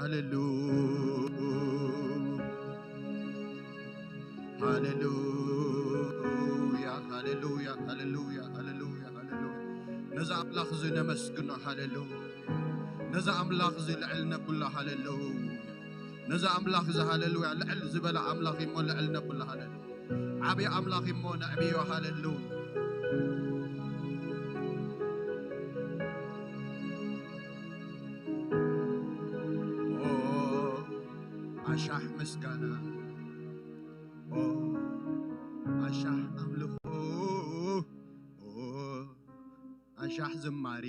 ሃሌሉ-፣ ሃሌሉያ፣ ሃሌሉያ፣ ሃሌሉያ፣ ሃሌሉያ፣ ሃሌሉያ። ነዚ ኣምላኽ እዚ ነመስግኖ፣ ሃሌሉያ። ነዚ ኣምላኽ እዚ ልዕል ነብሎ፣ ሃሌሉያ። ነዚ ኣምላኽ እዚ፣ ሃሌሉያ፣ ልዕል ዝበለ ኣምላኽ እሞ ልዕል ነብሎ፣ ሃሌሉያ። ዓብዪ ኣምላኽ እሞ ነዕብዮ፣ ሃሌሉያ። ኦ፣ ኣሻሕ ምስጋና፣ ኦ፣ ኣሻሕ ኣምልኾ፣ ኦ፣ ኣሻሕ ዝማሬ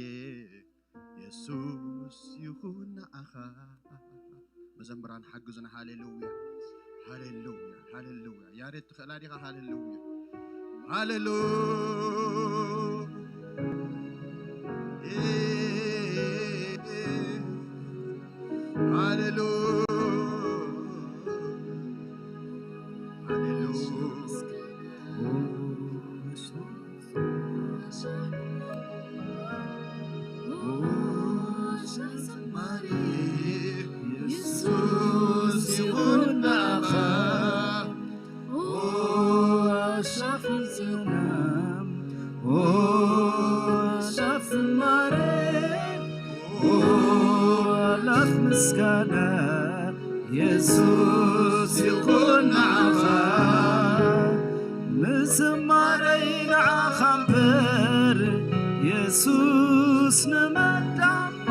የሱስ ይኹን ንዓኻ። መዘምራን ሓግዙና። ሃሌሉያ፣ ሃሌሉያ፣ ሃሌሉያ። ያሬድ ትኽእላ ዲኻ? ሃሌሉያ፣ ሃሌሉ-፣ ሃሌሉ-፣ ሃሌሉ-፣ ዝማሬ የሱስ ይኹን ንዓኻ። ኦ ኣሻፍ ዝናም፣ ኦ ኣሻፍ ዝማሬ፣ ኦ ኣላፍ ምስጋና፣ የሱስ ይኹን ንዓኻ። ምዝማረይ ንዓኻ እምበር፣ የሱስ ንመን ዳሞ?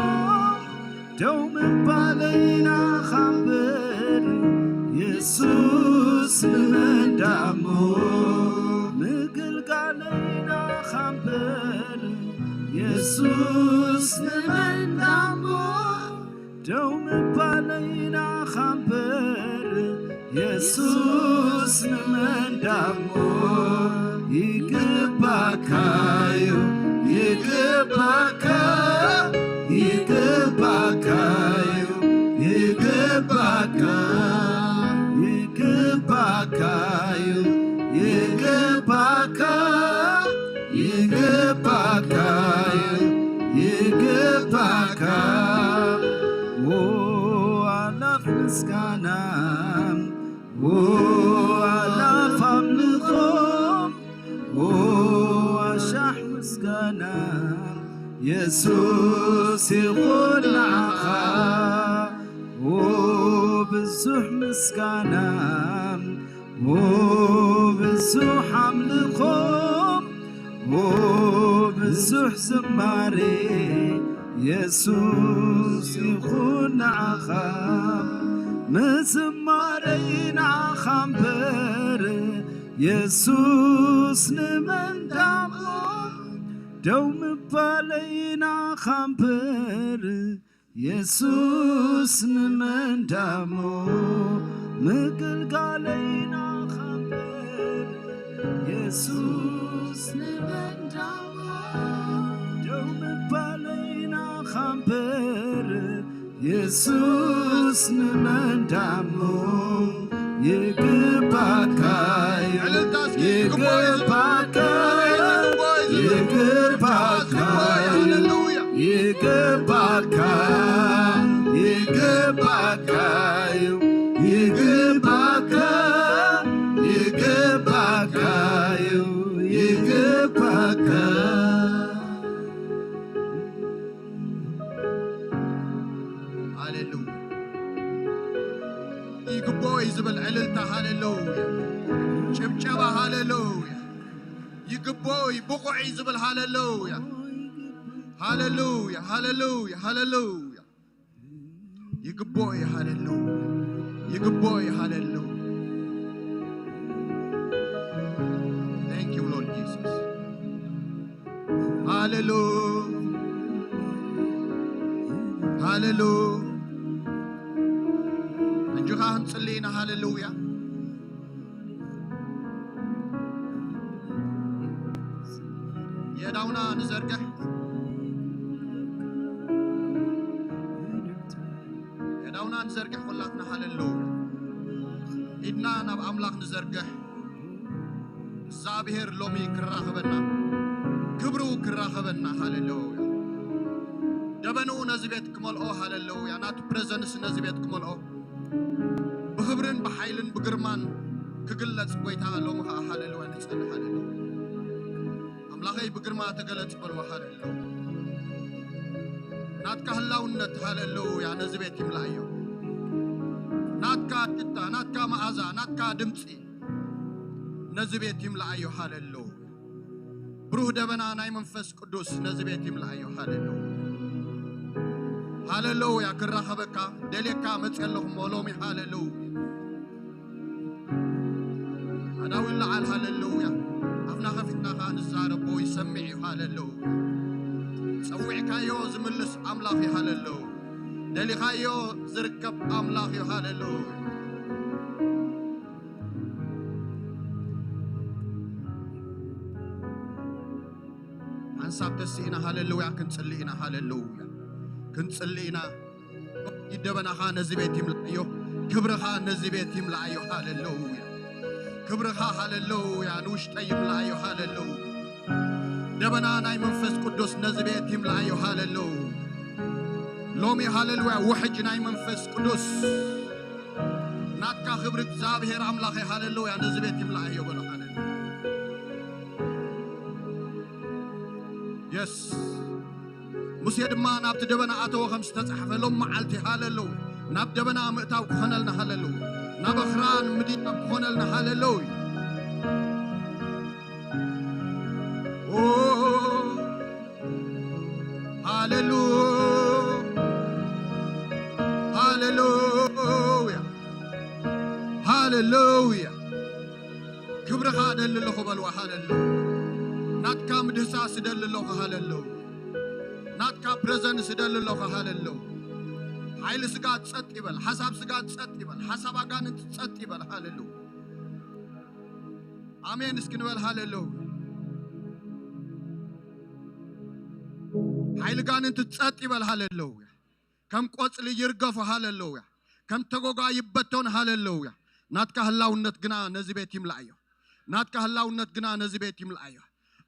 ደው ምባለይ ንዓኻ እምበር፣ የሱስ ንመን ዳሞ? ምግልጋለይ ንዓኻ እምበር፣ የሱስ ንመን ዳሞ? ደው ምባለይ ንዓኻ እምበር፣ የሱስ ንመን ዳሞ? ይግባካዩ፣ ይግባካ፣ ይግባካዩ፣ ይግባካ፣ ይግባካዩ፣ ይግባካ፣ ይግባካ፣ ይግባካ። ኦ ኣላፍ ምስጋና፣ ኦ ኣላፍ ኣምልኾ፣ ኦ ኣሻሕ ምስጋና፣ የሱስ ይኹን ንዓኻ። ኦ ብዙሕ ምስጋና፣ ኦ ብዙሕ ኣምልኾ፣ ኦ ብዙሕ ዝማሬ፣ የሱስ ይኹን ንዓኻ። ምዝማረይ ንዓኻ እምበር፣ የሱስ ንመን ዳሞ? ደው ምባለይ ንዓኻ እምበር፣ የሱስ ንመን ዳሞ? ምግልጋለይ ንዓኻ እምበር፣ የሱስ ንመን ዳሞ? ደው ምባለይ ንዓኻ እምበር፣ የሱስ ንመን ዳሞ? ይግባካ፣ ዕልልታ እስኪ፣ ይግባካ፣ ይግባካ፣ ይግባካ፣ ሃሌሉያ። ይግባካ፣ ይግባካ፣ ይግባካ፣ ይግባካ፣ ይግባካ። ሃሌሉያ። ይግብኦ እዩ ዝብል ዕልልታ፣ ሃሌሉያ። ጭብጨባ፣ ሃሌሉያ። ይግብኦ እዩ፣ ብቑዕ እዩ ዝብል፣ ሃሌሉያ። ሃሌሉያ፣ ሃሌሉያ፣ ሃሌሉያ። ይግብኦ እዩ፣ ሃሌሉያ። ይግብኦ እዩ፣ ሃሌሉያ። Thank you, Lord Jesus. ሃሌሉ-፣ ሃሌሉ-፣ ሕጂ ኸኣ ክንጽሊ ኢና። ሃሌሉያ። የእዳውና ንዘርግሕ። የእዳውና ንዘርግሕ ኩላትና። ሃሌሉያ። ኢድና ናብ ኣምላኽ ንዘርግሕ። እግዚኣብሔር ሎሚ ክራኸበና፣ ክብሩ ክራኸበና። ሃሌሉያ። ደበንኡ ነዚ ቤት ክመልኦ፣ ሃለሉያ፣ ናቱ ፕረዘንስ ነዚ ቤት ክመልኦ፣ ብኽብርን ብሓይልን ብግርማን ክግለጽ፣ ጎይታ፣ ሎሚ ኸኣ፣ ሃለሉያ፣ ንጸሊ፣ ሃለሉያ። ኣምላኸይ፣ ብግርማ ተገለጽ በልዎ፣ ሃለሉያ። ናትካ ህላውነት፣ ሃለሉያ፣ ነዚ ቤት ይምልኣዮ። ናትካ ሽታ፣ ናትካ መኣዛ፣ ናትካ ድምጺ ነዚ ቤት ይምልኣዮ፣ ሃለሉያ። ብሩህ ደበና ናይ መንፈስ ቅዱስ ነዚ ቤት ይምልኣዮ፣ ሃለሉያ። ሃለሉያ። ክራኸበካ ደልየካ መጽየ ኣለኹ እሞ ሎሚ፣ ሃለሉያ። ኣዳው ይለዓል፣ ሃለሉያ። ኣፍና ከፊትና ኸኣ ንዛረቦ፣ ይሰምዕ እዩ፣ ሃለሉያ። ጸዊዕካዮ ዝምልስ ኣምላኽ እዩ፣ ሃለሉያ። ደሊኻዮ ዝርከብ ኣምላኽ እዩ፣ ሃለሉያ። ሓንሳብ ተስኢና፣ ሃለሉያ፣ ክንጽሊ ኢና፣ ሃለሉያ። ክንጽሊ ኢና። ደበናኻ ነዚ ቤት ይምልኣዮ። ክብርኻ ነዚ ቤት ይምልኣዮ፣ ሃለሉያ። ክብርኻ፣ ሃለሉያ፣ ንውሽጠይ ይምልኣዮ፣ ሃለሉያ። ደበና ናይ መንፈስ ቅዱስ ነዚ ቤት ይምልኣዮ፣ ሃለሉያ። ሎሚ፣ ሃለሉያ፣ ውሕጅ ናይ መንፈስ ቅዱስ፣ ናትካ ክብሪ እግዚኣብሔር ኣምላኸይ፣ ሃለሉያ፣ ነዚ ቤት ይምልኣዮ በሎ፣ ሃለሉያ። የስ። ሙሴ ድማ ናብቲ ደበና ኣተወ፣ ከም ዝተጻሕፈ፣ ሎም መዓልቲ፣ ሃለሉያ፣ ናብ ደበና ምእታው ክኾነልና፣ ሃለሉያ፣ ናብ ኣኽራን ምድያብ ክኾነልና፣ ሃለሉያ። ኦ፣ ሃለሉ-፣ ሃለሉያ፣ ሃለሉያ። ክብርኻ እደሊ ኣለኹ በልዋ፣ ሃለሉ። ናትካ ምድህሳስ እደሊ ኣለኹ፣ ሃለሉ። ናትካ ፕረዘንስ እደሊ ኣለኹ፣ ሃለሉ። ሓይሊ ስጋ ጸጥ ይበል፣ ሓሳብ ስጋ ጸጥ ይበል፣ ሓሳብ ኣጋንንት ጸጥ ይበል፣ ሃለሉ። ኣሜን እስኪ ንበል፣ ሃለሉ። ሓይሊ ጋንንት ጸጥ ይበል፣ ሃለሉያ። ከም ቆጽሊ ይርገፉ፣ ሃለሉያ። ከም ተጎጋ ይበተኑ፣ ሃለሉያ። ናትካ ህላውነት ግና ነዚ ቤት ይምልኣዮ። ናትካ ህላውነት ግና ነዚ ቤት ይምልኣዮ።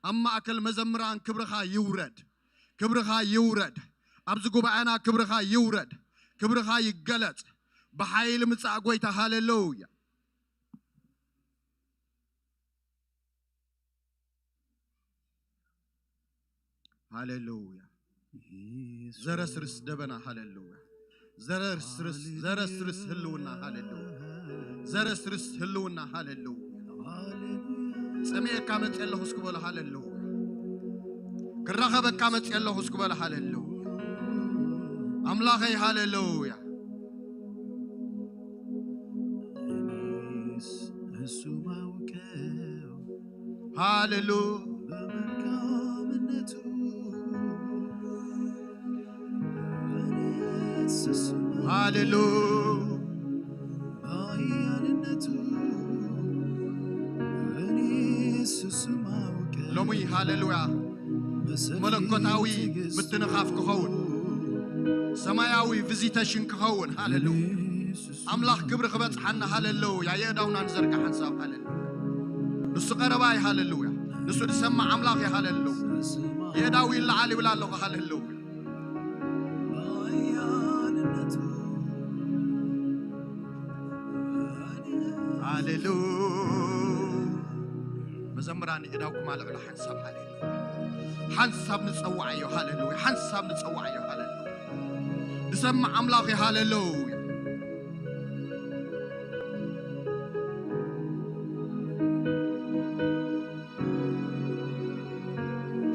ኣብ ማእከል መዘምራን ክብርኻ ይውረድ፣ ክብርኻ ይውረድ። ኣብዚ ጉባኤና ክብርኻ ይውረድ፣ ክብርኻ ይገለጽ። ብሓይሊ ምጻእ ጎይታ፣ ሃለሉያ። ሃሌሉያ። ዘረስርስ ደበና፣ ሃሌሉያ። ዘረስርስ፣ ዘረስርስ ህልውና፣ ሃሌሉያ። ዘረስርስ ህልውና፣ ሃሌሉያ። ጸሚኤካ መጽእ ኣለኹ እስኪ በሎ፣ ሃሌሉያ። ክራኸበካ መጽእ ኣለኹ እስኪ በሎ፣ ሃሌሉያ። ኣምላኸይ፣ ሃሌሉያ። እኔስ እሱ ማውቀው ሃሌሉ በመልካምነቱ፣ እኔስ እሱ ሃሌሉ በኃያልነቱ፣ እኔስ እሱ ማውቀው ሎሚ ሃሌሉያ መለኮታዊ ምትንኻፍ ክኸውን፣ ሰማያዊ ቪዚቴሽን ክኸውን፣ ሃሌሉያ። ኣምላኽ ክብሪ ክበጽሓና፣ ሃሌሉያ። የእዳውና ንዘርግሕ ሓንሳብ፣ ሃሌሉያ። ንሱ ቀረባ እዩ፣ ሃሌሉያ። ንሱ ዝሰማዕ ኣምላኽ እዩ፣ ሃሌሉያ። የእዳው ይለዓል ይብል ኣለኹ፣ ሃሌሉያ። ሃሌሉያ። መዘምራን የእዳውኩም ኣልዕሉ ሓንሳብ፣ ሃሌሉያ። ሓንሳብ ንጸውዓዮ፣ ሃሌሉያ። ሓንሳብ ንጸውዓዮ፣ ሃሌሉያ። ዝሰምዕ ኣምላኽ እዩ፣ ሃሌሉያ።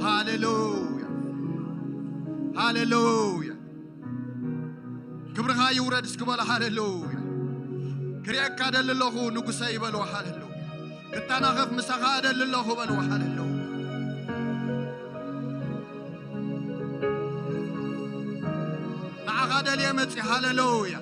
ሃሌሉያ። ሃሌሉያ። ክብርኻ ይውረድ እስኪ በሎ፣ ሃሌሉያ። ክርእየካ እደሊ ኣለኹ ንጉሰይ በልዎ፣ ሃሌሉያ። ክተናኸፍ ምሳኻ እደሊ ኣለኹ በልዎ፣ ሃሌሉያ። ንዓኻ ደልየ መጺእ፣ ሃሌሉያ።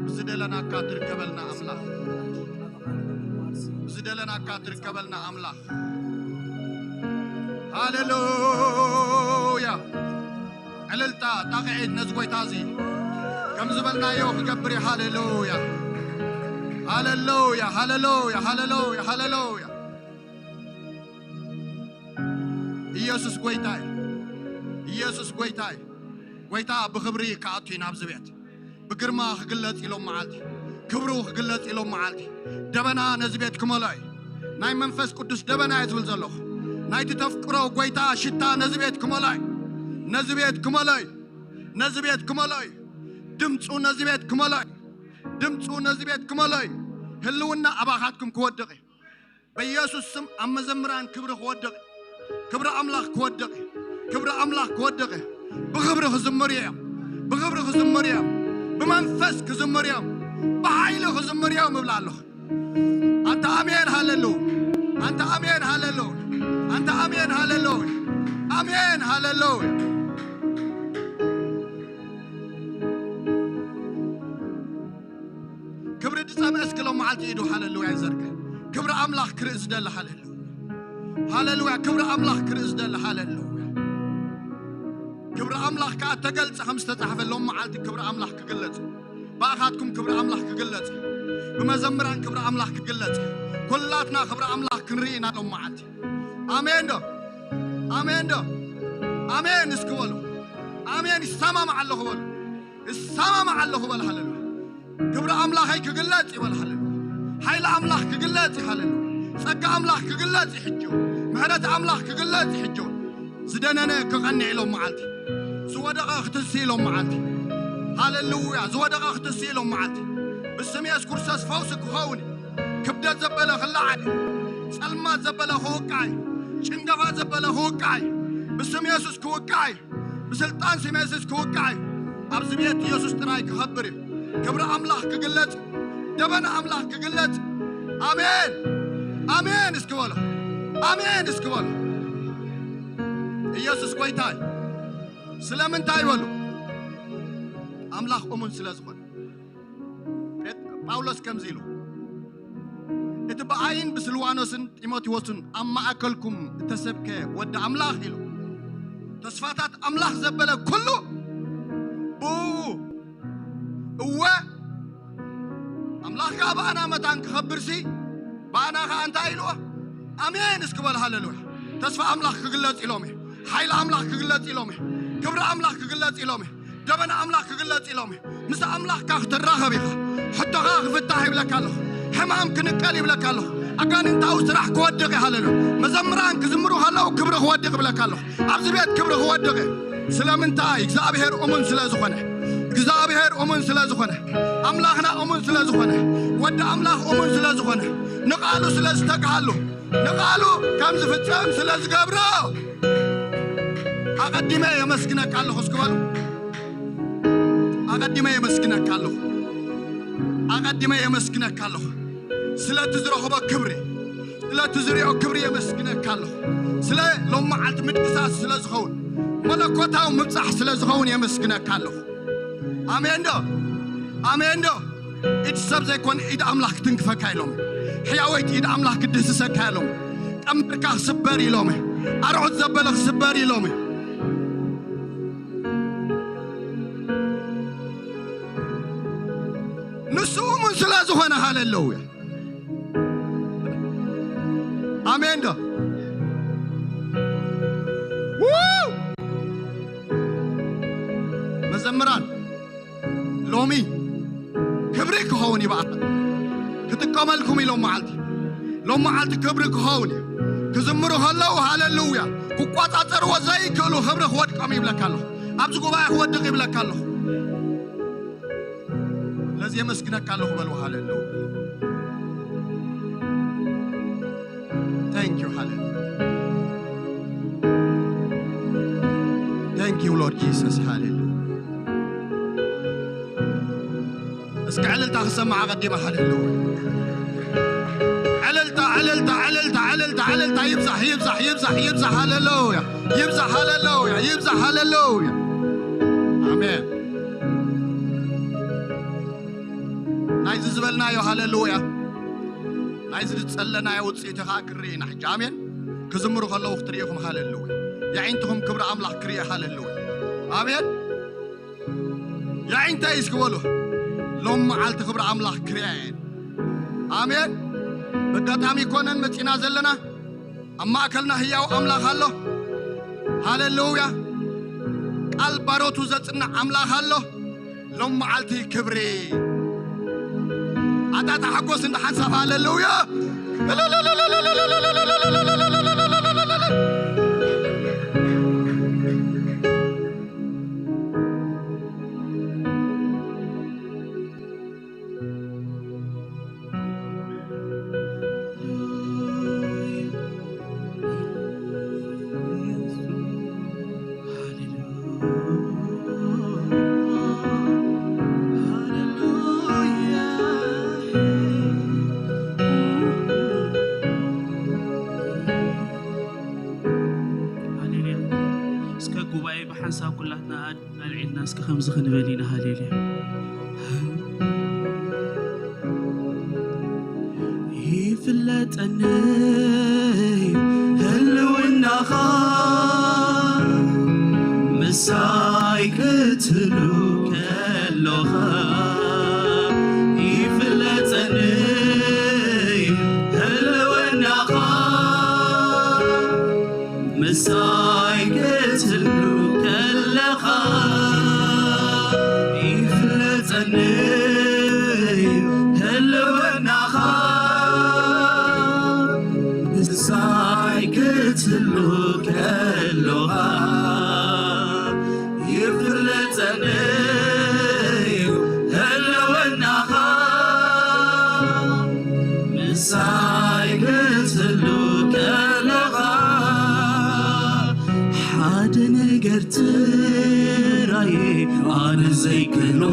ብዝደለናካ ትርከበልና ኣምላኽ፣ ብዝደለናካ ትርከበልና ኣምላኽ። ሃሌሉያ። ዕልልታ፣ ጣቕዒት ነዚ ጐይታ እዚ ከም ዝበልናዮ ክገብር እዩ። ሃሌሉያ። ሃሌሉያ፣ ሃሌሉያ፣ ሃሌሉያ፣ ሃሌሉያ። ኢየሱስ ጎይታ እዩ። ኢየሱስ ጎይታ እዩ። ጎይታ ብኽብሪ ክኣቱ እዩ ናብዚ ቤት። ብግርማ ክግለጽ ኢሎም መዓልቲ። ክብሩ ክግለጽ ኢሎም መዓልቲ። ደበና ነዚ ቤት ክመልኦ እዩ። ናይ መንፈስ ቅዱስ ደበና እየ ዝብል ዘለኹ። ናይቲ ተፍቅሮ ጎይታ ሽታ ነዚ ቤት ክመልኦ እዩ። ነዚ ቤት ክመልኦ እዩ። ነዚ ቤት ክመልኦ እዩ። ድምፁ ነዚ ቤት ክመልኦ እዩ። ድምፁ ነዚ ቤት ክመልኦ እዩ። ህልውና ኣባኻትኩም ክወድቕ እዩ። በኢየሱስ ስም ኣብ መዘምራን ክብሪ ክወድቕ እዩ። ክብሪ ኣምላኽ ክወድቕ እዩ። ክብሪ ኣምላኽ ክወድቕ እዩ። ብኽብሪ ክዝምሩ እዮም። ብኽብሪ ክዝምሩ እዮም። ብመንፈስ ክዝምሩ እዮም። ብሓይሊ ክዝምሩ እዮም እብላ ኣለኹ። ኣንተ ኣሜን ሃሌሉ። ኣንተ ኣሜን ሃሌሉ። ኣንተ ኣሜን ሃሌሉ። ኣሜን ሃሌሉ። ክብሪ ዝጸምአስ ክሎም መዓልቲ ኢዱ ሃሌሉያ ይዘርግሕ። ክብሪ ኣምላኽ ክርኢ ዝደሊ ሃሌሉያ። ሃሌሉያ። ክብሪ ኣምላኽ ክርኢ ዝደሊ ሃሌሉያ። ክብሪ ኣምላኽ ከኣ ተገልጸ ከም ዝተጻሕፈ ሎም መዓልቲ ክብሪ ኣምላኽ ክግለጽ። ብኣኻትኩም ክብሪ ኣምላኽ ክግለጽ። ብመዘምራን ክብሪ ኣምላኽ ክግለጽ። ኩላትና ክብሪ ኣምላኽ ክንርኢ ኢና ሎም መዓልቲ። ኣሜን ዶ? ኣሜን ዶ? ኣሜን እስኪ በሉ። ኣሜን ይሰማማዕ ኣለኹ በሉ። እሰማማዕ ኣለኹ በል ሃሌሉያ። ክብሪ ኣምላኸይ ክግለጽ ይበል ሃሌሉያ። ሓይሊ ኣምላኽ ክግለጽ እዩ ሃሌሉያ። ጸጋ ኣምላኽ ክግለጽ እዩ ሕጂ። ምሕረት ኣምላኽ ክግለጽ እዩ ሕጂ። ዝደነነ ክቐንዕ ኢሎም መዓልቲ። ዝወደቐ ክትንስእ ኢሎም መዓልቲ። ሃሌሉያ። ዝወደቐ ክትንስእ ኢሎም መዓልቲ። ብስም የሱስ ክርስቶስ ፈውሲ ክኸውን እዩ። ክብደት ዘበለ ክለዓል እዩ። ጸልማት ዘበለ ክውቃዕ እዩ። ጭንገፋ ዘበለ ክውቃዕ እዩ። ብስም የሱስ ክውቃዕ እዩ። ብስልጣን ስም የሱስ ክውቃዕ እዩ። ኣብዚ ቤት ኢየሱስ ጥራይ ክኸብር እዩ። ክብሪ ኣምላኽ ክግለጽ፣ ደበና ኣምላኽ ክግለጽ። ኣሜን ኣሜን እስኪ በሉ። ኣሜን እስኪ በሉ። ኢየሱስ ጎይታ እዩ። ስለምንታይ በሉ? ኣምላኽ እሙን ስለ ዝኾነ። ጴጥ-፣ ጳውሎስ ከምዚ ኢሉ፣ እቲ ብኣይን ብስልዋኖስን ጢሞቴዎስን ኣብ ማእከልኩም እተሰብከ ወዲ ኣምላኽ ኢሉ። ተስፋታት ኣምላኽ ዘበለ ኩሉ ብኡ። እወ፣ ኣምላኽ ከኣ ብኣና መታን ክኸብርሲ፣ ብኣና ከኣ እንታይ ኢልዎ? ኣሜን እስኪ በል ሃሌሉያ። ተስፋ ኣምላኽ ክግለጽ ኢሎም እዩ። ሓይሊ ኣምላኽ ክግለጽ ኢሎም እዩ። ክብሪ ኣምላኽ ክግለጽ ኢሎም እዩ። ደበና ኣምላኽ ክግለጽ ኢሎም እዩ። ምስ ኣምላኽካ ክትራኸብ ኢኻ። ሕቶኻ ክፍታሕ ይብለካ ኣለኹ። ሕማም ክንቀል ይብለካ ኣለኹ። ኣጋንንታዊ ስራሕ ክወድቕ እዩ። ሃሌሉያ። መዘምራን ክዝምሩ ከለዉ ክብሪ ክወድቕ ይብለካ ኣለኹ። ኣብዚ ቤት ክብሪ ክወድቕ እዩ። ስለምንታይ? እግዚኣብሔር እሙን ስለ ዝኾነ። እግዚኣብሔር እሙን ስለ ዝኾነ። ኣምላኽና እሙን ስለ ዝኾነ። ወዲ ኣምላኽ እሙን ስለ ዝኾነ። ንቓሉ ስለ ዝተግሃሉ። ንቓሉ ከም ዝፍጸም ስለ ዝገብሮ። ኣቐዲመ የመስግነካ ኣለኹ እስኪ በሉ። ኣቐዲመ የመስግነካ ኣለኹ። ኣቐዲመ የመስግነካ ኣለኹ። ስለቲ ዝረኽቦ ክብሪ፣ ስለቲ ዝሪኦ ክብሪ የመስግነካ ኣለኹ። ስለ ሎም መዓልቲ ምድቅሳስ ስለ ዝኸውን፣ መለኮታዊ ምብጻሕ ስለ ዝኸውን የመስግነካ ኣለኹ። ኣሜን ዶ? ኣሜን ዶ? ኢድ ሰብ ዘይኮነ ኢድ ኣምላኽ ክትንክፈካ ኢሎም። ሕያወይቲ ኢድ ኣምላኽ ክትድህስሰካ ኢሎም። ቀንበርካ ክስበር ኢሎም። ኣርዑት ዘበለ ክስበር ኢሎም። ንሱ እሙን ስለ ዝኾነ ሃሌሉያ። ኣሜን ዶ? ው! መዘምራን ሎሚ ክብሪ ክኸውን ይበኣል። ክጥቀመልኩም ኢሎም መዓልቲ። ሎም መዓልቲ ክብሪ ክኸውን እዩ። ክዝምሩ ከለዉ ሃሌሉያ። ክቋጻጸርዎ ዘይክእሉ ክብሪ ክወድቆም ይብለካ ኣለኹ። ኣብዚ ጉባኤ ክወድቕ ይብለካ ኣለኹ። ለዚ የመስግነካ ኣለኹ በልዎ ሃሌሉያ። Thank you ሃሌሉያ። Thank you Lord Jesus ሃሌሉያ። እስኪ ዕልልታ ክሰማዕ ኣቐዲመ ሃሌሉያ። ዕልልታ ዕልልታ ዕልልታ ዕልልታ ዕልልታ ይብዛሕ ይብዛሕ ይብዛሕ ይብዛሕ ሃሌሉያ። ይብዛሕ ሃሌሉያ። ይብዛሕ ሃሌሉያ። ኣሜን። ናይዚ ዝበልናዮ ሃሌሉያ፣ ናይዚ ዝጸለናዮ ውጽኢት ኸኣ ክርኢ ኢና። ሕጂ ኣሜን ክዝምሩ ከለዉ ክትርኢ ኢኹም። ሃሌሉያ። የዒንትኹም ክብሪ ኣምላኽ ክርኢ። ሃሌሉያ። ኣሜን። የዒንተይ እስኪ በሉ። ሎም መዓልቲ ክብሪ ኣምላኽ ክርእያ እየን። ኣሜን። በጋጣሚ ኮነን መጺና ዘለና፣ ኣብ ማእከልና ህያው ኣምላኽ ኣሎ። ሃሌሉያ። ቃል ባሮቱ ዘጽንዕ ኣምላኽ ኣሎ። ሎም መዓልቲ ክብሪ፣ ኣታ ተሓጎስ እንደ ሓንሳብ። ሃሌሉያ። ሃሌሉያ። እስከ ጉባኤ ብሓንሳብ ኩላትና ኣድ-፣ ኣልዒልና እስከ ከምዚ ክንብል ኢና። ሃሌሉያ። ይፍለጠኒ ህልውናኻ፣ ምሳይ ክትህሉ ከሎኻ። ይፍለጠኒ ህልውናኻ፣ ምሳይ ክትህሉ ከለኻ። ይፍለጠኒ ህልውናኻ፣ ምሳይ ክትህሉ ከሎኻ። ይፍለጠኒ ህልውናኻ፣ ምሳይ ክትህሉ ከለኻ። ሓደ ነገር ጥራይ ኣነ ዘይክእሎ፣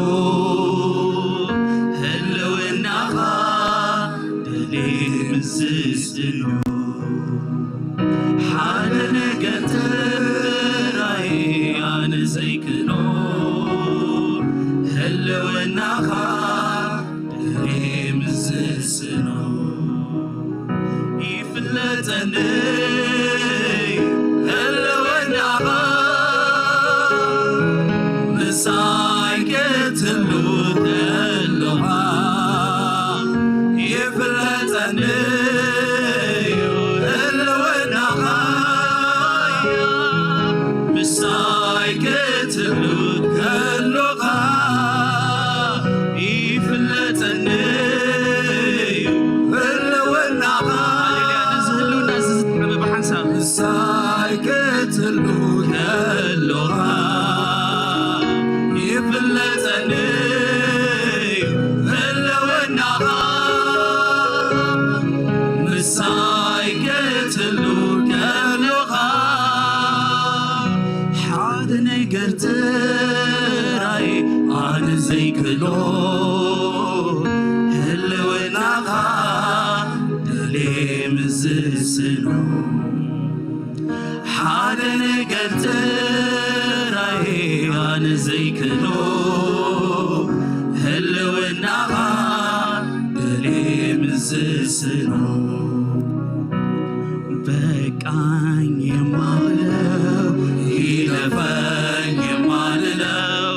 ህልውናኻ ድሌ ምስስኖ። ሓደ ነገር ጥራይ ኣነ ዘይክእሎ፣ ህልውናኻ ድሌ ምስስኖ። ይፍለጠኒ ህልውናኻ፣ ምሳይ ክትህሉ ከሎኻ። ይፍለጠኒ ህልውናኻ፣ ምሳይ ክትህሉ ከሎኻ። ይፍለጠኒ ህልውናኻ። ሃሌሉያ። ነዚ ህልውና እዚ ዝጥዕመ ብሓንሳብ። ምሳይ ክትህሉ ከሎኻ። ይፍለጠኒ ህልውናኻ። ምሳይ ክትህሉ ከሎኻ። ሓደ ነገር ጥራይ ኣነ ዘይክእሎ፣ ህልውናኻ ድሌ ምስስኖ። ሓደ ነገር ጥራይ ኣነ ዘይክእሎ፣ ህልውናኻ ድሌ ምስስኖ። በቃኝ የማልለው፣ ይለፈኝ የማልለው፣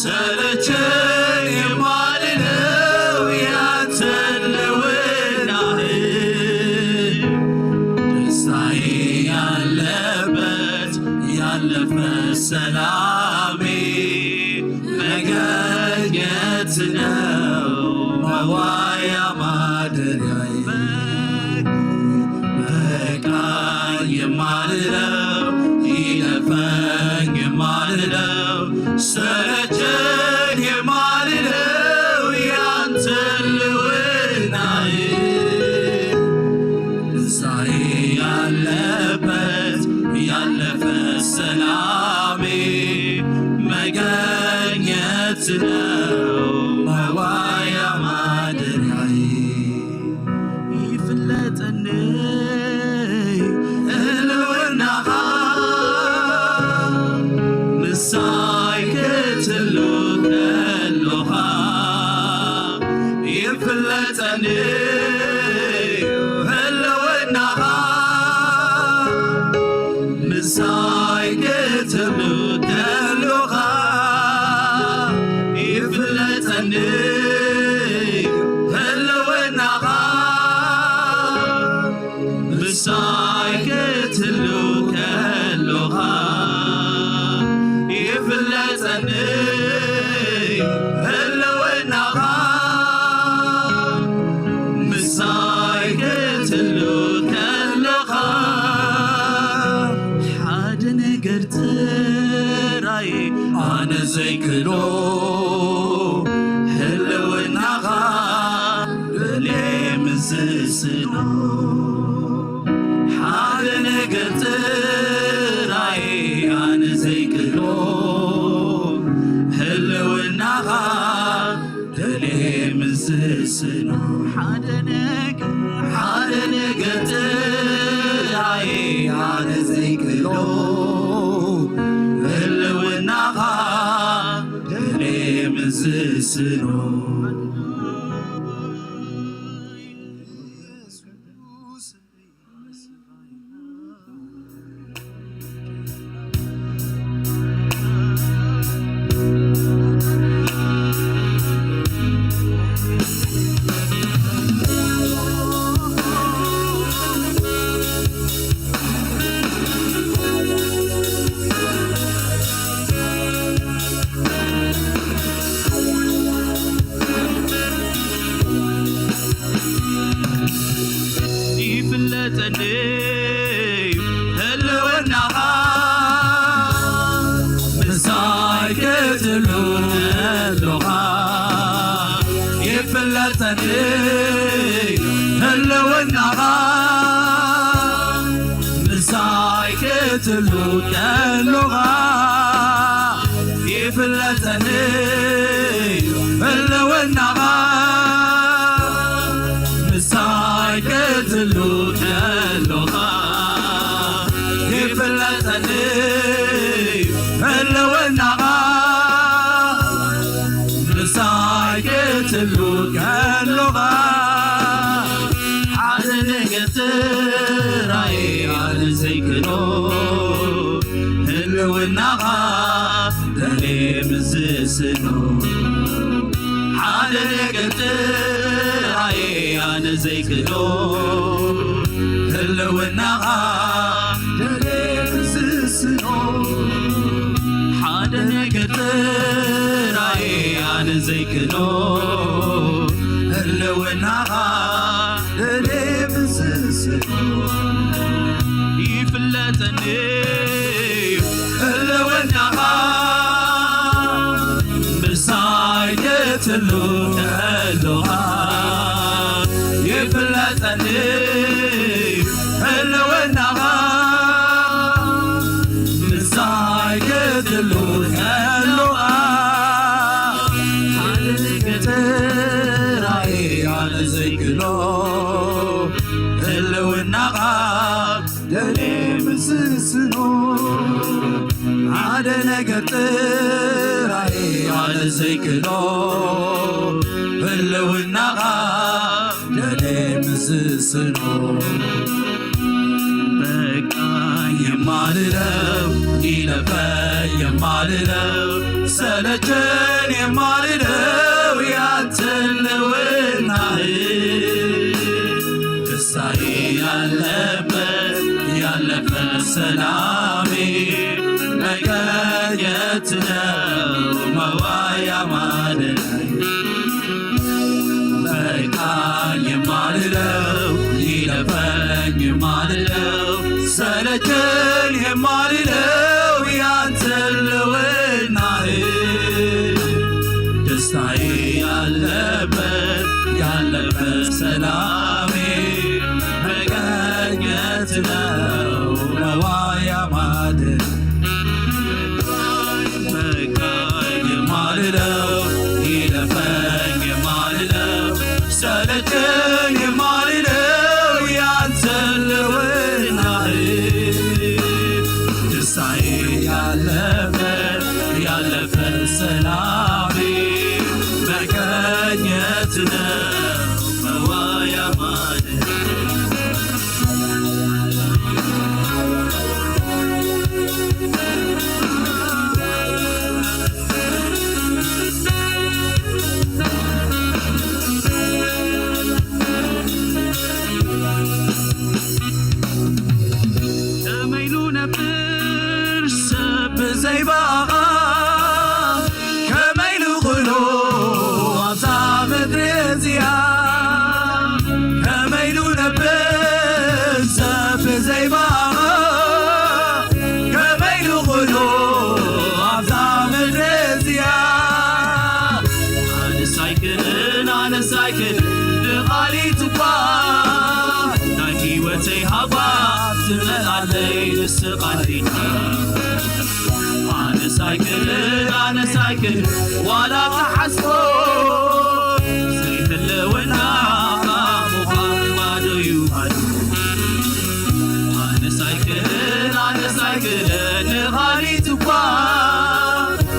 ሰለቸኝ የማልለው ያንተ ህልውናህ፣ ደስታዬ ያለበት ያለፈ ሰላሜ መገኘት ነው መዋያ ማደሪያዬ። በቃኝ የማልለው፣ ይለፈኝ የማልለው፣ ሰለቸኝ የማልለው ያንተ ህልውናዬ፣ ደስታዬ ያለበት ያለፈ ሰላሜ መገኘት ነው መዋያ ማደሪያዬ። ይፍለጠኒ ህልውናኻ፣ ምሳይ ክትህሉ ከሎኻ። ይፍለጠኒ ህልውናኻ፣ ምሳይ ክትህሉ ነገር ጥራይ ኣነ ዘይክሎ ህልውናኻ ደልየ ምስስኖ ሓደ ነገር ጥራይ ኣነ ዘይክሎ ህልውናኻ ደልየ ምስስኖ ሓደ ነገር ሓደ ነገር ጥራይ ኣነ ዘይክሎ ህልውናኻ ደልየ ምስስኖ ይፍለጠኒ ህልውናኻ ምሳይ ክትህሉ ከሎኻ ይፍለጠኒ ህልውናኻ ምሳይ ክትህሉ ከሎኻ ይፍለጠኒ ህልውናኻ ምሳይ ክትህሉ ከሎኻ ይፍለጠኒ ህልውናኻ ምሳይ ክትህሉ ከሎኻ ሓደ ነገር ጥራይ ኣነ ዘይክሎ ህልውናኻ ደልየ ምስስኖ ሓደ ነገር ጥራይ ኣነ ዘይክሎ ህልውናኻ ደልየ ምስስኖ ሓደ ነገር ጥራይ ኣነ ዘይክሎ ህልውናኻ ደልየ ምስስኖ ይፍለጠኒ ህልውናኻ ምሳይ ክትህሉ ከሎኻ ይፍለጠኒ ህልውናኻ ምሳይ ክትህሉ ከሎኻ ሓደ ነገር ጥራይ ኣነ ዘይክሎ ህልውናኻ ደልየ ምስስኖ ሓደ ነገር ጥራይ ኣነ ዘይክሎ ህልውናኻ ደልየ ምስስኖ በቃኝ የማልለው ይለፈኝ የማልለው ሰለቸን የማልለው ያንተ ህልውናህ ደስታዬ ያለበት ያለፈ ሰላሜ መገኘት ነው መዋያ ማደሪያዬ በቃኝ የማልለው ይለፈኝ የማልለው ሰለቸን የማልለው ያንተ ህልውናህ ደስታዬ ያለበት ያለፈ ሰላሜ መገኘት ነው መዋያ ማደሪያዬ በቃኝ የማልለው ይለፈኝ የማልለው ሰለቸኝ የማልለው ያንተ ህልውናህ ደስታዬ ያለፈ ያለፈ ሰላሜ መገኘት ነው መዋያ ማደሪያዬ ከመይ ኢሉ ነብር ሰብ ብዘይ ብኣኻ ከመይ ኢሉ ክሎ ኣብዛ ምድሪ እዚኣ ከመይ ኢሉ ነብር ሰብ ብዘይ ብኣኻ ከመይ ኢሉ ትመላለይ ንስኻ ኢኻ። ኣነስ ኣይክእልን፣ ኣነስ ኣይክእልን፣ ዋላ ክሓስቦ ዘይህልውናኻ ምዃን ባዶ እዩ፣ ባዶ። ኣነስ ኣይክእልን፣ ኣነስ ኣይክእልን፣ ንኻሊእ እኳ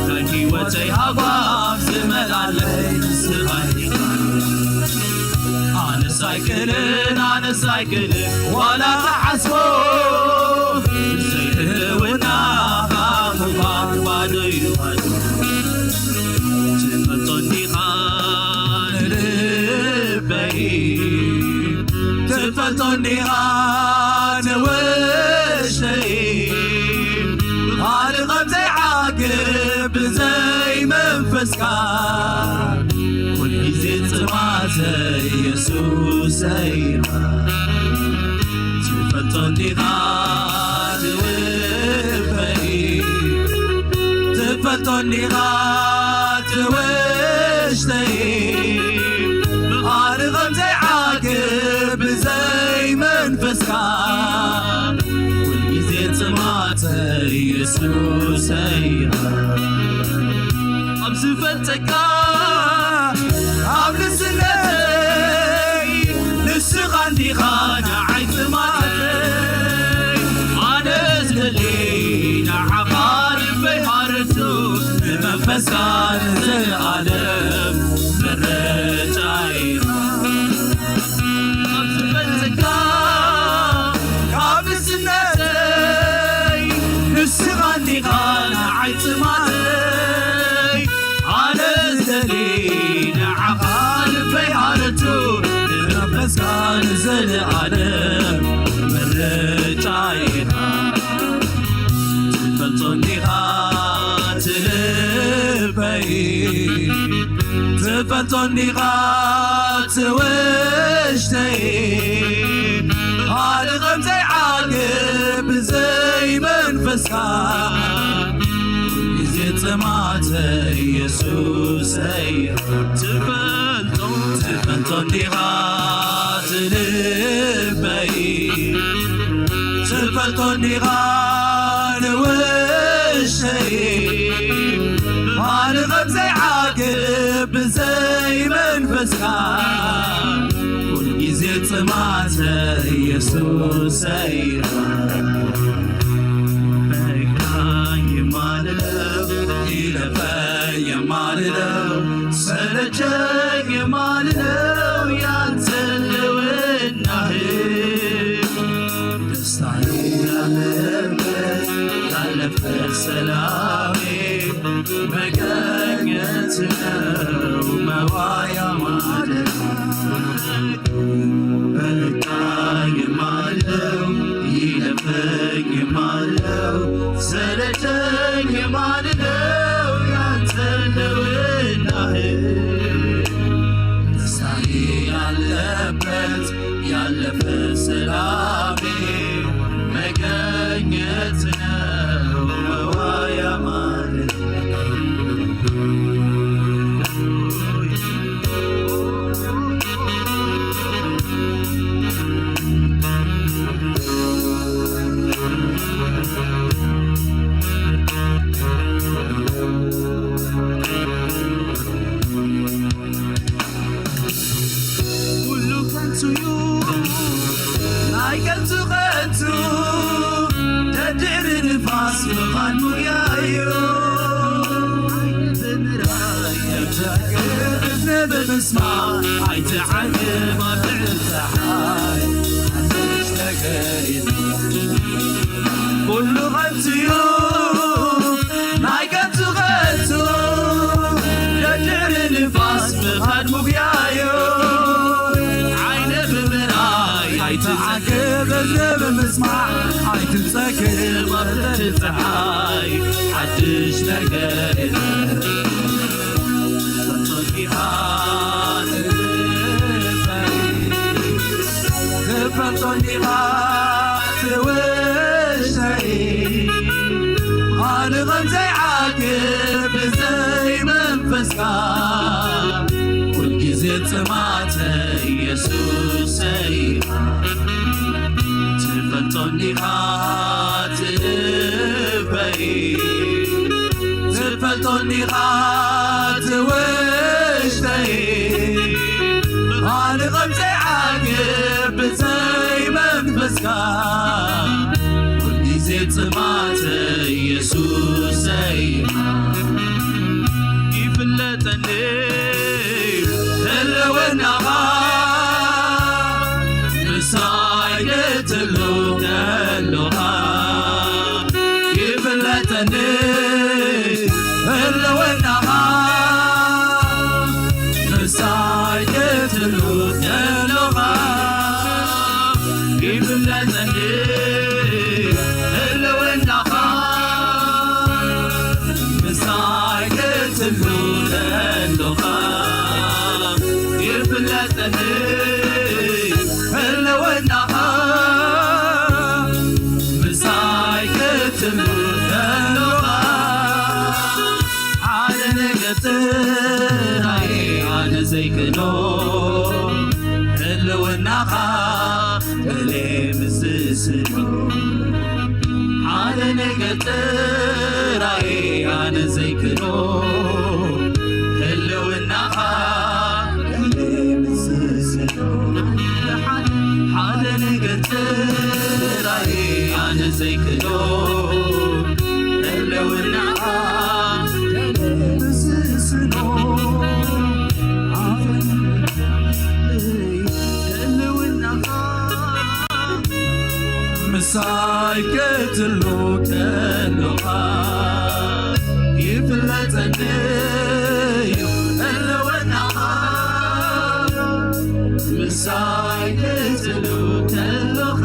ናይ ህይወተይ ሃጓፍ ዝመላለይ ንስኻ ኢኻ። ኣነስ ኣይክእልን፣ ኣነስ ኣይክእልን፣ ዋላ ክሓስቦ ዘይህልውናኻ ምዃን ባዶ እዩ፣ ባዶ። ትፈልጦ እንዲኻ ንልበይ፣ ትፈልጦ እንዲኻ ንውሽጠይ፣ ካልእ ከም ዘይዓግብ ብዘይ መንፈስካ፣ ኩልግዜ ጽማተ የሱሰይ ኢኻ። ትፈልጦ እንዲኻ ትውበይ፣ ትፈልጦ እንዲኻ ትውሽተይ፣ ብኻልእ ከም ዘይዓግብ ብዘይ መንፈስካ፣ ኩልግዜ ጽማተ የሱሰይ ኢኻ። ኣብ ዝፈልጠካ ኣብ ንስነተይ ንስኻ እንዲኻ ንዓይ ጽማተይ። ኣነ ዝደሊ ንዓኻ ልበይ ሃረቱ፣ ንመንፈስካ ንዘለኣለም ምርጫይ ኢኻ። ካብ ዝፈልጠካ ካብ ንስነተይ ንስኻ እንዲኻ ንዓይ ጽማተይ። ኣነ ዝደሊ ንዓኻ ልበይ ሃረቱ፣ ንመንፈስካ ንዘለኣለም ምርጫይ ኢኻ። ትፈልጦ እንዲኻ ትልበይ፣ ትፈልጦ እንዲኻ ትውሽተይ፣ ካልእ ከም ዘይዓግብ ብዘይ መንፈስካ፣ ኩልግዜ ጽማተ የሱሰይ። ትፈልጦ፣ ትፈልጦ እንዲኻ ትልበይ፣ ትፈልጦ እንዲኻ ንውሽተይ፣ ካልእ ከም ዘይዓግብ ብዘይ መንፈስካ፣ ኩልግዜ ጽማተ የሱሰይ። በቃኝ የማልለው ይለፈኝ የማልለው ሰለቸኝ የማልለው ያንተ ህልውናህ ደስታዬ ያለበት ያለፈ ሰላሜ መገኘት ነው መዋያ ማደሪያ። በቃኝ የማልለው ይለፈኝ የማልለው ሰለቸኝ የማልለው ያንተ ህልውናህ ደስታዬ ያለበት ያለፈ ሰላሜ መገኘት ነው መዋያ ማደሪያ። ኩሉ ከንቱ ዩ ናይ ከንቱ ከንቱ ደድሕሪ ንፋስ ምኻድ ሙያ ዩ። ብምራይ ኣይትዓግብ፣ እዝኒ ብምስማዕ ኣይትዓግብ፣ ኣብ ልዕሊ ጸሓይ ሓድሽ ነገር የለን። ኩሉ ከንቱ ዩ ናይ ከንቱ ከንቱ ደድሕሪ ንፋስ ምኻድ ሙያ ዩ። ዓይኒ ብምርኣይ ኣይትዓግብ፣ እዝኒ ብምስማዕ ኣይትጸግብ፣ ኣብ ልዕሊ ጸሓይ ሓድሽ ነገር የለን። ትፈልጦ እንዲኻ ትልበይ፣ ትፈልጦ እንዲኻ ትውሽተይ፣ ኣነ ከም ዘይዓግብ ብዘይ መንፈስካ፣ ኩልግዜ ጽማተ የሱሰይ። ትፈልጦ እንዲ ኢኻ ትልበይ፣ ትፈልጦ እንዲኻ ትውሽጠይ። ኣነ ከም ዘይዓግብ ብዘይ መንፈስካ፣ ኩልግዜ ጽማተይ የሱሰይ። ይፍለጠኒ ህልውናኻ፣ ምሳይ ክትህሉ ከሎኻ። ይፍለጠኒ ህልውናኻ፣ ምሳይ ክትህሉ ከሎኻ። ይፍለጠኒ ህልውናኻ፣ ምሳይ ክትህሉ ከሎኻ። ይፍለጠኒ ህልውናኻ፣ ምሳይ ክትህሉ ከሎኻ። ሓደ ነገር ጥራይ ኣነ ዘይክእሎ፣ ህልውናኻ ገለ ምስስኖ። ሓደ ነገር ጥራይ ኣነ ዘይክእሎ፣ ህልውናኻ ገለ ምስስኖ። ሓደ ነገር ጥራይ ኣነ ዘይክእሎ፣ ህልውናኻ ምስስኖ። ህልውናኻ ምሳይ ክትህሉ ከሎኻ፣ ይፍለጠኒ እዩ ህልውናኻ። ምሳይ ክትህሉ ከሎኻ፣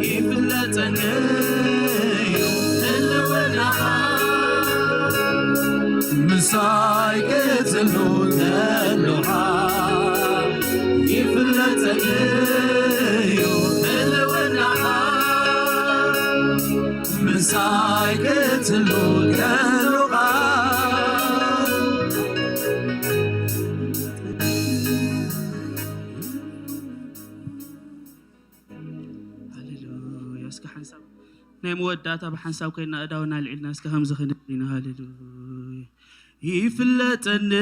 ይፍለጠኒ እዩ ህልውናኻ። ምሳይ ክትህሉ ከሎኻ፣ ይፍለጠኒ እዩ ህልውናኻ። ምሳይ ክትህሉ ከሎኻ። ሃሌሉያ። እስከ ሓንሳብ ናይ መወዳእታ ብሓንሳብ ኮይና እዳውና ኣልዒልና እስከ ከምዚ ክንብል ኢና። ሃሌሉያ። ይፍለጠኒ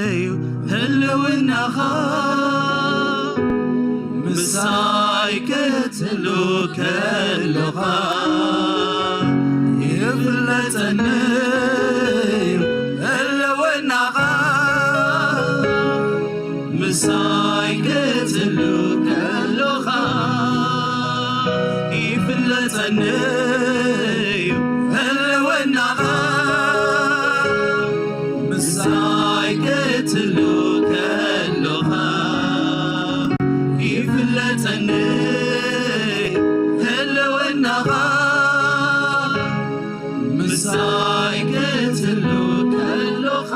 እዩ ህልውናኻ፣ ምሳይ ክትህሉ ከሎኻ። ይፍለጠኒ እዩ ህልውናኻ፣ ምሳይ ክትህሉ ከሎኻ። ይፍለጠኒ እዩ ህልውናኻ፣ ምሳይ ክትህሉ ከሎኻ። ይፍለጠኒ ህልውናኻ፣ ምሳይ ክትህሉ ከሎኻ።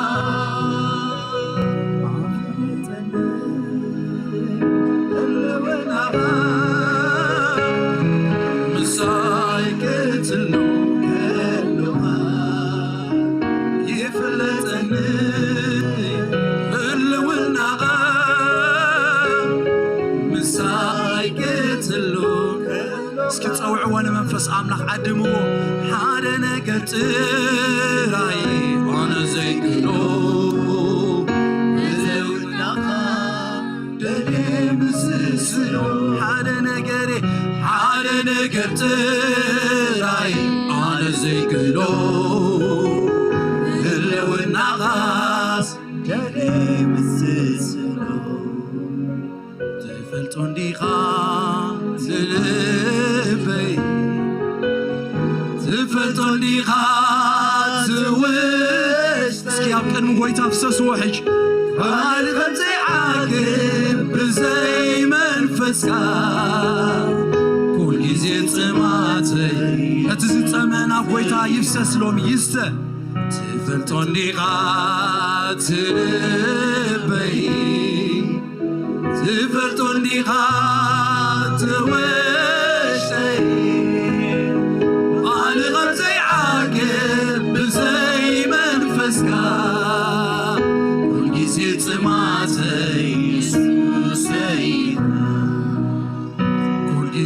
ህልውናኻ ምሳይ ክትህሉ ከሎኻ፣ ይፍለጠኒ ህልውናኻ ምሳይ ክትህሉ ከሎኻ። እስኪ ጸውዕዎ ንመንፈስ ኣምላኽ ዓድምዎ። ሓደ ነገር ጥራይ ኣነ ዘይክእሎ፣ ህልውናኻ ደልየ ምስስኖ። ሓደ ነገር፣ ሓደ ነገር ጥራይ ኣነ ዘይክእሎ፣ ህልውናኻስ ደልየ ምስስኖ። ትፈልጦ እንዲኻ ንልበይ፣ ትፈልጦ እንዲኻ ትውሽጠይ። እስኪ ኣብ ቅድሚ ጎይታ ፍሰስዎ ሕጂ። ባዕሊ ከም ዘይዓግብ ብዘይ መንፈስካ፣ ኩል ግዜ ጽማተይ። እቲ ዝጸመ ናብ ጎይታ ይፍሰስ ሎሚ ይስተ። ትፈልጦ እንዲኻ ትልበይ፣ ትፈልጦ እንዲኻ ትውሽጠይ። ኣነ ኻብ ዘይዓግብ ብዘይ መንፈስካ፣ ኩልግዜ ጽማተይ የሱሰይ። ኩልግዜ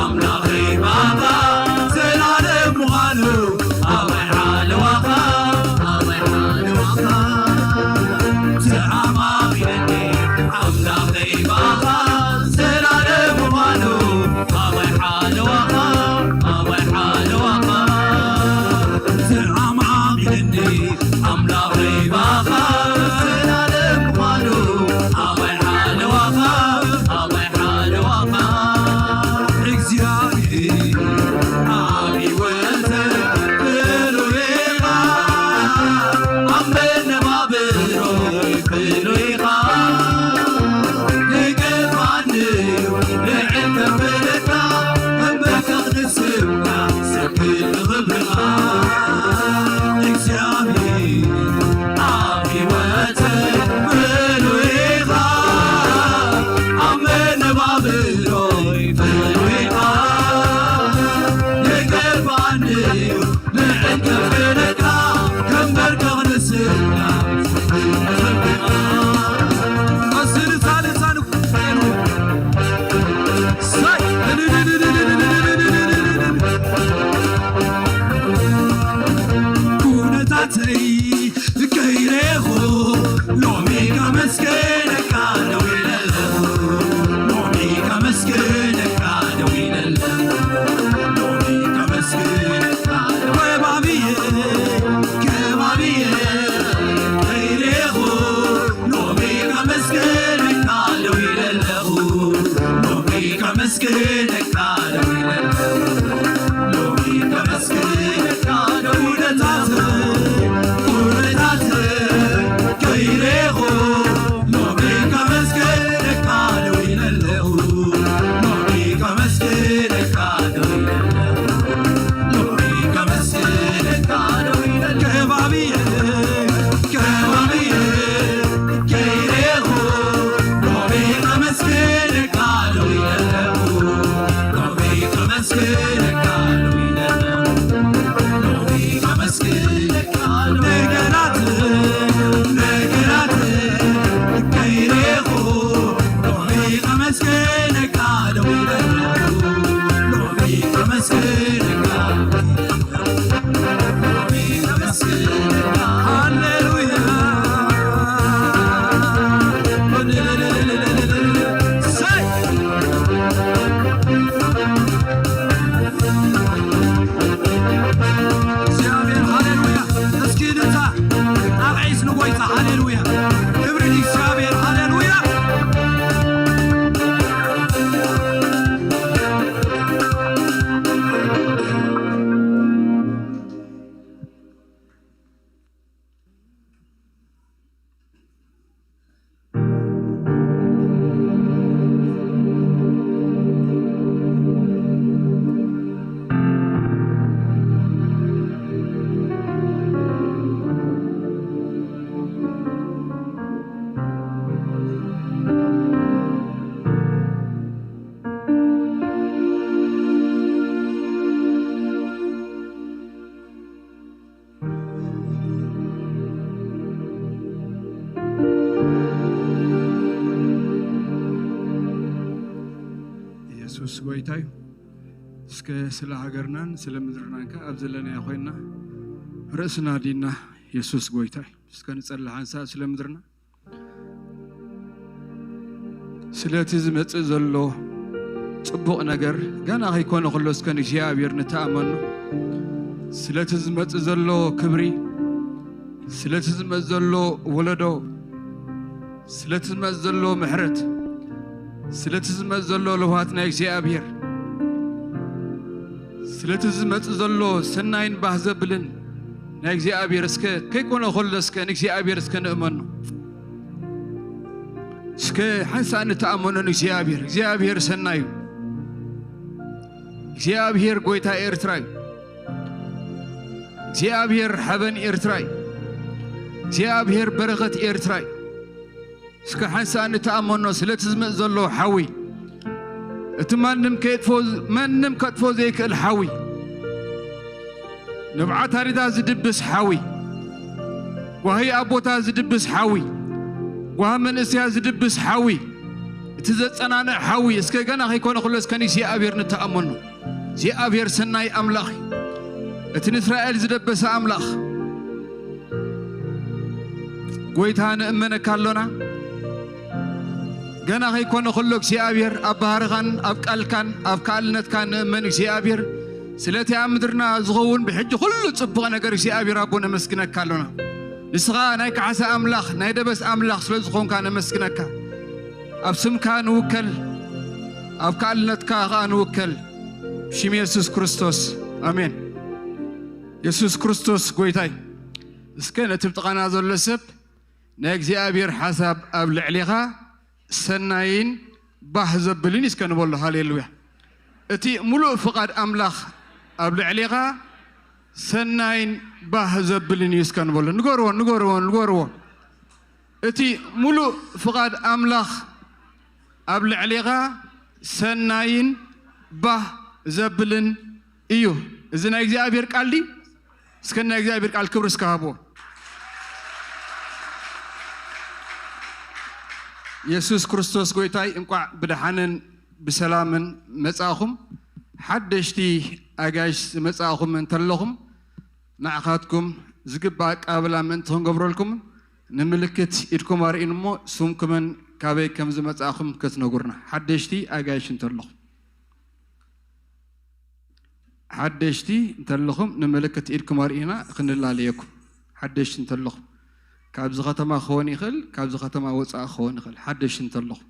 ኣምላኸይ ባባ ዘላለም ምዃኑ ኣባይ ሓለዋኻ፣ ኣባይ ሓለዋኻ። ተኣማሚነኒ ኣምላኸይ ባኻ ዘላለም ምዃኑ ኣባይ ሓለዋኻ፣ ኣባይ ሓለዋኻ። ተኣማሚነኒ ኣምላኸይ ባኻ ዘላለም ምዃኑ ኣባይ ሓለዋኻ፣ ኣባይ ሓለዋኻ። እግዚኣብሔር ኣብ ህይወት ብሉይ ኢኻ፣ ኣብ መነባብሮይ ብሉይ ኢኻ። ንገባኒ ልዕል ከበለካ፣ ከበካ ክትስምካ ሰግድ ንኽብርኻ። እግዚኣብሔር ኣብ ህይወት ብሉይ ኢኻ፣ ኣብ መነባብሮይ ብሉይ ኢኻ። ንገባኒ ልዕል ከበለካ፣ ከበካ ክትስምካ ሰግድ ንኽብርኻ። ኩነታተይ ከይሬኹ ሎሚ ከመስግነካ ደው ኢለ ኣለኹ። ሎሚ ከመስግነካ ደው ኢለ ኣለኹ። ሎሚ ከመስግነካ ከባብየ ከባብየ ከይሬኹ ሎሚ ከመስግነካ ደው ኢለ ኣለኹ። ሎሚ ከመስግነካ ደው ኢለ ኣለኹ። ሎሚ ከመስግነካ ደው ኢለ ኣለኹ። ውለታት፣ ውለታት ከይሬኹ ሎሚ ከመስግነካ ደው ኢለ ኣለኹ። ሎሚ ከመስግነካ ደው ኢለ ኣለኹ። ሎሚ ከመስግነካ ደው ኢለ ኣለኹ። ከባብየ፣ ከባብየ ከይሬኹ ሎሚ ከመስግነካ ደው ኢለ ኣለኹ። ሎሚ ከመስግነካ ደው ኢለ ኣለኹ። ሎሚ ከመስግነካ ደው ኢለ ነገራት፣ ነገራት ከይሬኹ ሎሚ ከመስግነካ ደው ኢለ ኣለኹ። ሎሚ ከመስግነካ ሃሌሉያ። እሰይ። እግዚኣብሔር ሃሌሉያ። እስኪ እልልታ ኣብ ዒስ ንጎይታ ሃሌሉያ። ክብሪ ንእግዚኣብሔር ሃሌሉያ። ኢየሱስ ጎይታ እዩ። እስከ ስለ ሃገርናን ስለ ምድርናን ከኣ ኣብ ዘለናዮ ኮይንና ርእስና ኣድኒና፣ ኢየሱስ ጎይታ እዩ። እስከ ንጸሊ ሓንሳእ ስለ ምድርና። ስለቲ ዝመጽእ ዘሎ ጽቡቕ ነገር ገና ከይኮነ ከሎ እስከ ንእግዚኣብሔር ንተኣመኖ። ስለቲ ዝመጽእ ዘሎ ክብሪ፣ ስለቲ ዝመጽእ ዘሎ ወለዶ፣ ስለቲ ዝመጽእ ዘሎ ምሕረት፣ ስለቲ ዝመጽእ ዘሎ ለውሃት ናይ እግዚኣብሔር፣ ስለቲ ዝመጽእ ዘሎ ሰናይን ባህ ዘብልን ናይ እግዚኣብሔር እስከ ከይኮነ ከሎ እስከ ንእግዚኣብሔር እስከ ንእመኖ። እስከ ሓንሳእ ንተኣመኖ ንእግዚኣብሔር። እግዚኣብሔር ሰናይ እዩ። እግዚኣብሔር ጎይታ ኤርትራ እዩ። እግዚኣብሔር ሓበን ኤርትራ እዩ። እግዚኣብሔር በረኸት ኤርትራ እዩ። እስከ ሓንሳእ ንተኣመኖ ስለቲ ዝመጽእ ዘሎ ሓዊ። እቲ ማንም ከየጥፎ፣ ማንም ከጥፎ ዘይክእል ሓዊ። ንብዓት ኣሪዳ ዝድብስ ሓዊ። ጓሂ ኣቦታት ዝድብስ ሓዊ፣ ጓሂ መንእሰያት ዝድብስ ሓዊ፣ እቲ ዘጸናንዕ ሓዊ፣ እስከ ገና ከይኮነ ከሎ እስከ ንእግዚኣብሔር ንተኣመኖ። እግዚኣብሔር ሰናይ ኣምላኽ እዩ። እቲ ንእስራኤል ዝደበሰ ኣምላኽ፣ ጐይታ፣ ንእመነካ ኣሎና። ገና ከይኮነ ከሎ እግዚኣብሔር ኣብ ባህርኻን ኣብ ቃልካን ኣብ ከኣልነትካን ንእመን እግዚኣብሔር። ስለቲ ኣብ ምድርና ዝኸውን ብሕጂ ኩሉ ጽቡቕ ነገር እግዚኣብሔር ኣቦ ነመስግነካ ኣሎና። ንስኻ ናይ ካሕሳ ኣምላኽ ናይ ደበስ ኣምላኽ ስለ ዝኾንካ ነመስግነካ። ኣብ ስምካ ንውከል፣ ኣብ ከኣልነትካ ኸኣ ንውከል። ብሽም የሱስ ክርስቶስ፣ ኣሜን። የሱስ ክርስቶስ ጐይታይ። እስከ ነቲ ብጥቓና ዘሎ ሰብ ናይ እግዚኣብሔር ሓሳብ ኣብ ልዕሌኻ ሰናይን ባህ ዘብልን እዩ እስከ ንበሎ። ሃሌሉያ። እቲ ሙሉእ ፍቓድ ኣምላኽ ኣብ ልዕሌኻ ሰናይን ባህ ዘብልን እዩ እስከ ንበሎ። ንገርዎ፣ ንገርዎ፣ ንገርዎ። እቲ ሙሉእ ፍቓድ ኣምላኽ ኣብ ልዕሌኻ ሰናይን ባህ ዘብልን እዩ። እዚ ናይ እግዚኣብሔር ቃል ድዩ? እስከ ናይ እግዚኣብሔር ቃል ክብሪ እስከ ሃብዎ። የሱስ ክርስቶስ ጐይታይ፣ እንቋዕ ብደሓንን ብሰላምን መጻእኹም። ሓደሽቲ ኣጋይሽ ዝመጻእኹም እንተለኹም፣ ንዓኻትኩም ዝግባእ ኣቀባብላ ምእንቲ ክንገብረልኩም፣ ንምልክት ኢድኩም ኣርእን እሞ፣ ስምኩምን ካበይ ከም ዝመጻእኹም ክትነግሩና። ሓደሽቲ ኣጋይሽ እንተለኹም። ሓደሽቲ እንተለኹም ንምልክት ኢድኩም ኣርእዩና፣ ክንላለየኩም። ሓደሽቲ እንተለኹም፣ ካብዚ ከተማ ክኸውን ይኽእል፣ ካብዚ ከተማ ወጻኢ ክኸውን ይኽእል። ሓደሽቲ እንተለኹም፣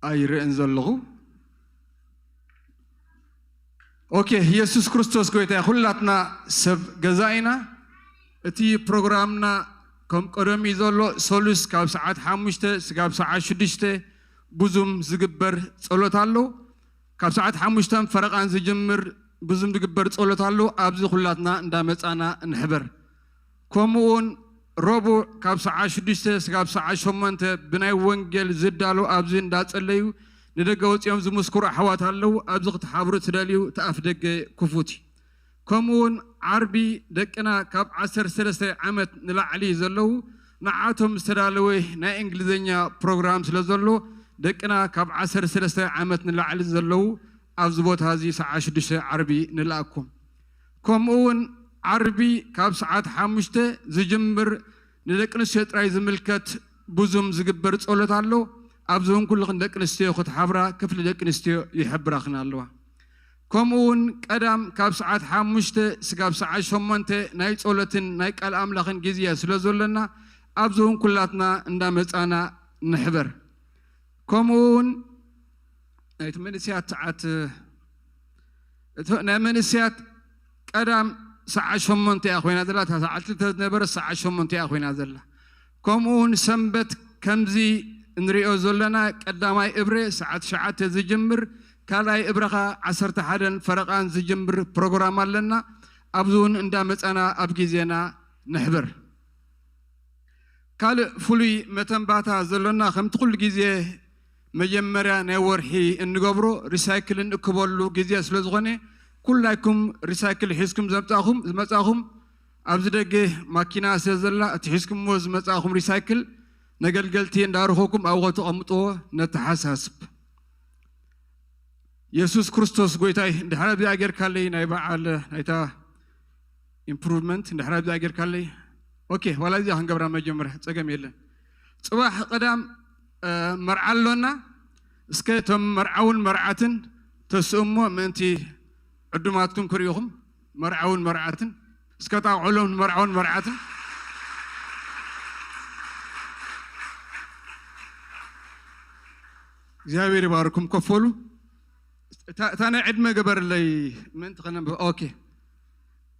ኣይርእን ዘለኹ። ኦኬ፣ የሱስ ክርስቶስ ጐይታ እዩ። ኩላትና ሰብ ገዛ ኢና። እቲ ፕሮግራምና ከም ቀደሙ እዩ ዘሎ። ሰሉስ ካብ ሰዓት ሓሙሽተ ስጋብ ሰዓት ሽዱሽተ ብዙም ዝግበር ጸሎት ኣሎ። ካብ ሰዓት ሓሙሽተን ፈረቓን ዝጅምር ብዙም ዝግበር ጸሎት ኣሎ። ኣብዚ ኩላትና እንዳመጻና ንሕበር። ከምኡ እውን ረቡዕ ካብ ሰዓት ሽዱሽተ ስጋብ ሰዓት ሸሞንተ ብናይ ወንጌል ዝዳሎ ኣብዚ እንዳጸለዩ ንደገ ወጺኦም ዝምስክሩ ኣሕዋት ኣለዉ። ኣብዚ ክትሓብሩ ትደልዩ እቲ ኣፍ ደገ ክፉት እዩ። ከምኡ እውን ዓርቢ ደቅና ካብ ዓሰርተ ሰለስተ ዓመት ንላዕሊ ዘለዉ ንዓቶም ዝተዳለወ ናይ እንግሊዝኛ ፕሮግራም ስለ ዘሎ ደቅና ካብ ዓሰርተ ሰለስተ ዓመት ንላዕሊ ዘለዉ ኣብዚ ቦታ እዚ ሰዓት ሽዱሽተ ዓርቢ ንልኣኩም። ከምኡ እውን ዓርቢ ካብ ሰዓት ሓሙሽተ ዝጅምር ንደቂ ኣንስትዮ ጥራይ ዝምልከት ብዙም ዝግበር ጸሎት ኣሎ። ኣብዚ እውን ኩልኽን ደቂ ኣንስትዮ ክትሓብራ ክፍሊ ደቂ ኣንስትዮ ይሕብራኽን ኣለዋ። ከምኡ እውን ቀዳም ካብ ሰዓት ሓሙሽተ ስጋብ ሰዓት ሸሞንተ ናይ ጸሎትን ናይ ቃል ኣምላኽን ግዜ ስለ ዘሎና ኣብዚ እውን ኩላትና እንዳመጻና ንሕበር። ከምኡ እውን ናይቲ መንእሰያት ሰዓት፣ እቲ ናይ መንእሰያት ቀዳም ሰዓት ሸሞንተ እያ ኮይና ዘላ፣ እታ ሰዓት ክልተ ዝነበረት ሰዓት ሸሞንተ እያ ኮይና ዘላ። ከምኡ እውን ሰንበት ከምዚ እንሪኦ ዘለና ቀዳማይ እብረ ሰዓት ትሽዓተ ዝጅምር፣ ካልኣይ እብረ ኸዓ ዓሰርተ ሓደን ፈረቓን ዝጅምር ፕሮግራም ኣለና። ኣብዚ እውን እንዳመጻና ኣብ ግዜና ንሕበር። ካልእ ፍሉይ መተንባታ ዘሎና ከምቲ ኩሉ ግዜ መጀመርያ ናይ ወርሒ እንገብሮ ሪሳይክል እንእክበሉ ግዜ ስለ ዝኾነ ኩላይኩም ሪሳይክል ሒዝኩም ዘምጻኹም ዝመጻኹም ኣብዚ ደገ ማኪና ስለ ዘላ እቲ ሒዝኩምዎ ዝመጻኹም ሪሳይክል ነገልገልቲ እንዳረኸኩም ኣብኡ ከተቐምጥዎ ነተሓሳስብ። የሱስ ክርስቶስ ጐይታይ እንድሕር ኣብዚኣ ጌርካለይ ናይ በዓል ናይታ ኢምፕሩቭመንት እንድሕር ኣብዚኣ ጌርካለይ። ኦኬ፣ ዋላ እዚኣ ክንገብራ መጀመርያ ጸገም የለን። ጽባሕ ቀዳም መርዓ ኣሎና። እስከ እቶም መርዓውን መርዓትን ተስእሞ ምእንቲ ዕዱማትኩም ክርእኹም መርዓውን መርዓትን እስከ ጣቕዑሎም ንመርዓውን መርዓትን። እግዚኣብሔር ይባርኩም። ከፈሉ እታ እታ ናይ ዕድመ ገበርለይ ምእንቲ ከነንብብ። ኦኬ፣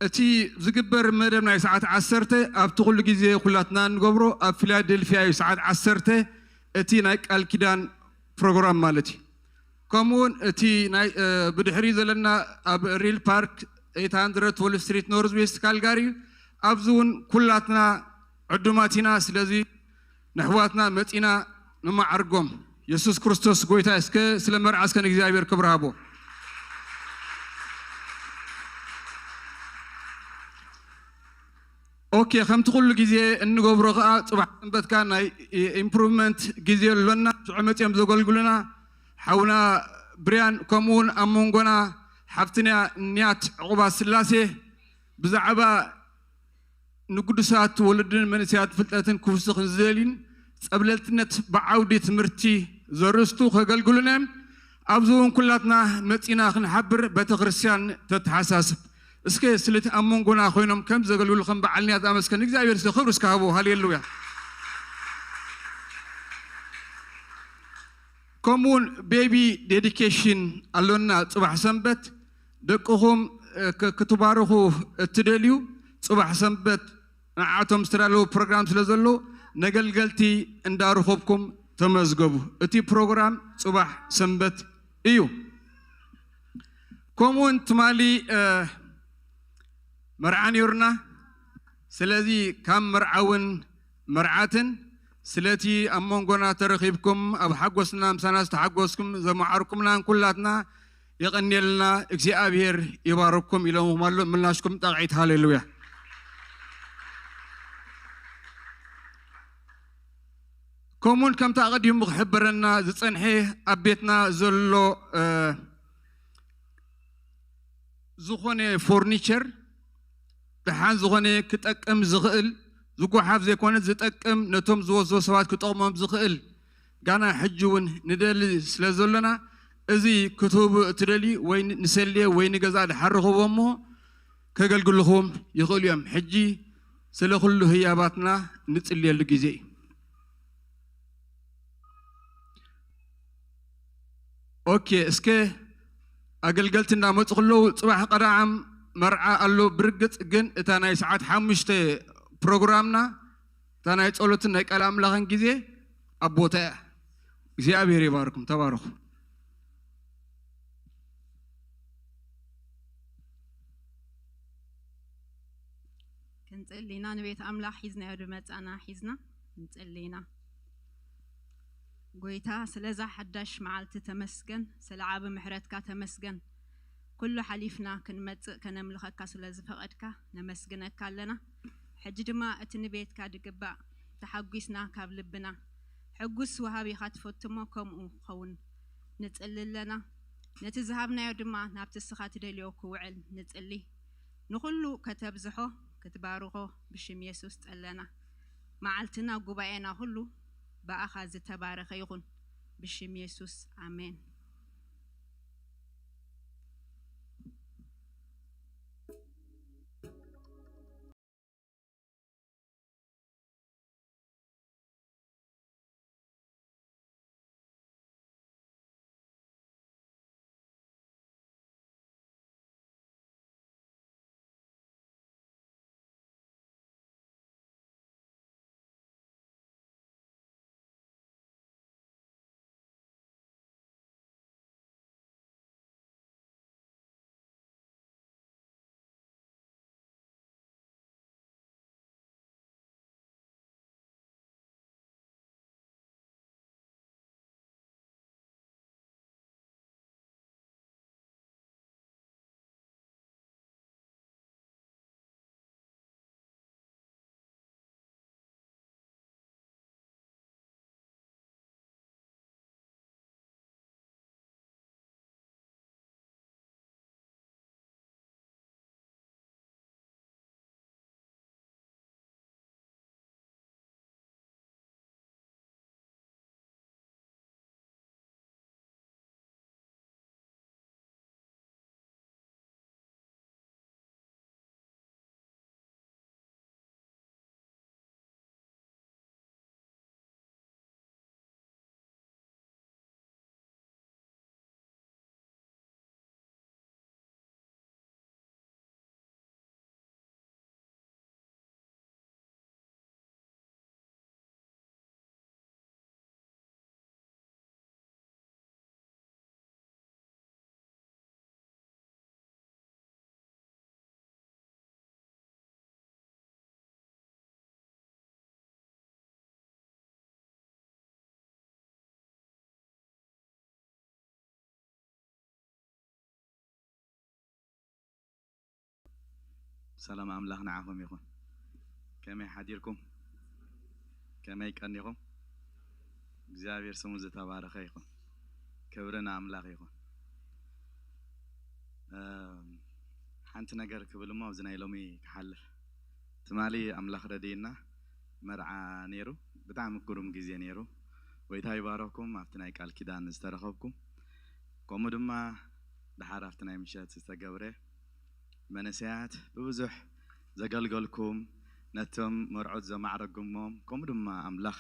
እቲ ዝግበር መደብ ናይ ሰዓት ዓሰርተ ኣብቲ ኩሉ ግዜ ኩላትና እንገብሮ ኣብ ፊላደልፊያ እዩ። ሰዓት ዓሰርተ እቲ ናይ ቃል ኪዳን ፕሮግራም ማለት እዩ። ከምኡ እውን እቲ ናይ ብድሕሪ ዘለና ኣብ ሪል ፓርክ ኤት ሃንድረድ ትወልቭ ስትሪት ኖርዝ ዌስት ካልጋሪ እዩ። ኣብዚ እውን ኩላትና ዕዱማት ኢና። ስለዚ ንኣሕዋትና መጺና ንመዓርጎም። የሱስ ክርስቶስ ጎይታ። እስከ ስለ መርዓ እስከ ንእግዚኣብሔር ክብሪ ሃቦ። ኦኬ፣ ከምቲ ኩሉ ግዜ እንገብሮ ከኣ፣ ጽባሕ ሰንበት ከኣ ናይ ኢምፕሩቭመንት ግዜ ኣሎና። ሽዑ መጺኦም ዘገልግሉና ሓውና ብርያን፣ ከምኡ እውን ኣብ መንጎና ሓፍትና ንያት ዕቑባ ስላሴ፣ ብዛዕባ ንግዱሳት ወለድን መንእሰያት ፍልጠትን ክውስኽን ዝደልዩን ጸብለልትነት ብዓውዲ ትምህርቲ ዘርእስቱ ከገልግሉና እዮም። ኣብዚ እውን ኩላትና መጺና ክንሓብር ቤተ ክርስቲያን ተተሓሳስብ። እስከ ስለቲ ኣብ መንጎና ኮይኖም ከም ዘገልግሉ ከም በዓል ንያት ኣመስገን እግዚኣብሔር እስከ ክብሪ እስከ ሃቦ። ሃሌሉያ። ከምኡውን ቤቢ ዴዲኬሽን ኣሎና ጽባሕ ሰንበት። ደቅኹም፣ እ፣ ክ-፣ ክትባርኹ እትደልዩ ጽባሕ ሰንበት ንዓቶም ዝተዳለወ ፕሮግራም ስለ ዘሎ ነገልገልቲ እንዳረኸብኩም ተመዝገቡ። እቲ ፕሮግራም ጽባሕ ሰንበት እዩ። ከምኡውን ትማሊ፣ እ፣ መርዓ ነይሩና። ስለዚ ካብ መርዓውን መርዓትን ስለቲ ኣብ መንጎና ተረኺብኩም ኣብ ሓጎስና ምሳና ዝተሓጎስኩም ዘማዓርኩምናን ኩላትና የቐንየልና፣ እግዚኣብሔር ይባርኩም ኢሎምኹም ኣሎ። ምላሽኩም ጣቕዒት። ሃሌሉያ። ከምኡውን ከምቲ ኣቐዲሙ ክሕበረና ዝጸንሐ ኣብ ቤትና ዘሎ፣ እ፣ ዝኾነ ፎርኒቸር ደሓን ዝኾነ ክጠቅም ዝኽእል፣ ዝጓሓፍ ዘይኮነ ዝጠቅም፣ ነቶም ዝወስዶ ሰባት ክጠቕሞም ዝኽእል ጋና ሕጂ እውን ንደሊ ስለ ዘሎና፣ እዚ ክትህቡ እትደልዩ ወይ ንሰልየ ወይ ንገዛ ድሓር ርኽቦ እሞ ከገልግልኹም ይኽእሉ እዮም። ሕጂ ስለ ኩሉ ህያባትና ንጽልየሉ ግዜ እዩ። ኦኬ፣ እስከ ኣገልገልቲ እንዳመጹ ከለዉ፣ ጽባሕ ቀዳዓም መርዓ ኣሎ። ብርግጽ ግን እታ ናይ ሰዓት ሓሙሽተ ፕሮግራምና፣ እታ ናይ ጸሎትን ናይ ቃል ኣምላኽን ግዜ ኣብ ቦታ እያ። እግዚኣብሔር ይባርኩም፣ ተባረኹ። ክንጽሊ ኢና። ንቤት ኣምላኽ ሒዝናዮ ድመጻና ሒዝና ክንጽሊ ኢና። ጎይታ፣ ስለዛ ሓዳሽ መዓልቲ ተመስገን፣ ስለ ዓቢ ምሕረትካ ተመስገን። ኩሉ ሓሊፍና ክንመጽእ ከነምልኸካ ስለ ዝፈቐድካ ነመስግነካ ኣለና። ሕጂ ድማ እቲ ንቤትካ ድግባእ ተሓጒስና ካብ ልብና፣ ሕጉስ ወሃቢኻ ትፈቱ እሞ ከምኡ ክኸውን ንጽሊ ኣለና። ነቲ ዝሃብናዮ ድማ ናብቲ እስኻ ትደልዮ ክውዕል ንጽሊ። ንኹሉ ከተብዝሖ ክትባርኾ ብሽም የሱስ ጸለና። መዓልትና ጉባኤና ኩሉ ብኣኻ ዝተባረኸ ይኹን። ብሽም የሱስ ኣሜን። ሰላም ኣምላኽ ንዓኹም ይኹን። ከመይ ሓዲርኩም? ከመይ ቀኒኹም? እግዚኣብሔር ስሙ ዝተባረኸ ይኹን። ክብሪ ንኣምላኽ ይኹን። እም፣ ሓንቲ ነገር ክብል እሞ ኣብዚ ናይ ሎሚ ክሓልፍ። ትማሊ ኣምላኽ ረድእና መርዓ ነይሩ። ብጣዕሚ ግሩም ግዜ ነይሩ። ጎይታ ይባረኽኩም ኣብቲ ናይ ቃል ኪዳን ዝተረኸብኩም። ከምኡ ድማ ደሓር ኣብቲ ናይ ምሸት ዝተገብረ መንእሰያት ብብዙሕ ዘገልገልኩም፣ ነቶም መርዑት ዘማዕረጉሞም፣ ከምኡ ድማ ኣምላኽ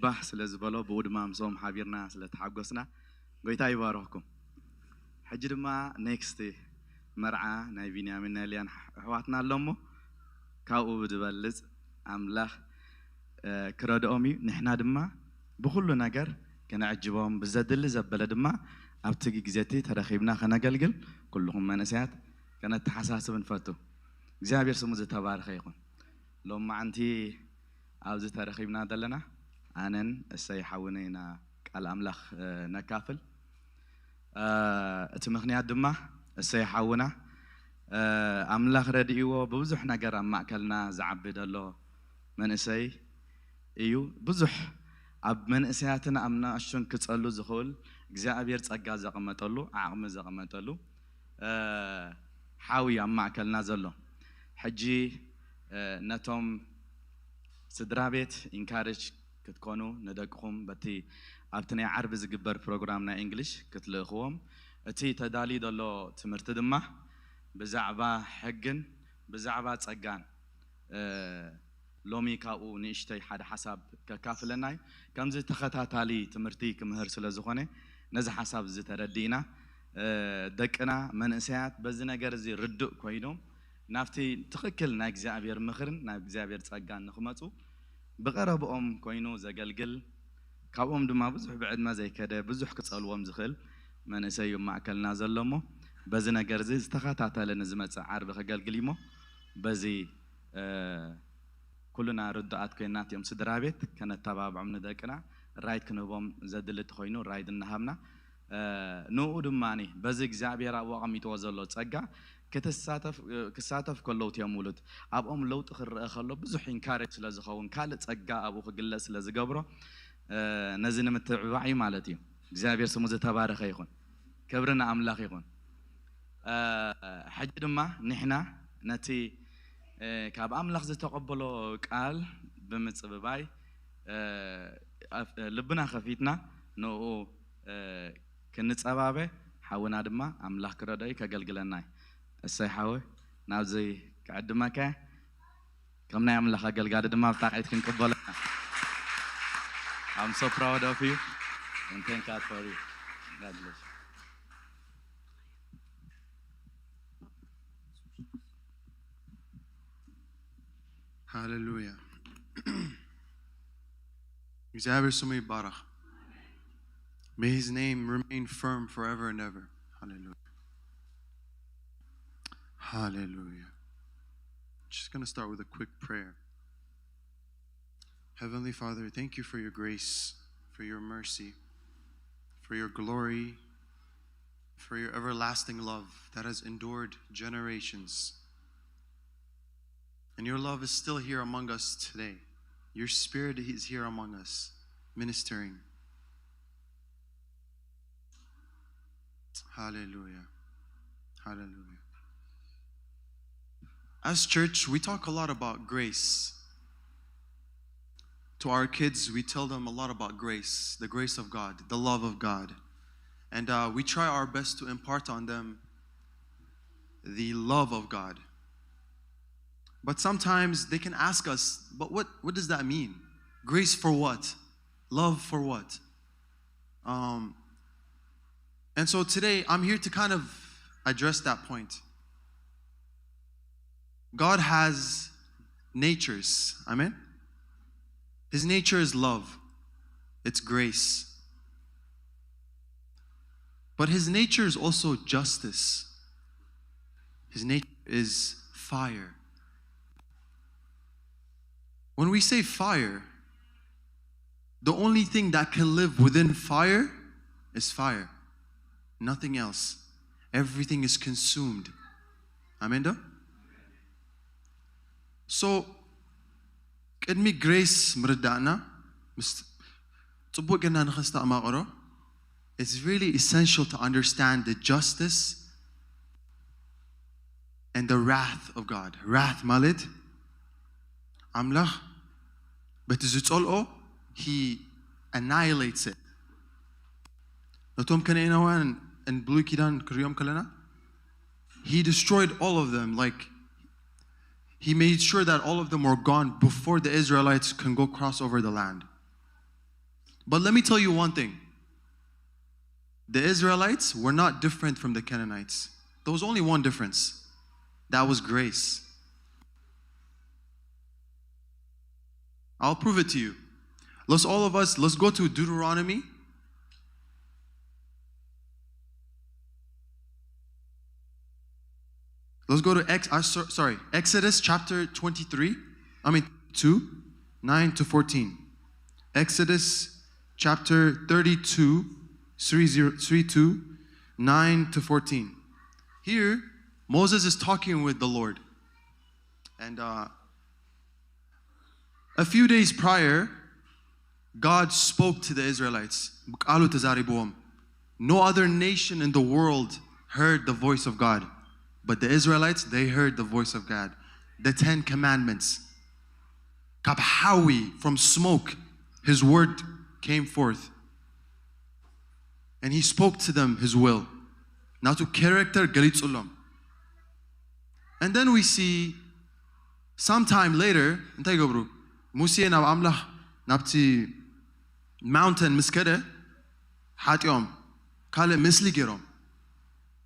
ባህ ስለ ዝበሎ ብኡ ድማ ምስኦም ሓቢርና ስለ ተሓጎስና ጎይታ ይባረኽኩም። ሕጂ ድማ ኔክስት መርዓ ናይ ቢንያሚን ናይ ሊያን ኣሕዋትና ኣሎ እሞ ካብኡ ብዝበልጽ ኣምላኽ እ፣ ክረድኦም እዩ። ንሕና ድማ ብኹሉ ነገር ከነዕጅቦም ብዘድሊ ዘበለ ድማ ኣብቲ ግዜ እቲ ተረኺብና ከነገልግል ኩልኹም መንእሰያት ከነተሓሳስብ ንፈቱ። እግዚኣብሔር ስሙ ዝተባረኸ ይኹን። ሎማዓንቲ ኣብዚ ተረኺብና ዘለና ኣነን እሰይ ሓውነ ኢና ቃል ኣምላኽ እ፣ ነካፍል። እ፣ እቲ ምኽንያት ድማ እሰይ ሓውና እ፣ ኣምላኽ ረድእዎ ብብዙሕ ነገር ኣብ ማእከልና ዝዓቢ ዘሎ መንእሰይ እዩ። ብዙሕ ኣብ መንእሰያትን ኣብ ንኣሽቱን ክጸሉ ዝኽእል እግዚኣብሔር ጸጋ ዘቐመጠሉ ዓቕሚ ዘቐመጠሉ እ፣ ሓው እዩ ኣብ ማእከልና ዘሎ። ሕጂ እ፣ ነቶም ስድራ ቤት ኢንካሬጅ ክትኮኑ ንደቅኹም በቲ ኣብቲ ናይ ዓርቢ ዝግበር ፕሮግራም ናይ እንግሊሽ ክትልእኽዎም። እቲ ተዳልዩ ዘሎ ትምህርቲ ድማ ብዛዕባ ሕግን ብዛዕባ ጸጋን እ፣ ሎሚ ካብኡ ንእሽተይ ሓደ ሓሳብ ከካፍለና እዩ። ከምዚ ተኸታታሊ ትምህርቲ ክምህር ስለ ዝኾነ ነዚ ሓሳብ እዚ ተረዲእና እ፣ ደቅና መንእሰያት በዚ ነገር እዚ ርዱእ ኮይኖም ናብቲ ትኽክል ናይ እግዚኣብሔር ምኽርን ናይ እግዚኣብሔር ጸጋን ንኽመጹ ብቐረብኦም ኮይኑ ዘገልግል ካብኦም ድማ ብዙሕ ብዕድመ ዘይከደ ብዙሕ ክጸልዎም ዝኽእል መንእሰይ እዩ ማእከልና ዘሎ እሞ በዚ ነገር እዚ ዝተኸታተለ ንዝመጽእ ዓርቢ ከገልግል እዩ እሞ በዚ እ፣ ኩልና ርዱኣት ኮይና እቲኦም ስድራ ቤት ከነተባብዖም ንደቅና ራይድ ክንህቦም ዘድሊ ተኮይኑ ራይድ እናሃብና እ፣ ንኡ ድማ በዚ እግዚኣብሔር ኣብኡ ኣቐሚጥዎ ዘሎ ጸጋ ክትሳተፍ እ፣ ክሳተፍ ከለዉ እቲኦም ውሉድ ኣብኦም ለውጢ ክረአ ከሎ ብዙሕ ኢንካሬጅ ስለ ዝኸውን ካልእ ጸጋ ኣብኡ ክግለጽ ስለ ዝገብሮ እ፣ ነዚ ንምትብባዕ እዩ ማለት እዩ። እግዚኣብሔር ስሙ ዝተባረኸ ይኹን። ክብሪ ንኣምላኽ ይኹን። እ፣ ሕጂ ድማ ንሕና ነቲ እ፣ ካብ ኣምላኽ ዝተቐበሎ ቃል ብምጽብባይ እ፣ ኣፍ- ልብና ከፊትና ንኡ እ፣ ክንጸባበ ሓውና ድማ ኣምላኽ ክረድኦ እዩ ከገልግለና እዩ። እሰይ ሓወ ናብዚ ክዕድመካ እየ። ከም ናይ ኣምላኽ ኣገልጋሊ ድማ ብጣቂት ክንቅበሎ ኢና። I'm so proud of you and thank God for you. God bless you. ሃሌሉያ። እግዚኣብሔር ስሙ ይባረኽ። May his name remain firm forever and ever. Hallelujah. Hallelujah. Just going to start with a quick prayer. Heavenly Father, thank you for your grace, for your mercy, for your glory, for your everlasting love that has endured generations. And your love is still here among us today. Your spirit is here among us, ministering. Hallelujah. Hallelujah. As church, we talk a lot about grace. To our kids, we tell them a lot about grace, the grace of God, the love of God. And uh, we try our best to impart on them the love of God. But sometimes they can ask us, but what, what does that mean? Grace for what? Love for what? Um, and so today I'm here to kind of address that point. God has natures. Amen? His nature is love, it's grace. But his nature is also justice. His nature is fire. When we say fire, the only thing that can live within fire is fire. Nothing else. Everything is consumed. Amen. So ቅድሚ ግሬስ ምርዳእና፣ ምስ ጽቡቕ ጌርና ንኸስተማቕሮ፣ it's really essential to understand the justice and the wrath of God. Wrath ማለት ኣምላኽ በቲ ዝጸልኦ he annihilates it። ነቶም ከነኤናውያን ን ብሉይ ኪዳን ክሪኦም ከለና he destroyed all of them, like he made sure that all of them were gone before the Israelites can go cross over the land. But let me tell you one thing. The Israelites were not different from the Canaanites. There was only one difference. That was grace. I'll prove it to you. Let's all of us, let's go to Deuteronomy. Let's go to Ex- uh, so- sorry, Exodus chapter twenty-three. I mean, two, nine to fourteen. Exodus chapter thirty-two, three zero, three two, nine to fourteen. Here, Moses is talking with the Lord. And uh, a few days prior, God spoke to the Israelites. ብቃሉ ተዛሪብዎም። No other nation in the world heard the voice of God, but the Israelites, they heard the voice of God. The Ten Commandments. ካብ ሓዊ, from smoke, his word came forth. And he spoke to them his will. ናቱ character ገሊጹሎም። And then we see sometime later እንታይ ይገብሩ? ሙሴ ናብ ኣምላኽ ናብቲ mountain ምስ ከደ ሓጢኦም ካልእ ምስሊ ገይሮም።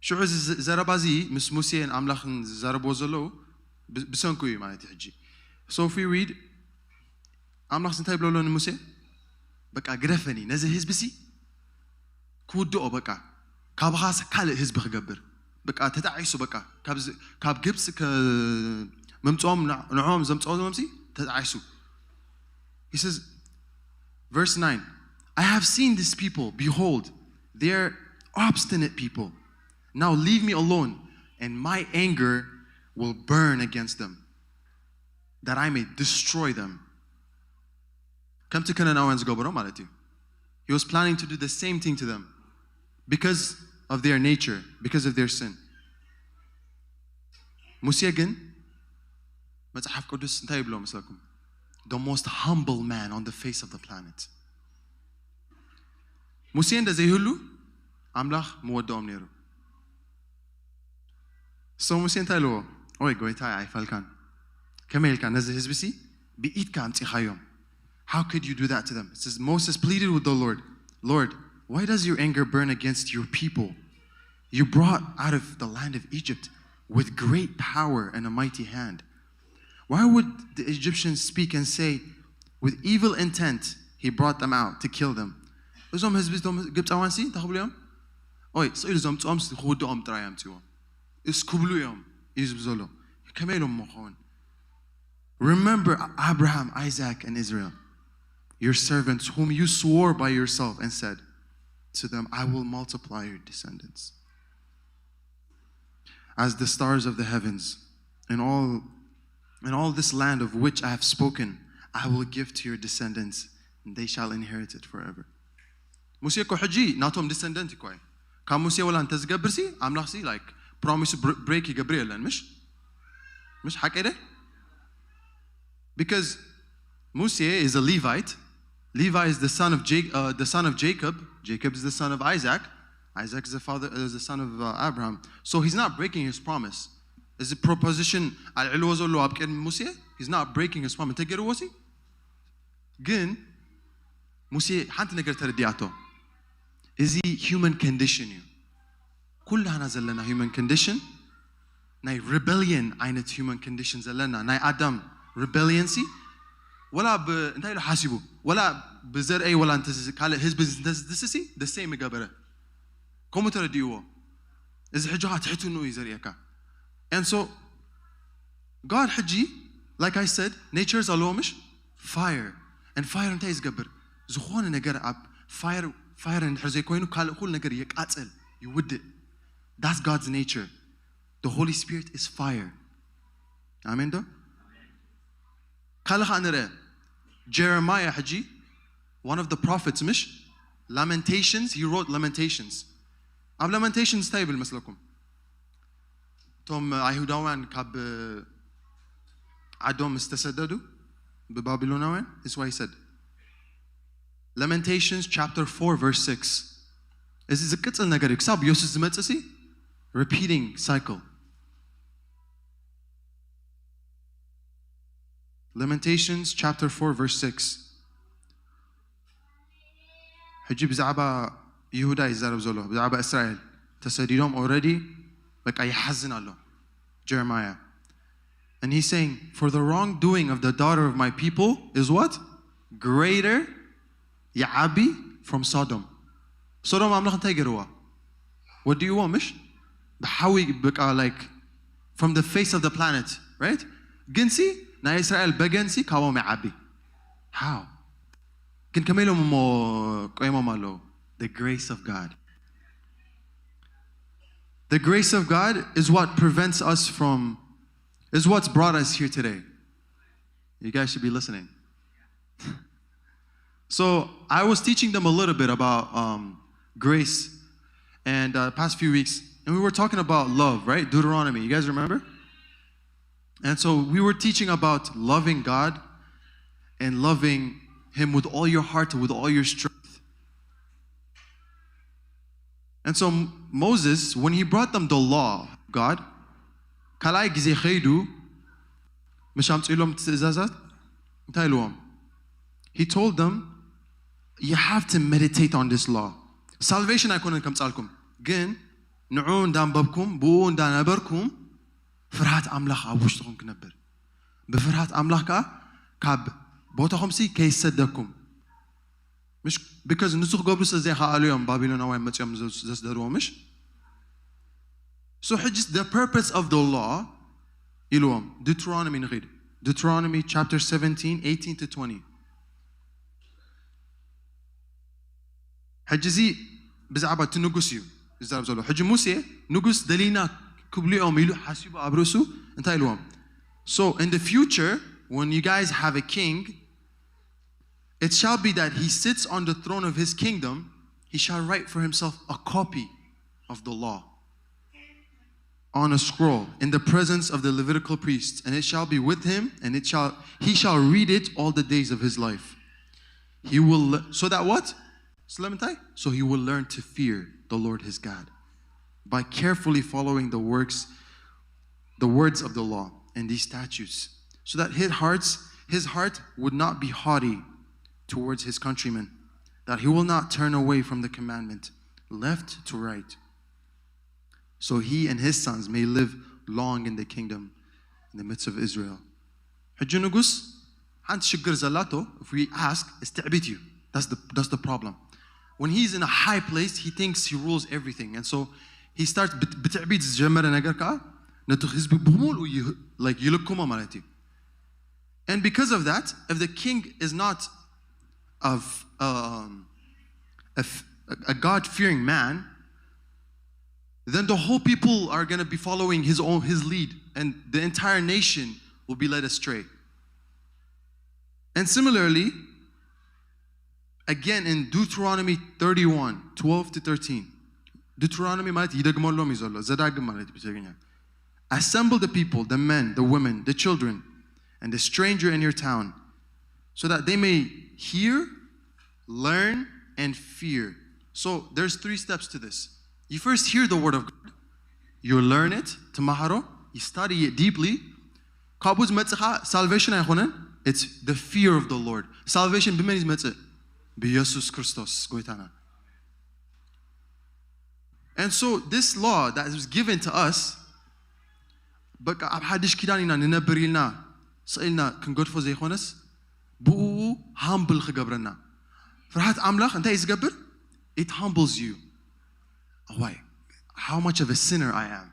ሽዑ እዚ ዘ- ዘረባ እዚ ምስ ሙሴን ኣምላኽን ዝዛረብዎ ዘለዉ ብ- ብሰንኩ እዩ ማለት እዩ። ሕጂ so if we read ኣምላኽ እንታይ ይብሎ ኣሎ ንሙሴ? በቃ ግደፈኒ፣ ነዚ ህዝቢ ሲ ክውድኦ፣ በቃ ካባኻ ካልእ ህዝቢ ክገብር፣ በቃ ተጣዒሱ፣ በቃ ካብ ዝ- ካብ ግብፂ ከ- ምምፅኦም ንዕ- ንዕኦም ዘምፅኦም ሲ ተጣዒሱ። He says, verse nine, I have seen this people, behold, they are obstinate people. Now leave me alone, and my anger will burn against them, that I may destroy them. ከምቲ ከነናውያን ዝገበሮ ማለት እዩ። He was planning to do the same thing to them because of their nature, because of their sin. ሙሴ ግን መጽሓፍ ቅዱስ እንታይ ይብሎ መስለኩም? The most humble man on the face of the planet. ሙሴ እንተ ዘይህሉ ኣምላኽ ምወደኦም ነይሩ። So ሙሴ እንታይ ኢልዎ? ኦይ ጎይታይ ኣይፋልካን፣ ከመይ ኢልካ ነዚ ህዝቢ ሲ ብኢድካ ኣምጺኻዮም? How could you do that to them? It says Moses pleaded with the Lord, Lord, why does your anger burn against your people? You brought out of the land of Egypt with great power and a mighty hand. Why would the Egyptians speak and say, with evil intent he brought them out to kill them? እዞም ህዝቢ እዞም ግብፃውያን ሲ እንታይ ክብሉ እዮም? ኦይ ስኢሉ እዞም ፆም ክውድኦም ጥራይ ኣምፅዎም እስ ክብሉ እዮም እዩ ዝብ ዘሎ። ከመይ ኢሎም እሞ ክኸውን? Remember Abraham, Isaac, and Israel, your servants, whom you swore by yourself and said to them, I will multiply your descendants as the stars of the heavens, and all and all this land of which I have spoken, I will give to your descendants, and they shall inherit it forever. ሙሴ እኮ ሕጂ ናቶም ዲሰንደንት እኮ እዩ። ካብ ሙሴ ወላ እንተዝገብር ሲ ኣምላኽ ሲ like promise break ይገብር የለን ምሽ ምሽ ሓቂ ደ? Because ሙሴ is a Levite. Levi is the son of Jacob, uh, the son of Jacob. Jacob is the son of Isaac. Isaac is the father, uh, is the son of uh, Abraham. So he's not breaking his promise. እዚ ፕሮፖዚሽን ኣልዕልዎ ዘሎ ኣብ ቅድሚ ሙሴ he's not breaking his promise. እንተገይርዎ ሲ ግን ሙሴ ሓንቲ ነገር ተረዲኣቶ። እዚ human condition እዩ። ኩላና ዘለና human condition ናይ rebellion ዓይነት human condition ዘለና ናይ ኣዳም rebellion ሲ ወላ ብ- እንታይ ኢሉ ሓሲቡ ወላ ብዘርእይ ወላ እንተ- ካልእ ህዝቢ እንተዝድስሲ the same ይገበረ። ከምኡ ተረዲእዎ። እዚ ሕጂ ኸዓ ትሕትንኡ እዩ ዘርእየካ። And so God ሕጂ like I said natures ኣለዎ ምሽ fire. And fire እንታይ እዩ ዝገብር? ዝኾነ ነገር ኣብ fire fire እንድሕር ዘይኮይኑ ካልእ ኩሉ ነገር የቃፅል ይውድእ። That's God's nature. The Holy Spirit is fire. ኣሜን ዶ? ካልእ ኸዓ ንርአ። Jeremiah ሕጂ one of the prophets ምሽ? Lamentations, he wrote Lamentations. ኣብ Lamentations እንታይ ይብል መስለኩም? እቶም ኣይሁዳውያን ካብ ዓዶም ዝተሰደዱ ብባቢሎናውያን is what he said. Lamentations chapter four verse six. እዚ ዝቅጽል ነገር እዩ ክሳብ ኢየሱስ ዝመጽእ ሲ repeating cycle. Lamentations chapter four verse six. ሕጂ ብዛዕባ ይሁዳ ይዛረብ ዘሎ ብዛዕባ እስራኤል ተሰዲዶም already በቃ ይሓዝን ኣሎ Jeremiah. And he's saying, for the wrongdoing of the daughter of my people is what? Greater, ይዓቢ, from Sodom. ሶዶም ኣምላኽ እንታይ ገርዋ? ወዲእዎ ምሽ? ብሓዊ በቃ like from the face of the planet, right? ግንሲ ናይ እስራኤል በገንሲ ካቦም ይዓቢ። How? ግን ከመይ ኢሎም እሞ ቆይሞም ኣለዉ? The grace of God. The grace of God is what prevents us from, is what's brought us here today. You guys should be listening. So I was teaching them a little bit about um, grace and uh, past few weeks, and we were talking about love, right? Deuteronomy. You guys remember? And so we were teaching about loving God and loving Him with all your heart, with all your strength. And so Moses, when he brought them the law of God, ካልኣይ ግዜ ኸይዱ ምሽ ኣምፅእሎም ትእዛዛት እንታይ ኢልዎም? He told them, you have to meditate on this law. Salvation ኣይኮነን ከምፃልኩም፣ ግን ንዑ እንዳንበብኩም ብኡ እንዳነበርኩም ፍርሃት ኣምላኽ ኣብ ውሽጥኹም ክነብር፣ ብፍርሃት ኣምላኽ ከዓ ካብ ቦታኹምሲ ከይሰደኩም ምሽ? Because ንሱ ክገብሩ ስለ ዘይከኣሉ እዮም ባቢሎናውያን መፅኦም ዘስደድዎ ምሽ? So ሕጂ the purpose of the law ኢልዎም Deuteronomy ንኺድ Deuteronomy chapter seventeen eighteen to twenty. ሕጂ እዚ ብዛዕባ እቲ ንጉስ እዩ ዝዛረብ ዘሎ። ሕጂ ሙሴ ንጉስ ደሊና ክብልኦም ኢሉ ሓሲቡ ኣብ ርእሱ እንታይ ኢልዎም? So in the future when you guys have a king, it shall be that he sits on the throne of his kingdom, he shall write for himself a copy of the law on a scroll in the presence of the Levitical priests, and it shall be with him, and it shall he shall read it all the days of his life. He will le- so that what? ስለምንታይ? So he will learn to fear the Lord his God by carefully following the works the words of the law and these statutes, so that his hearts his heart would not be haughty towards his countrymen, that he will not turn away from the commandment left to right, so he and his sons may live long in the kingdom in the midst of Israel. ሕጂ ንጉስ ሓንቲ ሽግር ዘላቶ, if we ask, is ትዕቢት እዩ. That's the, that's the problem. When he's in a high place, he thinks he rules everything. And so he starts ብትዕቢት ዝጀመረ ነገር ከዓ ነቲ ህዝቢ ብምሉኡ like ይልክሞ ማለት እዩ. And because of that, if the king is not of um, a, a God-fearing man, then the whole people are going to be following his own his lead, and the entire nation will be led astray. And similarly, again in Deuteronomy thirty-one, twelve to thirteen. Deuteronomy ማለት ይደግመሎም እዩ ዘሎ፣ ዘዳግም ማለት እዩ ብትግርኛ. Assemble the people, the men, the women, the children, and the stranger in your town, so that they may hear, learn, and fear. So there's three steps to this. You first hear the word of God, you learn it, ትመሃሮ, you study it deeply. ካብኡ ዝመፅኻ salvation ኣይኮነን, it's the fear of the Lord. Salvation ብመን እዩ ዝመፅእ? ብኢየሱስ ክርስቶስ ጎይታና. And so this law that was given to us, በቃ ኣብ ሓድሽ ኪዳን ኢና ንነብር ኢልና ስቕ ኢልና ክንገድፎ ዘይኮነስ ብኡ humble ክገብረና። ፍርሃት ኣምላኽ እንታይ እዩ ዝገብር? It humbles you. Why? How much of a sinner I am.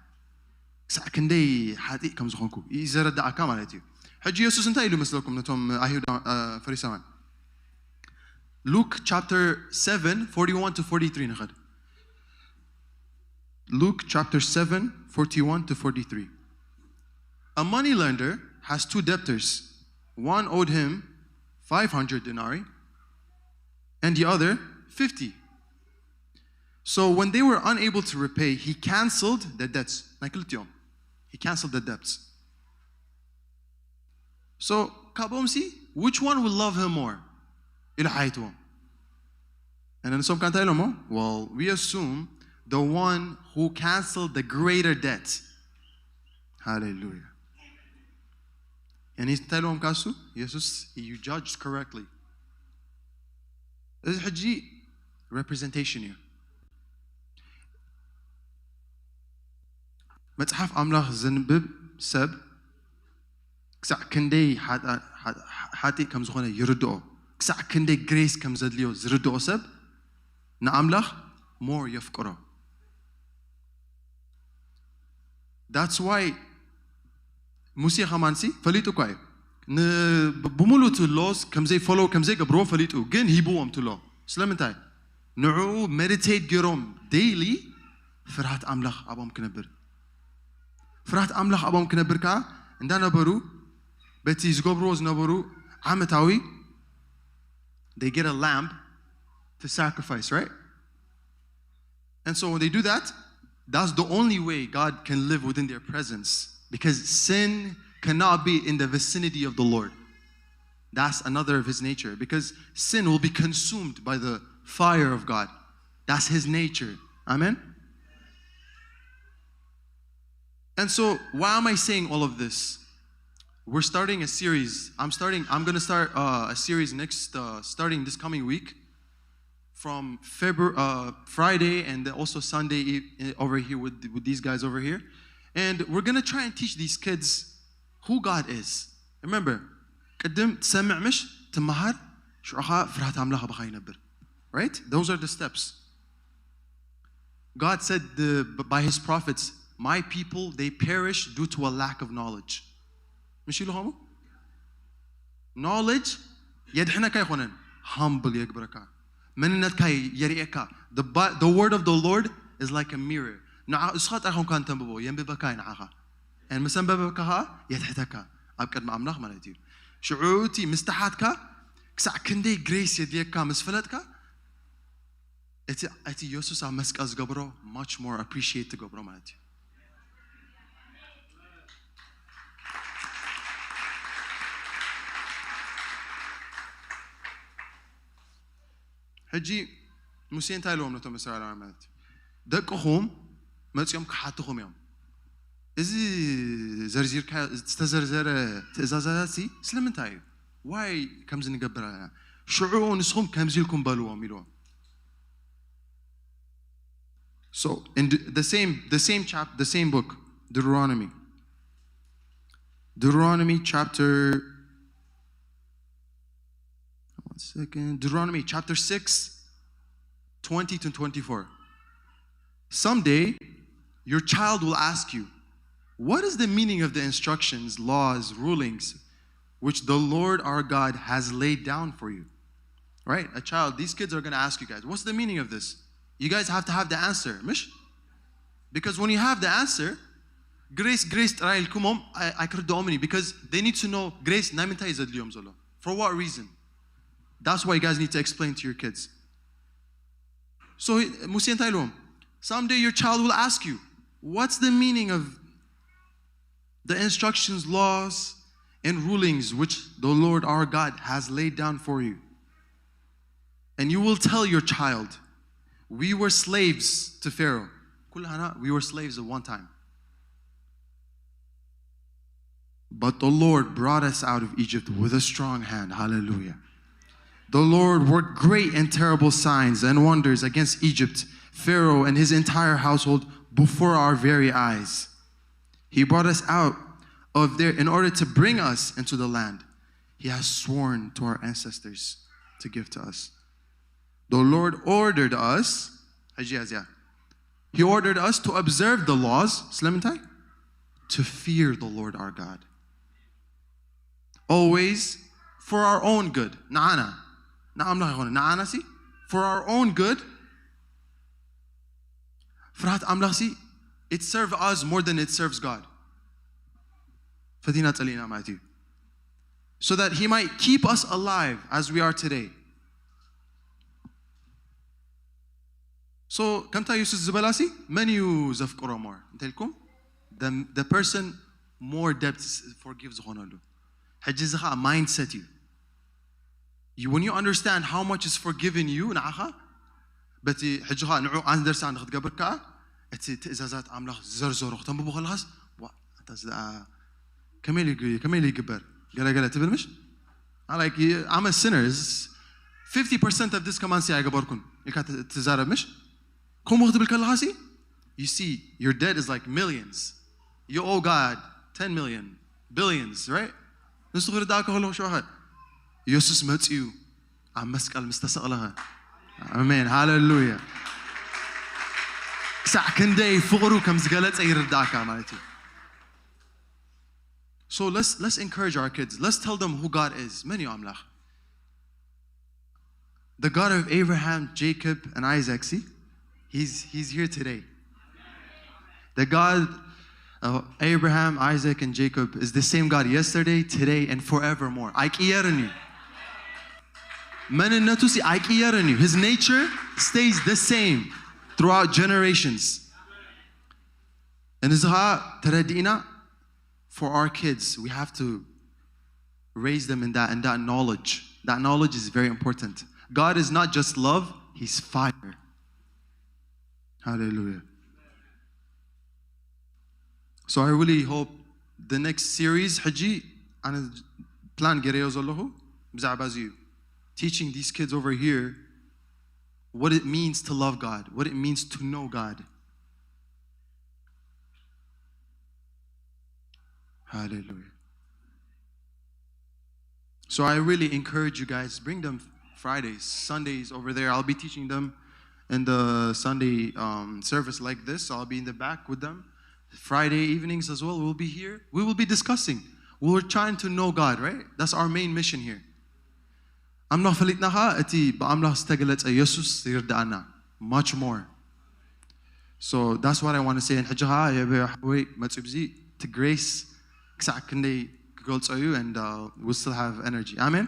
ክሳዕ ክንደይ ሓጢእ ከም ዝኾንኩ እዩ ዘረዳእካ ማለት እዩ። ሕጂ የሱስ እንታይ ኢሉ መስለኩም ነቶም ኣይሁዳ ፈሪሳውያን? Luke chapter seven forty-one to forty-three ንኸድ። Luke chapter seven forty-one to forty-three. A money lender has two debtors. One owed him five hundred denarii, and the other fifty. So when they were unable to repay, he canceled the debts. ናይ ክልቲኦም። He canceled the debts. So ካብኦም ሲ which one will love him more? ኢሉ ሓይትዎም። And ንሶም ከ እንታይ ኢሎሞ? Well, we assume the one who canceled the greater debt. Hallelujah. And እንታይ ኢሎዎም ካሱ? የሱስ, you judged correctly. እዚ ሕጂ representation እዩ። መጽሓፍ ኣምላኽ ዘንብብ ሰብ ክሳዕ ክንደይ ሓጢእ ከም ዝኾነ ይርድኦ፣ ክሳዕ ክንደይ ግሬስ ከም ዘድልዮ ዝርድኦ ሰብ ንኣምላኽ more የፍቅሮ። That's why ሙሴ ከማንሲ ፈሊጡ እኳ እዩ። ብሙሉእ እቲ ሎስ ከምዘይ ፎሎው ከምዘይገብርዎ ፈሊጡ፣ ግን ሂብዎም ትሎ። ስለምንታይ? ንዕኡ ሜዲቴት ገይሮም ዴይሊ ፍርሃት ኣምላኽ ኣብኦም ክነብር። ፍርሃት ኣምላኽ ኣብኦም ክነብር ከዓ እንዳነበሩ በቲ ዝገብርዎ ዝነበሩ ዓመታዊ they get a lamb to sacrifice, right? And so when they do that, that's the only way God can live within their presence, because sin cannot be in the vicinity of the Lord. That's another of his nature, because sin will be consumed by the fire of God. That's his nature. Amen? And so, why am I saying all of this? We're starting a series. I'm starting, I'm going to start uh, a series next, uh, starting this coming week, from February, uh, Friday, and then also Sunday eve- over here with, with these guys over here. And we're going to try and teach these kids who God is. Remember, ቅድም ትሰምዕ ምሽ ትመሃር ሽዑኻ ፍርሃት ኣምላኽ ኣባኻ ይነብር. Right? Those are the steps. God said the, by his prophets, "My people, they perish due to a lack of knowledge." ምሽ ኢሉ ኸሙ? Knowledge የድሕነካ ኣይኮነን፣ ሃምብል የግብረካ፣ መንነትካ የርእየካ። The, Bi- the word of the Lord is like a mirror. ንዓ እስኻ ጥራይ ኾንካ እንተንብቦ የንብበካ እዩ ንዓኻ። And ምስ ኣንበበካ ኸዓ የትሕተካ ኣብ ቅድሚ ኣምላኽ ማለት እዩ። ሽዑ እቲ ምስትሓትካ ክሳዕ ክንደይ ግሬስ የድልየካ ምስ ፈለጥካ እቲ እቲ የሱስ ኣብ መስቀል ዝገብሮ much more appreciate ትገብሮ ማለት እዩ። ሕጂ ሙሴ እንታይ ኢልዎም ነቶም እስራኤላውያን ማለት እዩ? ደቅኹም መፂኦም ክሓትኹም እዮም። እዚ ዘርዚርካ ዝተዘርዘረ ትእዛዛት ሲ ስለምንታይ እዩ? ዋይ ከምዚ ንገብር ኣለና? ሽዑ ንስኹም ከምዚ ኢልኩም በልዎም ኢልዎም። So in the, the same the same chap the same book, Deuteronomy. Deuteronomy chapter one second. Deuteronomy chapter six, twenty to twenty-four. Someday, your child will ask you, "What is the meaning of the instructions, laws, rulings which the Lord our God has laid down for you?" Right? A child, these kids are going to ask you guys, "What's the meaning of this?" You guys have to have the answer, مش? Because when you have the answer, ግሬስ ግሬስ ጥራይ ኢልኩሞም ኣይክርድኦምን እዩ። Because they need to know ግሬስ ናይ ምንታይ እዩ ዘድልዮም ዘሎ? For what reason? That's why you guys need to explain to your kids. So ሙሴ እንታይ ኢልዎም? Someday your child will ask you, "What's the meaning of the instructions, laws, and rulings which the Lord our God has laid down for you?" And you will tell your child, "We were slaves to Pharaoh." ኩላህና we were slaves at one time. "But the Lord brought us out of Egypt with a strong hand." Hallelujah. "The Lord worked great and terrible signs and wonders against Egypt, Pharaoh and his entire household before our very eyes. He brought us out of there in order to bring us into the land he has sworn to our ancestors to give to us." The Lord ordered us, ሕጂ እዚኣ, He ordered us to observe the laws, ስለምንታይ? To fear the Lord our God. Always for our own good. ንዓና፣ ንኣምላኽ ኣይኮነ፣ ንዓና ሲ for our own good. ፍርሃት ኣምላኽ ሲ it serve us more than it serves God. ፈቲና ጸሊእና ማለት እዩ። so that he might keep us alive as we are today. So ከምታ የሱስ ዝበላሲ መን እዩ ዘፍቅሮ more እንተልኩም? The person more debts forgive ዝኾነሉ። ሕጂ እዚ ከዓ mindset እዩ። You- when you understand how much is forgiven you ንዓኻ፣ በቲ ሕጂ ከዓ ንዑ understand ክትገብር ከዓ እቲ ትእዛዛት ኣምላኽ ዘርዘሮ ክተንብቦ ከለኻስ፣ ዋ ኣታ እዚ ደኣ ከመይ ኢሉ ይግ- ከመይ ኢሉ ይግበር ገለገለ ትብል ምሽ? I'm like, I'm a sinner. Fifty percent of this command ኣይገበርኩን ኢልካ ት- ትዛረብ ምሽ? ከምኡ ክትብል ከለኻሲ you see your debt is like millions. You owe God ten million, billions, right? ንሱ ክርዳእካ ከለኹ ሽዑኸ የሱስ መፅዩ ኣብ መስቀል ምስ ተሰቕለኸ፣ ኣሜን ሃሌሉያ፣ ክሳዕ ክንደይ ፍቕሩ ከም ዝገለፀ ይርዳእካ ማለት እዩ። So let's let's encourage our kids. Let's tell them who God is. መን እዩ ኣምላኽ? The God of Abraham, Jacob, and Isaac. See, he's he's here today. The God of Abraham, Isaac, and Jacob is the same God yesterday, today, and forevermore. ኣይቅየርን እዩ። መንነቱ ሲ ኣይቅየርን እዩ። His nature stays the same throughout generations. And እዚ ከዓ ተረዲእና for our kids, we have to raise them in that in that knowledge. That knowledge is very important. God is not just love, he's fire. Hallelujah. So I really hope the next series ሕጂ ኣነ plan ገይረዮ ዘለኹ ብዛዕባ እዚ እዩ. Teaching these kids over here what it means to love God, what it means to know God. Hallelujah. So I really encourage you guys, bring them Fridays, Sundays over there. I'll be teaching them in the Sunday um, service like this. I'll be in the back with them. Friday evenings as well, we'll be here. We will be discussing. We're trying to know God, right? That's our main mission here. ኣምላኽ ፈሊጥና ኸዓ እቲ ብኣምላኽ ዝተገለጸ የሱስ ይርድኣና much more. So that's what I want to say. ሕጂ ኸዓ የበ ሓወይ መፅዩ ብዚ እቲ grace ክሳዕ ክንደይ ክገልጾ እዩ and uh, we still have energy. Amen.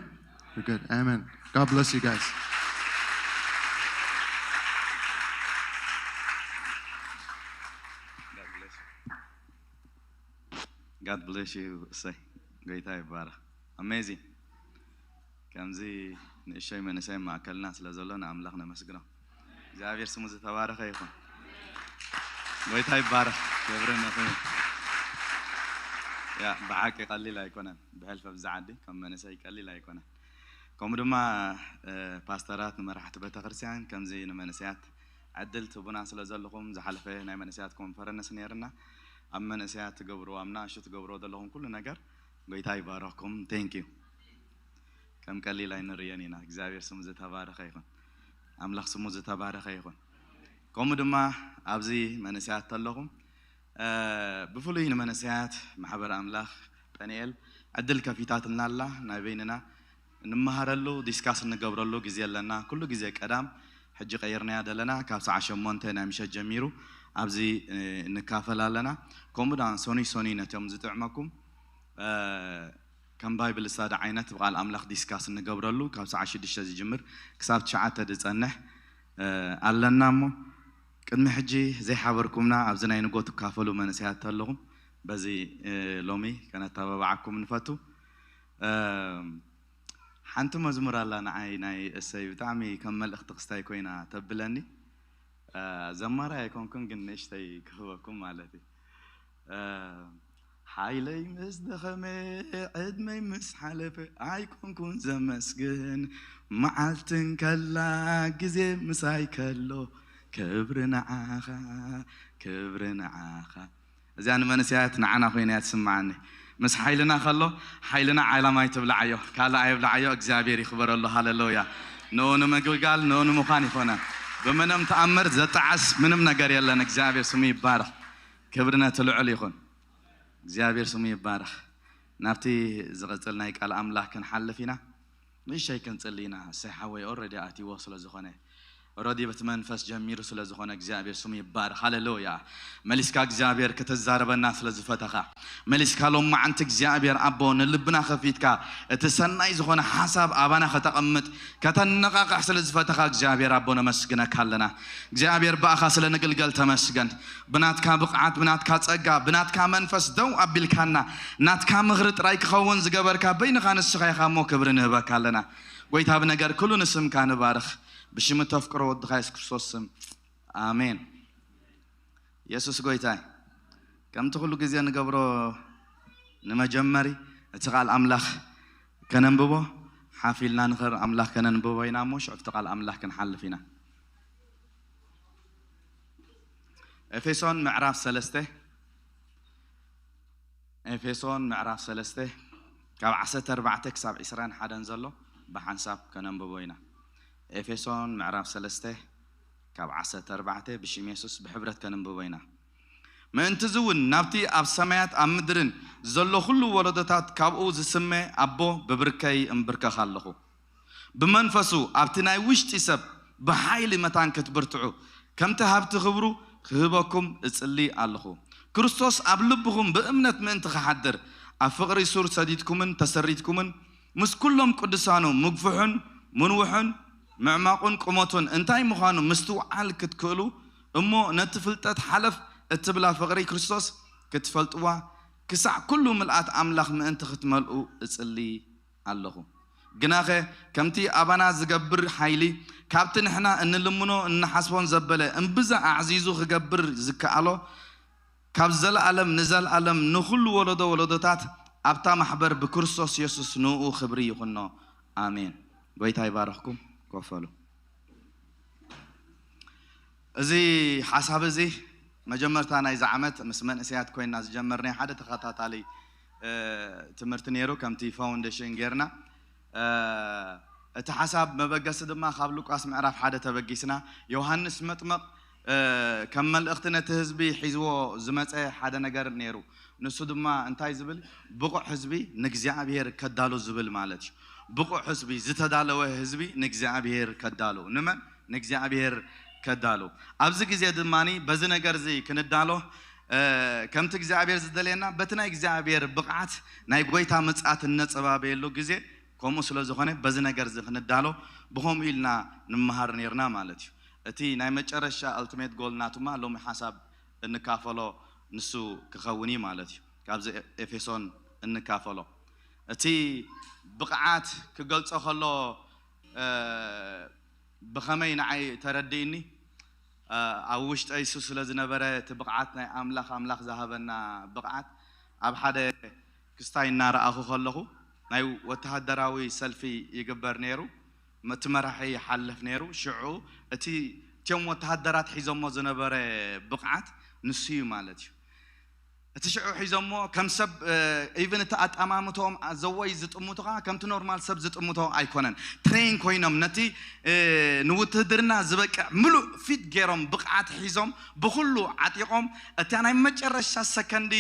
We're good. Amen. God bless you guys. God bless you. Say, ጎይታ ይባረክ። Amazing. ከምዚ ንእሸይ መንእሰይ ማእከልና ስለ ዘሎ ንኣምላኽ ነመስግኖ። እግዚኣብሔር ስሙ ዝተባረኸ ይኹን። ጎይታ ይባረክ። ክብሪ ንኹን። ያ ብሓቂ ቀሊል ኣይኮነን። ብሕልፈ ብዛ ዓዲ ከም መንእሰይ ቀሊል ኣይኮነን። ከምኡ ድማ ፓስተራት ንመራሕቲ ቤተክርስትያን ከምዚ ንመንእሰያት ዕድል ትቡና ስለ ዘለኹም ዝሓለፈ ናይ መንእሰያት ኮንፈረንስ ነርና ኣብ መንእሰያት ትገብርዎ ኣብ ናእሹ ትገብርዎ ዘለኹም ኩሉ ነገር ጎይታ ይባረኽኩም። Thank you። ከም ቀሊል ኣይንርእዮን ኢና። እግዚኣብሔር ስሙ ዝተባረኸ ይኹን። ኣምላኽ ስሙ ዝተባረኸ ይኹን። ከምኡ ድማ ኣብዚ መንእሰያት ተለኹም ብፍሉይ ንመንእሰያት ማሕበር ኣምላኽ ጴንኤል ዕድል ከፊታትና ኣላ። ናይ በይንና እንመሃረሉ ዲስካስ እንገብረሉ ግዜ ኣለና። ኩሉ ግዜ ቀዳም ሕጂ ቀይርናያ ዘለና ካብ ሰዓ ሸሞንተ ናይ ምሸት ጀሚሩ ኣብዚ ንካፈል ኣለና። ከምኡ ዳ ሶኑይ ሶኑይ ነቶም ዝጥዕመኩም ከም ባይብል ስታዲ ዓይነት ብቃል ኣምላኽ ዲስካስ እንገብረሉ ካብ ሰዓ ሽዱሽተ ዝጅምር ክሳብ ትሽዓተ ዝጸንሕ ኣለና። እሞ ቅድሚ ሕጂ ዘይሓበርኩምና ኣብዚ ናይ ንጎ ትካፈሉ መንእሰያት ኣለኹም በዚ ሎሚ ከነተባብዓኩም ንፈቱ። ሓንቲ መዝሙር ኣላ ንዓይ ናይ እሰይ ብጣዕሚ ከም መልእኽቲ ክስታይ ኮይና ተብለኒ። ዘማሪ ኣይኮንኩን ግን ንእሽተይ ክህበኩም ማለት እዩ። ሓይለይ ምስ ደኸመ ዕድመይ ምስ ሓለፈ ኣይኮንኩን ዘመስግን መዓልቲ እንከላ ግዜ ምሳይ ከሎ ክብሪ ንዓኻ ክብሪ ንዓኻ። እዚኣ ንመንእሰያት ንዓና ኮይና እያ ትስምዓኒ። ምስ ሓይልና ከሎ ሓይልና ዓላማ ኣይትብልዓዮ፣ ካልእ ኣይብልዓዮ። እግዚኣብሔር ይኽበረሉ። ሃለሉያ። ንኡ ንምግልጋል ንኡ ንምዃን ይኾነ። ብምንም ተኣምር ዘጠዓስ ምንም ነገር የለን። እግዚኣብሔር ስሙ ይባረኽ። ክብሪ ነቲ ልዑል ይኹን። እግዚኣብሔር ስሙ ይባረኽ። ናብቲ ዝቕጽል ናይ ቃል ኣምላኽ ክንሓልፍ ኢና። ንእሽተይ ክንጽሊ ኢና። እሰይ ሓወይ ኦረዲ ኣትይዎ ስለ ዝኾነ ረዲ በቲ መንፈስ ጀሚሩ ስለ ዝኾነ እግዚኣብሔር ስሙ ይባረክ። ሃሌሉያ። መሊስካ እግዚኣብሔር ክትዛረበና ስለ ዝፈተኻ፣ መሊስካ ሎማዓንቲ እግዚኣብሔር ኣቦ ንልብና ከፊትካ እቲ ሰናይ ዝኾነ ሓሳብ ኣባና ከተቐምጥ ከተነቓቕሕ ስለ ዝፈተኻ እግዚኣብሔር ኣቦ ነመስግነካ ኣለና። እግዚኣብሔር ብኣኻ ስለ ንግልገል ተመስገን። ብናትካ ብቕዓት፣ ብናትካ ጸጋ፣ ብናትካ መንፈስ ደው ኣቢልካና፣ ናትካ ምኽሪ ጥራይ ክኸውን ዝገበርካ በይንኻ ንስኻ ኢኻ እሞ ክብሪ ንህበካ ኣለና። ጎይታ ብነገር ኩሉ ንስምካ ንባርኽ። ብሽም እተፍቅሮ ወድኻ የሱስ ክርስቶስ ስም ኣሜን። የሱስ ጎይታይ። ከምቲ ኩሉ ግዜ ንገብሮ ንመጀመሪ እቲ ቃል ኣምላኽ ከነንብቦ ሓፊልና ንኸር ኣምላኽ ከነንብቦ ኢና እሞ ሽዑ እቲ ቃል ኣምላኽ ክንሓልፍ ኢና። ኤፌሶን ምዕራፍ ሰለስተ ኤፌሶን ምዕራፍ ሰለስተ ካብ ዓሰርተ ኣርባዕተ ክሳብ ዕስራን ሓደን ዘሎ ብሓንሳብ ከነንብቦ ኢና። ኤፌሶን ምዕራፍ ሰለስተ ካብ ዓሰርተ ኣርባዕተ ብሽም የሱስ ብሕብረት ከነንብቦ ኢና። ምእንቲ እዚ እውን ናብቲ ኣብ ሰማያት ኣብ ምድርን ዘሎ ኩሉ ወለዶታት ካብኡ ዝስመ ኣቦ ብብርከይ እምብርከኽ ኣለኹ። ብመንፈሱ ኣብቲ ናይ ውሽጢ ሰብ ብሓይሊ መታን ክትብርትዑ ከምቲ ሃብቲ ክብሩ ክህበኩም እጽሊ ኣለኹ። ክርስቶስ ኣብ ልብኹም ብእምነት ምእንቲ ክሓድር ኣብ ፍቕሪ ሱር ሰዲድኩምን ተሰሪትኩምን ምስ ኩሎም ቅዱሳኑ ምግፍሑን ምንውሑን ምዕማቑን ቁመቱን እንታይ ምዃኑ ምስትውዓል ክትክእሉ እሞ ነቲ ፍልጠት ሓለፍ እትብላ ፍቕሪ ክርስቶስ ክትፈልጥዋ ክሳዕ ኩሉ ምልኣት ኣምላኽ ምእንቲ ክትመልኡ እጽሊ ኣለኹ። ግናኸ ከምቲ ኣባና ዝገብር ሓይሊ ካብቲ ንሕና እንልምኖ እንሓስቦን ዘበለ እምብዛ ኣዕዚዙ ክገብር ዝከኣሎ ካብ ዘለኣለም ንዘለኣለም ንኹሉ ወለዶ ወለዶታት ኣብታ ማሕበር ብክርስቶስ የሱስ ንኡ ክብሪ ይኹኖ። ኣሜን። ጎይታ ይባረኽኩም። ኮፈሉ። እዚ ሓሳብ እዚ መጀመርታ ናይዚ ዓመት ምስ መንእሰያት ኮይና ዝጀመርናዮ ሓደ ተኸታታሊ ትምህርቲ ነይሩ። ከምቲ ፋውንዴሽን ጌርና እቲ ሓሳብ መበገሲ ድማ ካብ ሉቃስ ምዕራፍ ሓደ ተበጊስና ዮሃንስ መጥመቕ ከም መልእኽቲ ነቲ ህዝቢ ሒዝዎ ዝመፀ ሓደ ነገር ነይሩ። ንሱ ድማ እንታይ ዝብል? ብቑዕ ህዝቢ ንእግዚኣብሔር ከዳሉ ዝብል ማለት እዩ። ብቑዕ ህዝቢ፣ ዝተዳለወ ህዝቢ ንእግዚኣብሔር ከዳሉ። ንመን? ንእግዚኣብሔር ከዳሉ። ኣብዚ ግዜ ድማ በዚ ነገር እዚ ክንዳሎ ከምቲ እግዚኣብሔር ዝደልየና በቲ ናይ እግዚኣብሔር ብቕዓት ናይ ጎይታ ምጽኣት እነጸባበየሉ ግዜ ከምኡ ስለ ዝኾነ በዚ ነገር እዚ ክንዳሎ ብኸምኡ ኢልና ንመሃር ነርና ማለት እዩ። እቲ ናይ መጨረሻ ኣልቲሜት ጎል ናቱማ ሎሚ ሓሳብ እንካፈሎ ንሱ ክኸውን እዩ ማለት እዩ። ካብዚ ኤፌሶን እንካፈሎ እቲ ብቕዓት ክገልጾ ከሎ ብኸመይ ንዓይ ተረዲእኒ ኣብ ውሽጠይ እሱ ስለ ዝነበረ እቲ ብቕዓት ናይ ኣምላኽ ኣምላኽ ዝሃበና ብቕዓት ኣብ ሓደ ክስታይ እናረኣኹ ከለኹ ናይ ወተሃደራዊ ሰልፊ ይግበር ነይሩ። እቲ መራሒ ይሓልፍ ነይሩ። ሽዑ እቲ እቲዮም ወተሃደራት ሒዞሞ ዝነበረ ብቕዓት ንሱ እዩ ማለት እዩ። እቲ ሽዑ ሒዞሞ ከም ሰብ ኢቭን እቲ ኣጠማምቶም ዘወይ ዝጥምቱኻ ከምቲ ኖርማል ሰብ ዝጥምቶ ኣይኮነን። ትሬን ኮይኖም ነቲ ንውትህድርና ዝበቅዕ ምሉእ ፊት ገይሮም ብቕዓት ሒዞም ብኩሉ ዓጢቖም እታ ናይ መጨረሻ ሰከንዲ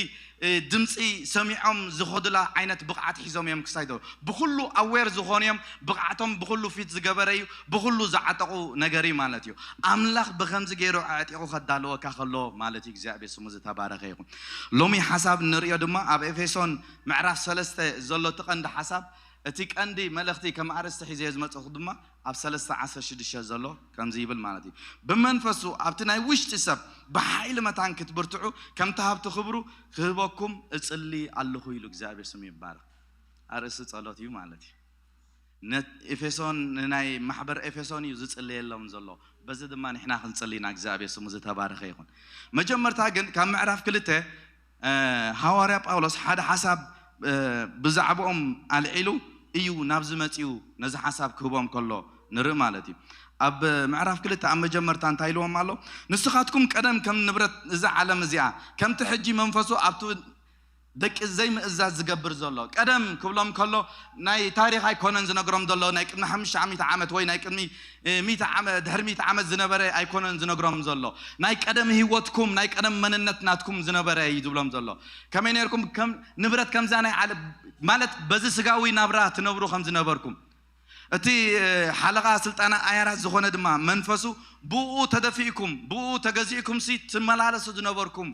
ድምፂ ሰሚዖም ዝኸዱላ ዓይነት ብቕዓት ሒዞም እዮም ክሳይዶ ብኩሉ ኣዌር ዝኾኑ እዮም። ብቕዓቶም ብኩሉ ፊት ዝገበረ እዩ። ብኩሉ ዝዓጠቑ ነገር እዩ ማለት እዩ። ኣምላኽ ብኸምዚ ገይሩ ኣዕጢቑ ከዳልወካ ከሎ ማለት እዩ። እግዚኣብሔር ስሙ ዝተባረኸ ይኹን። ሎሚ ሓሳብ ንሪኦ ድማ ኣብ ኤፌሶን ምዕራፍ ሰለስተ ዘሎ እቲ ቀንዲ ሓሳብ እቲ ቀንዲ መልእኽቲ ከም ኣርእስቲ ሒዘዮ ዝመፅኹ ድማ ኣብ ሰለስተ ዓሰርተ ሽዱሽተ ዘሎ ከምዚ ይብል ማለት እዩ። ብመንፈሱ ኣብቲ ናይ ውሽጢ ሰብ ብሓይሊ መታን ክትብርትዑ ከምቲ ሃብቲ ክብሩ ክህበኩም እጽሊ ኣለኹ ኢሉ እግዚኣብሔር ስሙ ይባረክ። ኣርእስቲ ጸሎት እዩ ማለት እዩ። ኤፌሶን ንናይ ማሕበር ኤፌሶን እዩ ዝጽልየሎም ዘሎ። በዚ ድማ ንሕና ክንጽሊ ኢና። እግዚኣብሔር ስሙ ዝተባረኸ ይኹን። መጀመርታ ግን ካብ ምዕራፍ ክልተ ሃዋርያ ጳውሎስ ሓደ ሓሳብ ብዛዕባኦም ኣልዒሉ እዩ ናብዚ መጺኡ ነዚ ሓሳብ ክህቦም ከሎ ንርኢ ማለት እዩ። ኣብ ምዕራፍ ክልተ ኣብ መጀመርታ እንታይ ኢልዎም ኣሎ? ንስኻትኩም ቀደም ከም ንብረት እዛ ዓለም እዚኣ ከምቲ ሕጂ መንፈሱ ኣብቲ ደቂ ዘይምእዛዝ ዝገብር ዘሎ ቀደም ክብሎም ከሎ ናይ ታሪኽ ኣይኮነን ዝነግሮም ዘሎ ናይ ቅድሚ ሓሙሽተ ሚእቲ ዓመት ወይ ናይ ቅድሚ ሚእቲ ዓመት ድሕሪ ሚእቲ ዓመት ዝነበረ ኣይኮነን ዝነግሮም ዘሎ ናይ ቀደም ህይወትኩም ናይ ቀደም መንነት ናትኩም ዝነበረ እዩ ዝብሎም ዘሎ። ከመይ ነርኩም ከም ንብረት ከምዛ ናይ ዓለ ማለት በዚ ስጋዊ ናብራ ትነብሩ ከም ዝነበርኩም እቲ ሓለቓ ስልጣና ኣያራት ዝኾነ ድማ መንፈሱ ብኡ ተደፊእኩም ብኡ ተገዚእኩም ሲ ትመላለሱ ዝነበርኩም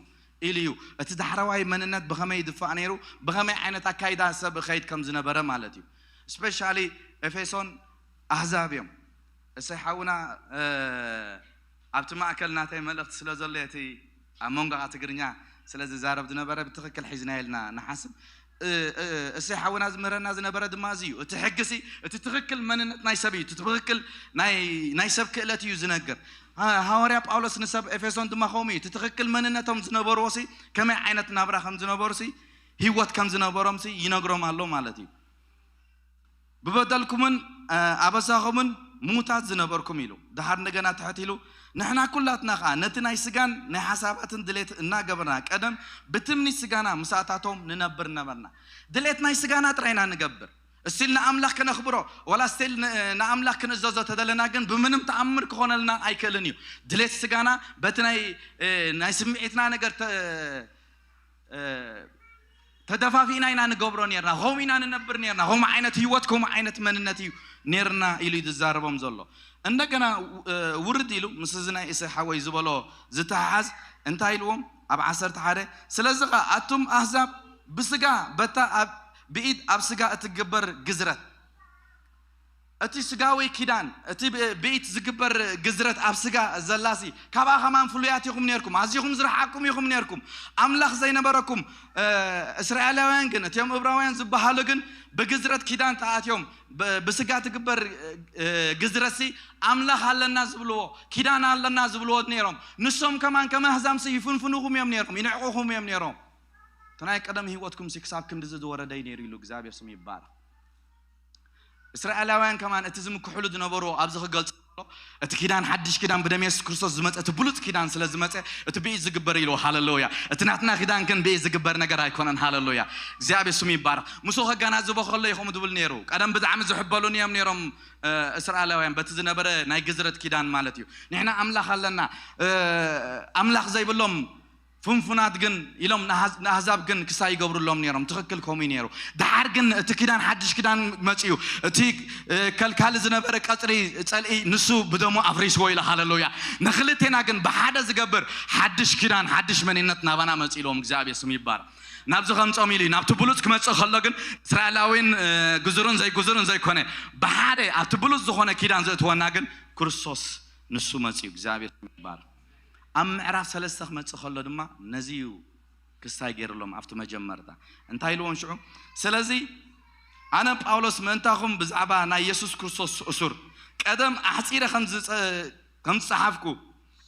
ኢሉ እዩ። እቲ ዳሕረዋይ መንነት ብኸመይ ይድፋእ ነይሩ፣ ብኸመይ ዓይነት ኣካይዳ ሰብ እኸይድ ከም ዝነበረ ማለት እዩ። ስፔሻሊ ኤፌሶን ኣህዛብ እዮም። እሰይ ሓውና ኣብቲ ማእከል ናተይ መልእኽቲ ስለ ዘሎ እቲ ኣብ መንጎ ትግርኛ ስለ ዝዛረብ ዝነበረ ብትኽክል ሒዝና ኢልና ንሓስብ። እሰይ ሓውና ዝምህረና ዝነበረ ድማ እዚ እዩ። እቲ ሕግሲ እቲ ትኽክል መንነት ናይ ሰብ እዩ። እቲ ትኽክል ናይ ሰብ ክእለት እዩ ዝነግር። ሃዋርያ ጳውሎስ ንሰብ ኤፌሶን ድማ ከምኡ እዩ። እቲ ትኽክል መንነቶም ዝነበርዎ ሲ ከመይ ዓይነት ናብራ ከም ዝነበሩ ሲ ህይወት ከም ዝነበሮም ሲ ይነግሮም ኣሎ ማለት እዩ። ብበደልኩምን ኣበሳኹምን ምዉታት ዝነበርኩም ኢሉ ድሓር እንደገና ትሕት ኢሉ ንሕና ኩላትና ኸዓ ነቲ ናይ ስጋን ናይ ሓሳባትን ድሌት እናገበርና ቀደም ብትምኒት ስጋና ምሳእታቶም ንነብር ነበርና። ድሌት ናይ ስጋና ጥራይና ንገብር። እስቲል ንኣምላኽ ክነኽብሮ ወላ ስቲል ንኣምላኽ ክንእዘዞ ተደለና ግን ብምንም ተኣምር ክኾነልና ኣይክእልን እዩ። ድሌት ስጋና በቲ ናይ ስምዒትና ነገር ተደፋፊእና ኢና ንገብሮ ነርና። ከምኡ ኢና ንነብር ነርና። ከምኡ ዓይነት ህይወት ከምኡ ዓይነት መንነት እዩ ነርና ኢሉ እዩ ዝዛረቦም ዘሎ። እንደገና ውርድ ኢሉ ምስ እዚ ናይ እሰይ ሓወይ ዝበሎ ዝተሓሓዝ እንታይ ኢልዎም ኣብ ዓሰርተ ሓደ ስለዚ ኸ ኣቱም ኣህዛብ ብስጋ በታ ብኢድ ኣብ ስጋ እትግበር ግዝረት እቲ ስጋዊ ኪዳን እቲ ብኢት ዝግበር ግዝረት ኣብ ስጋ ዘላሲ ካብኣ ከማን ፍሉያት ኢኹም ነርኩም ኣዚኹም ዝረሓቅኩም ኢኹም ነርኩም ኣምላኽ ዘይነበረኩም እስራኤላውያን ግን እቲኦም እብራውያን ዝበሃሉ ግን ብግዝረት ኪዳን ተኣትዮም ብስጋ ትግበር ግዝረትሲ ኣምላኽ ኣለና ዝብልዎ ኪዳን ኣለና ዝብልዎ ነይሮም ንሶም ከማን ከመ ኣህዛምሲ ይፍንፍኑኹም እዮም ነይሮም ይንዕቑኹም እዮም ነይሮም እቲ ናይ ቀደም ህይወትኩም ክሳብ ክንድዚ ዝወረደ እዩ ነይሩ ኢሉ እግዚኣብሔር ስም ይባረክ እስራኤላውያን ከማን እቲ ዝምክሕሉ ዝነበሩ ኣብዚ ክገልጽ ከሎ እቲ ኪዳን ሓድሽ ኪዳን ብደም የሱስ ክርስቶስ ዝመጸ እቲ ብሉጽ ኪዳን ስለ ዝመጸ እቲ ብኢድ ዝግበር ኢሉ ሃለሉያ እቲ ናትና ኪዳን ግን ብኢድ ዝግበር ነገር ኣይኮነን ሃለሉያ እግዚኣብሔር ስሙ ይባረክ ምስኡ ከጋናዝቦ ከሎ ይኸም ዝብል ነይሩ ቀደም ብጣዕሚ ዝሕበሉን እዮም ነይሮም እስራኤላውያን በቲ ዝነበረ ናይ ግዝረት ኪዳን ማለት እዩ ንሕና ኣምላኽ ኣለና ኣምላኽ ዘይብሎም ፍንፉናት ግን ኢሎም ንኣህዛብ ግን ክሳይ ይገብሩሎም ነይሮም ትኽክል ከምኡ ነይሩ ድሓር ግን እቲ ኪዳን ሓድሽ ኪዳን መፅዩ እቲ ከልካሊ ዝነበረ ቀፅሪ ፀልኢ ንሱ ብደሙ ኣፍሪስዎ ኢሉ ሃለሉያ ንክልቴና ግን ብሓደ ዝገብር ሓድሽ ኪዳን ሓድሽ መንነት ናባና መፂልዎም እግዚኣብሔር ስም ይባር ናብዚ ከምፆም ኢሉ ናብቲ ብሉፅ ክመፅእ ከሎ ግን እስራኤላዊን ግዙርን ዘይግዙርን ዘይኮነ ብሓደ ኣብቲ ብሉፅ ዝኾነ ኪዳን ዘእትወና ግን ክርስቶስ ንሱ መፅዩ እግዚኣብሔር ስም ይባር ኣብ ምዕራፍ ሰለስተ ክመፅእ ከሎ ድማ ነዚ እዩ ክስታይ ገይርሎም ኣብቲ መጀመርታ እንታይ ኢልዎም ሽዑ ስለዚ ኣነ ጳውሎስ ምእንታኹም ብዛዕባ ናይ የሱስ ክርስቶስ እሱር ቀደም ኣሕፂረ ከም ዝፀሓፍኩ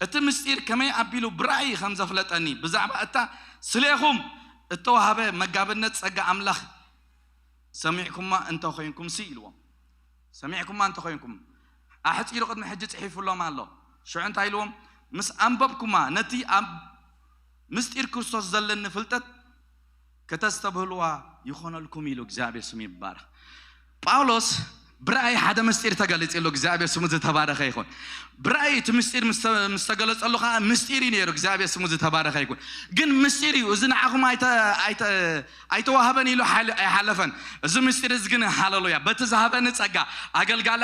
እቲ ምስጢር ከመይ ኣቢሉ ብራእይ ከም ዘፍለጠኒ ብዛዕባ እታ ስሌኹም እተዋሃበ መጋብነት ፀጋ ኣምላኽ ሰሚዕኩማ እንተኾይንኩም ሲ ኢልዎም ሰሚዕኩማ እንተኾይንኩም ኣሕፂሩ ቅድሚ ሕጂ ፅሒፉሎም ኣሎ ሽዑ እንታይ ኢልዎም ምስ ኣንበብኩማ ነቲ ኣብ ምስጢር ክርስቶስ ዘለኒ ፍልጠት ከተስተብህልዋ ይኾነልኩም ኢሉ እግዚኣብሔር ስም ይባረክ ጳውሎስ ብራእይ ሓደ ምስጢር ተገሊፅሉ እግዚኣብሔር ስሙ ዝተባረኸ ይኹን ብራእይ እቲ ምስጢር ምስ ተገለፀሉ ከዓ ምስጢር እዩ ነይሩ እግዚኣብሔር ስሙ ዝተባረኸ ይኹን ግን ምስጢር እዩ እዚ ንዓኹም ኣይተዋህበን ኢሉ ኣይሓለፈን እዚ ምስጢር እዚ ግን ሃለሉያ በቲ ዝሃበኒ ጸጋ ኣገልጋሊ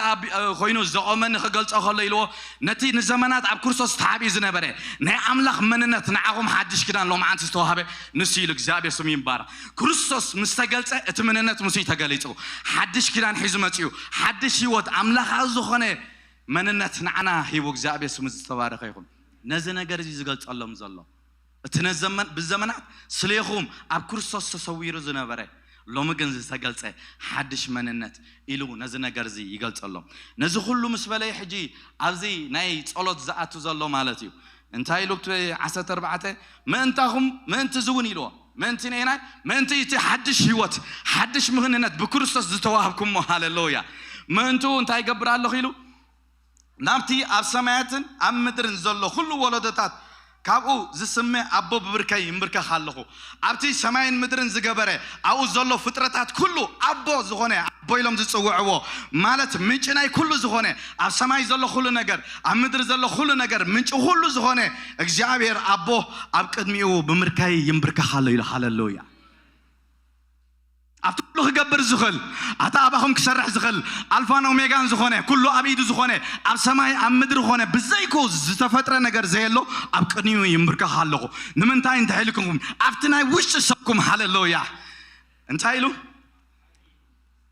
ኮይኑ ዘቆመኒ ክገልጾ ከሎ ኢልዎ ነቲ ንዘመናት ኣብ ክርስቶስ ተሓቢኡ ዝነበረ ናይ ኣምላኽ መንነት ንዓኹም ሓድሽ ኪዳን ሎምዓንቲ ዝተዋህበ ንሱ ኢሉ እግዚኣብሔር ስሙ ይምባረኽ ክርስቶስ ምስ ተገልጸ እቲ መንነት ምስ እዩ ተገሊጹ ሓድሽ ኪዳን ሒዙ መጺኡ ሓድሽ ህይወት ኣምላኻዊ ዝኾነ መንነት ንዓና ሂቡ እግዚኣብሔር ስሙ ዝተባረኸ ይኹን ነዚ ነገር እዚ ዝገልጸሎም ዘሎ እቲ ነዘመን ብዘመናት ስሌኹም ኣብ ክርስቶስ ተሰዊሩ ዝነበረ ሎሚ ግን ዝተገልጸ ሓድሽ መንነት ኢሉ ነዚ ነገር እዚ ይገልጸሎም። ነዚ ኩሉ ምስ በለይ ሕጂ ኣብዚ ናይ ጸሎት ዝኣቱ ዘሎ ማለት እዩ። እንታይ ኢሉ ዓሰርተ ኣርባዕተ ምእንታኹም ምእንቲ እዚ እውን ኢልዎ ምእንቲ ነይናይ ምእንቲ እቲ ሓድሽ ህይወት ሓድሽ ምኽንነት ብክርስቶስ ዝተዋህብኩሞ ሃለሉያ ምእንቱ እንታይ ይገብር ኣለኹ ኢሉ ናብቲ ኣብ ሰማያትን ኣብ ምድርን ዘሎ ኩሉ ወለዶታት ካብኡ ዝስመ ኣቦ ብብርከይ ይምብርከኽ ኣለኹ። ኣብቲ ሰማይን ምድርን ዝገበረ ኣብኡ ዘሎ ፍጥረታት ኩሉ ኣቦ ዝኾነ ኣቦ ኢሎም ዝጽውዕዎ ማለት ምንጪ ናይ ኩሉ ዝኾነ ኣብ ሰማይ ዘሎ ኩሉ ነገር ኣብ ምድሪ ዘሎ ኩሉ ነገር ምንጪ ኩሉ ዝኾነ እግዚኣብሔር ኣቦ ኣብ ቅድሚኡ ብምርከይ ይምብርከኽ ኣሎ ኢሉ ሃለሉያ። ኣብቲ ኩሉ ክገብር ዝኽእል፣ ኣታ ኣባኹም ክሰርሕ ዝኽእል፣ ኣልፋን ኦሜጋን ዝኾነ፣ ኩሉ ኣብ ኢዱ ዝኾነ፣ ኣብ ሰማይ ኣብ ምድሪ ኾነ ብዘይኩ ዝተፈጥረ ነገር ዘየሎ ኣብ ቅድሚኡ ይንብርከኽ ኣለኹ። ንምንታይ እንተ ኢልኩም ኣብቲ ናይ ውሽጢ ሰብኩም። ሃሌሉያ። እንታይ ኢሉ?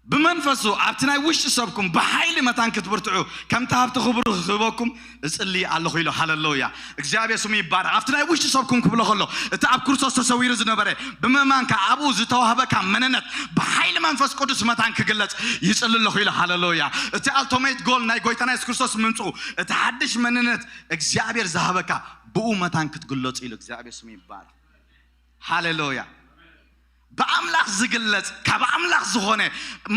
ብመንፈሱ ኣብቲ ናይ ውሽጢ ሰብኩም ብሓይሊ መታን ክትብርትዑ ከምቲ ሃብቲ ክብሩ ክህበኩም እጽሊ ኣለኹ ኢሉ። ሃሌሉያ። እግዚኣብሔር ስሙ ይባረክ። ኣብቲ ናይ ውሽጢ ሰብኩም ክብሎ ከሎ እቲ ኣብ ክርስቶስ ተሰዊሩ ዝነበረ ብምእማንካ ኣብኡ ዝተዋህበካ መንነት ብሓይሊ መንፈስ ቅዱስ መታን ክግለጽ ይጽሊ ኣለኹ ኢሉ። ሃሌሉያ። እቲ ኣልቶሜት ጎል ናይ ጎይታና የሱስ ክርስቶስ ምምጽኡ እቲ ሓድሽ መንነት እግዚኣብሔር ዝሃበካ ብኡ መታን ክትግለጹ ኢሉ። እግዚኣብሔር ስሙ ይባረክ። ሃሌሉያ። ብኣምላኽ ዝግለጽ ካብ ኣምላኽ ዝኾነ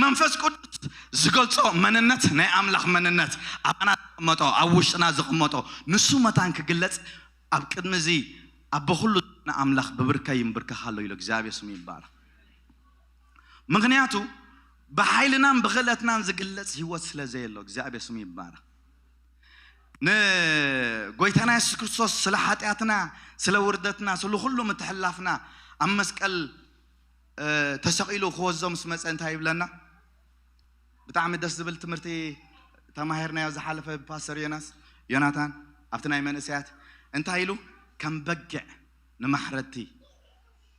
መንፈስ ቅዱስ ዝገልጾ መንነት ናይ ኣምላኽ መንነት ኣባና ዝቕመጦ ኣብ ውሽጥና ዝቕመጦ ንሱ መታን ክግለጽ ኣብ ቅድሚ እዚ ኣብ በኩሉ ንኣምላኽ ብብርከ ይንብርከኽ ኣሎ ኢሉ እግዚኣብሔር ስሙ ይባረክ። ምኽንያቱ ብሓይልናን ብኽእለትናን ዝግለጽ ህይወት ስለ ዘየሎ እግዚኣብሔር ስሙ ይባረክ። ንጎይታና የሱስ ክርስቶስ ስለ ሓጢኣትና ስለ ውርደትና ስለ ኩሉ ምትሕላፍና ኣብ መስቀል ተሰቒሉ ክወዞ ምስ መፀ እንታይ ይብለና? ብጣዕሚ ደስ ዝብል ትምህርቲ ተማሂርናዮ ዝሓለፈ ብፓስተር ዮናስ ዮናታን ኣብቲ ናይ መንእሰያት እንታይ ኢሉ? ከም በግዕ ንማሕረድቲ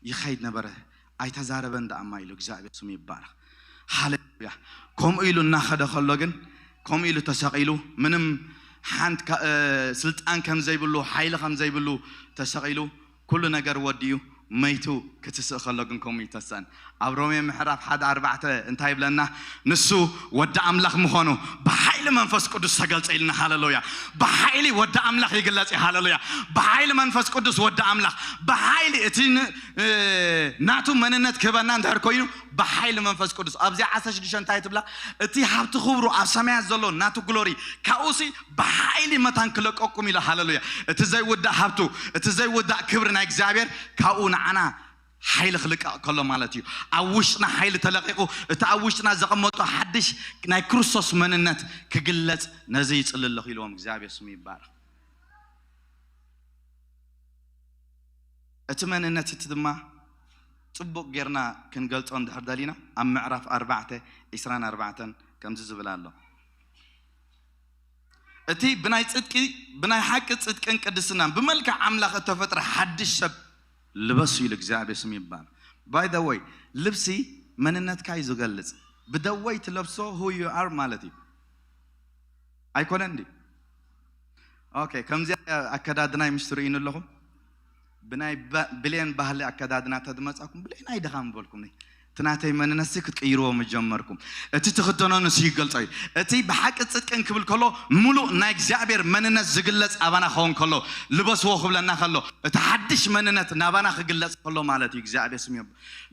ይኸይድ ነበረ፣ ኣይተዛረበን ደኣማ ኢሉ። እግዚኣብሔር ስሙ ይባረክ። ሃሌሉያ። ከምኡ ኢሉ እናኸደ ከሎ ግን ከምኡ ኢሉ ተሰቒሉ ምንም ሓንቲ ስልጣን ከም ዘይብሉ ሓይሊ ከም ዘይብሉ ተሰቒሉ ኩሉ ነገር ወዲኡ መይቱ ክትስእ ከሎ ግን ከምኡ ይተሰን። ኣብ ሮሜ ምዕራፍ ሓደ ኣርባዕተ እንታይ ይብለና? ንሱ ወዲ ኣምላኽ ምዃኑ ብሓይሊ መንፈስ ቅዱስ ተገልጸ ኢልና። ሃሌሉያ። ብሓይሊ ወዲ ኣምላኽ ይግለጽ እዩ። ሃሌሉያ። ብሓይሊ መንፈስ ቅዱስ ወዲ ኣምላኽ ብሓይሊ እቲ ናቱ መንነት ክህበና እንድሕር ኮይኑ ብሓይሊ መንፈስ ቅዱስ ኣብዚ ዓሰርተ ሽዱሽተ እንታይ ትብላ? እቲ ሃብቲ ክብሩ ኣብ ሰማያት ዘሎ ናቱ ግሎሪ ካብኡሲ ብሓይሊ መታን ክለቀቁም ኢሉ። ሃሌሉያ። እቲ ዘይውዳእ ሃብቱ እቲ ዘይውዳእ ክብሪ ናይ እግዚኣብሔር ካብኡ ንዓና ሓይሊ ክልቀቕ ከሎ ማለት እዩ። ኣብ ውሽጥና ሓይሊ ተለቂቑ እቲ ኣብ ውሽጥና ዘቐመጦ ሓድሽ ናይ ክርስቶስ መንነት ክግለጽ ነዚ ይጽሊ ኣለኹ ኢልዎም። እግዚኣብሔር ስሙ ይባረክ። እቲ መንነት እቲ ድማ ጽቡቕ ጌርና ክንገልጾ እንድሕር ደሊና ኣብ ምዕራፍ ኣርባዕተ ዒስራን ኣርባዕተን ከምዚ ዝብል ኣሎ። እቲ ብናይ ጽድቂ ብናይ ሓቂ ጽድቅን ቅድስናን ብመልክዕ ኣምላኽ እተፈጥረ ሓድሽ ሰብ ልበሱ ኢሉ እግዚኣብሔር ስም ይባል። By the way ልብሲ መንነትካ እዩ ዝገልጽ። ብደወይ ትለብሶ who you are ማለት እዩ። ኣይኮነን ድዩ? ኦኬ ከምዚኣ ኣከዳድናይ ምስ ትርእዩኒ ኣለኹም ብናይ ብሌን ባህሊ ኣከዳድና ተድመጻኩም ብሌን ኣይድኻ ምበልኩም እቲ ናተይ መንነትሲ ክትቅይርዎ ምጀመርኩም። እቲ ትኽደኖ ንሱ ይገልጾ እዩ። እቲ ብሓቂ ጽድቅን ክብል ከሎ ሙሉእ ናይ እግዚኣብሔር መንነት ዝግለጽ ኣባና ክኸውን ከሎ ልበስዎ ክብለና ከሎ እቲ ሓድሽ መንነት ናባና ክግለጽ ከሎ ማለት እዩ። እግዚኣብሔር ስም ይብ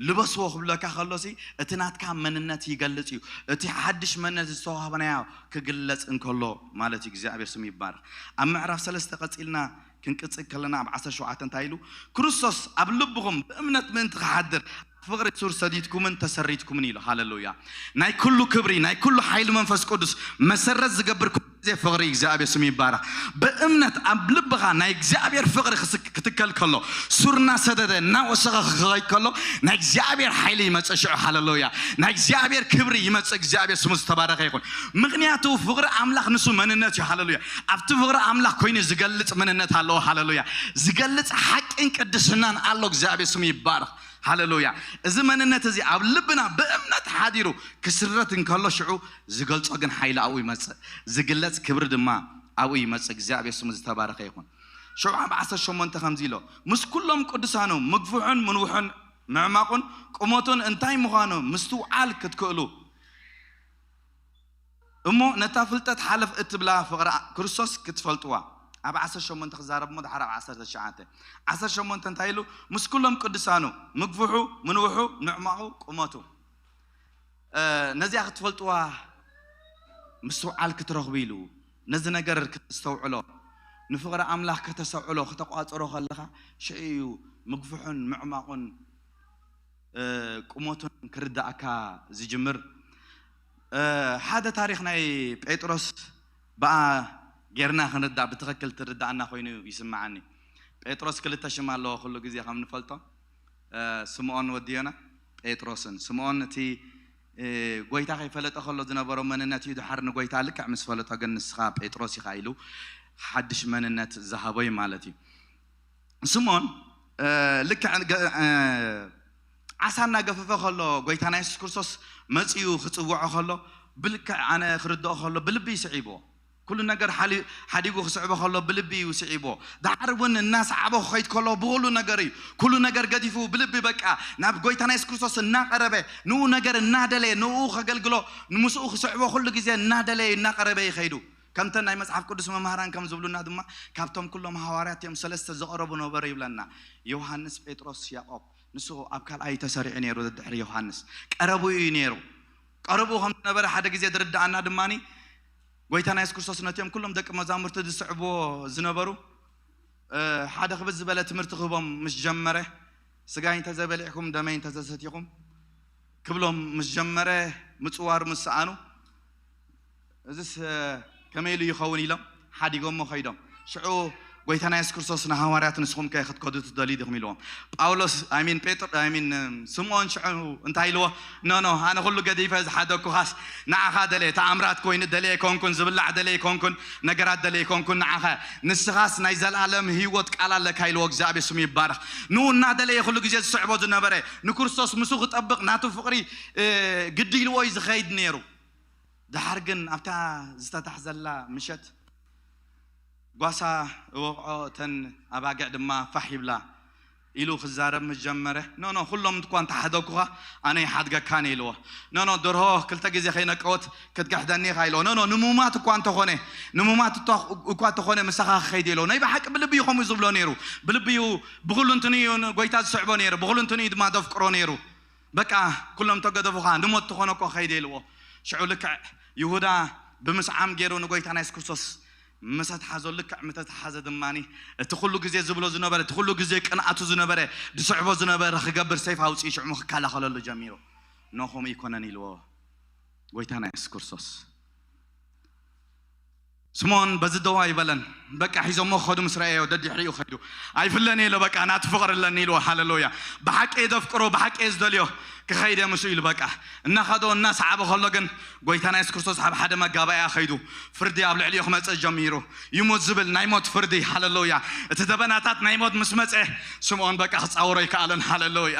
ልበስዎ ክብለካ ከሎሲ እቲ ናትካ መንነት ይገልጽ እዩ። እቲ ሓድሽ መንነት ዝተዋህበናዮ ክግለጽ እንከሎ ማለት እዩ። እግዚኣብሔር ስም ይባረክ። ኣብ ምዕራፍ ሰለስተ ቀጺልና ክንቅጽል ከለና ኣብ ዓሰርተ ሸውዓተ እንታይ ኢሉ? ክርስቶስ ኣብ ልብኹም ብእምነት ምእንቲ ክሓድር ፍቕሪ ሱር ሰዲድኩምን ተሰሪትኩምን ኢሉ። ሃሌሉያ። ናይ ኩሉ ክብሪ ናይ ኩሉ ሓይሊ መንፈስ ቅዱስ መሰረት ዝገብር ኩሉ ግዜ ፍቕሪ እግዚኣብሔር ስም ይባረክ። ብእምነት ኣብ ልብኻ ናይ እግዚኣብሔር ፍቕሪ ክትከል ከሎ ሱር እናሰደደ እናወሰኸ ክኸይድ ከሎ ናይ እግዚኣብሔር ሓይሊ ይመፅእ ሽዑ። ሃሌሉያ። ናይ እግዚኣብሔር ክብሪ ይመፅእ። እግዚኣብሔር ስሙ ዝተባረከ ይኹን። ምክንያቱ ፍቕሪ ኣምላኽ ንሱ መንነት እዩ። ሃሌሉያ። ኣብቲ ፍቕሪ ኣምላኽ ኮይኑ ዝገልጽ መንነት ኣለዎ። ሃሌሉያ። ዝገልጽ ሓቅን ቅድስናን ኣሎ። እግዚኣብሔር ስሙ ይባረኽ። ሃሌሉያ። እዚ መንነት እዚ ኣብ ልብና ብእምነት ሓዲሩ ክስረት እንከሎ ሽዑ ዝገልጾ ግን ሓይሊ ኣብኡ ይመጽእ። ዝግለጽ ክብሪ ድማ ኣብኡ ይመጽእ። እግዚኣብሔር ስሙ ዝተባረኸ ይኹን። ሽዑ ኣብ ዓሰርተ ሸሞንተ ከምዚ ኢሎ ምስ ኩሎም ቅዱሳኑ ምግፍሑን ምንውሑን ምዕማቑን ቁመቱን እንታይ ምዃኑ ምስትውዓል ክትክእሉ እሞ ነታ ፍልጠት ሓለፍ እትብላ ፍቕሪ ክርስቶስ ክትፈልጥዋ። ኣብ ዓሰርተ ሸሞንተ ክዛረብ እሞ ድሓር ኣብ ዓሰርተ ትሽዓተ። ዓሰርተ ሸሞንተ እንታይ ኢሉ? ምስ ኩሎም ቅዱሳኑ ምግፍሑ ምንውሑ ንዕማቑ ቁመቱ ነዚኣ ክትፈልጥዋ ምስትውዓል ክትረኽቡ ኢሉ ነዚ ነገር ከተስተውዕሎ ንፍቕሪ ኣምላኽ ከተሰውዕሎ ከተቋጽሮ ከለኻ ሽዑ እዩ ምግፍሑን ምዕማቑን ቁመቱን ክርዳእካ ዝጅምር። ሓደ ታሪኽ ናይ ጴጥሮስ ብኣ ጌርና ክንርዳእ ብትኽክል ትርዳእና ኮይኑ ይስምዓኒ። ጴጥሮስ ክልተ ሽም ኣለዎ ኩሉ ግዜ ከም ንፈልጦ ስምኦን ወዲ ዮና ጴጥሮስን። ስምዖን እቲ ጎይታ ከይፈለጠ ከሎ ዝነበሮ መንነት እዩ። ድሓር ንጎይታ ልክዕ ምስ ፈለጦ ግን ንስኻ ጴጥሮስ ኢኻ ኢሉ ሓድሽ መንነት ዝሃቦ እዩ ማለት እዩ። ስምዖን ልክዕ ዓሳ እናገፈፈ ከሎ ጎይታና የሱስ ክርስቶስ መፂኡ ክፅውዖ ከሎ ብልክዕ ኣነ ክርድኦ ከሎ ብልቢ ይስዒብዎ። ኩሉ ነገር ሓዲጉ ክስዕቦ ከሎ ብልቢ እዩ ስዒቦ። ዳሕር እውን እናሰዓቦ ክኸይድ ከሎ ብኩሉ ነገር እዩ ኩሉ ነገር ገዲፉ ብልቢ በቃ ናብ ጎይታና የሱስ ክርስቶስ እናቀረበ ንኡ ነገር እናደለየ ንኡ ከገልግሎ ንምስኡ ክስዕቦ ኩሉ ግዜ እናደለየ እናቀረበ ይኸይዱ። ከምተን ናይ መጽሓፍ ቅዱስ መምህራን ከም ዝብሉና ድማ ካብቶም ኩሎም ሃዋርያት እዮም ሰለስተ ዝቐረቡ ነበሩ ይብለና። ዮሃንስ፣ ጴጥሮስ፣ ያዕቆብ። ንሱ ኣብ ካልኣይ ተሰሪዑ ነይሩ። ድሕሪ ዮሃንስ ቀረቡ እዩ ነይሩ። ቀረቡ ከም ዝነበረ ሓደ ግዜ ዝርድኣና ድማ ጎይታና የሱስ ክርስቶስ ነቲኦም ኩሎም ደቂ መዛሙርቲ ዝስዕብዎ ዝነበሩ ሓደ ክብድ ዝበለ ትምህርቲ ክህቦም ምስ ጀመረ፣ ስጋይ እንተዘበሊዕኩም ደመይ እንተዘሰቲኹም ክብሎም ምስ ጀመረ፣ ምፅዋር ምስ ሰኣኑ፣ እዚስ ከመይ ኢሉ ይኸውን ኢሎም ሓዲጎሞ ከይዶም። ሽዑ ጎይታና የሱስ ክርስቶስ ንሃዋርያት ንስኹም ከ ክትከዱ ትደልዩ ዲኹም ኢልዎም። ጳውሎስ I mean ጴጥሮ I mean ስምዖን ሽዑ እንታይ ኢልዎ? ኖ ኖ ኣነ ኩሉ ገዲፈ ዝሓደግኩኻስ ንዓኻ ደለየ። ተኣምራት ኮይኑ ደለየ ኣይኮንኩን፣ ዝብላዕ ደለየ ኣይኮንኩን፣ ነገራት ደለየ ኣይኮንኩን፣ ንዓኻ ንስኻስ ናይ ዘለኣለም ህይወት ቃል ኣለካ ኢልዎ። እግዚኣብሔር ስሙ ይባረኽ። ንኡ እናደለየ ኩሉ ግዜ ዝስዕቦ ዝነበረ ንክርስቶስ ምስኡ ክጠብቕ ናቱ ፍቕሪ ግዲ ኢልዎ እዩ ዝኸይድ ነይሩ። ደሓር ግን ኣብታ ዝተታሕዘላ ምሸት ጓሳ እወቕዖ እተን ኣባግዕ ድማ ፋሕ ይብላ ኢሉ ክዛረብ ምስ ጀመረ፣ ኖ ኖ ኩሎም እኳ እንተሓደግኩኻ ኣነ ይሓድገካን ኢልዎ። ኖ ኖ ደርሆ ክልተ ግዜ ከይነቀወት ክትግሕደኒ ኢኻ ኢልዎ። ኖ ኖ ንሙማት እኳ እንተኾነ ንሙማት እኳ እንተኾነ ምሳኻ ክኸይድ ኢልዎ። ናይ ብሓቂ ብልቢ እዩ ከምኡ ዝብሎ ነይሩ። ብልቢ እዩ ብኹሉ እንትንኡ እዩ ንጎይታ ዝስዕቦ ነይሩ። ብኹሉ እንትንኡ እዩ ድማ ዘፍቅሮ ነይሩ። በቃ ኩሎም ተገደፉኻ ንሞት ትኾነ እኮ ከይደ ኢልዎ። ሽዑ ልክዕ ይሁዳ ብምስዓም ገይሩ ንጎይታ ናይ የሱስ ክርስቶስ መሰት ሓዞ። ልክዕ ምተተሓዘ ድማ እቲ ኩሉ ግዜ ዝብሎ ዝነበረ እቲ ኩሉ ግዜ ቅንኣቱ ዝነበረ ዝስዕቦ ዝነበረ ክገብር ሰይፍ ኣውፅኡ ሽዑ ክከላኸለሉ ጀሚሩ። ኖ ከምኡ ይኮነን ኢልዎ ጎይታ ናይ የሱስ ክርስቶስ። ስምዖን በዚ ደዋ ይበለን። በቃ ሒዞሞ ክኸዱ ምስ ረኣዮ ደድሕሪኡ ከይዱ ኣይፍለን ኢሎ በቃ ናቱ ፍቕሪ ኣለኒ ኢልዎ። ሃለሉያ። ብሓቂ እየ ዘፍቅሮ ብሓቂ እየ ዝደልዮ ክኸይደ ምስኡ ኢሉ በቃ እናኸዶ እናሰዓበ ከሎ ግን ጎይታና የሱስ ክርስቶስ ኣብ ሓደ መጋባእያ ከይዱ ፍርዲ ኣብ ልዕሊኡ ክመፅእ ጀሚሩ። ይሙት ዝብል ናይ ሞት ፍርዲ። ሃለሉያ። እቲ ደበናታት ናይ ሞት ምስ መፀ ስምዖን በቃ ክፃወሮ ይከኣለን። ሃለሉያ።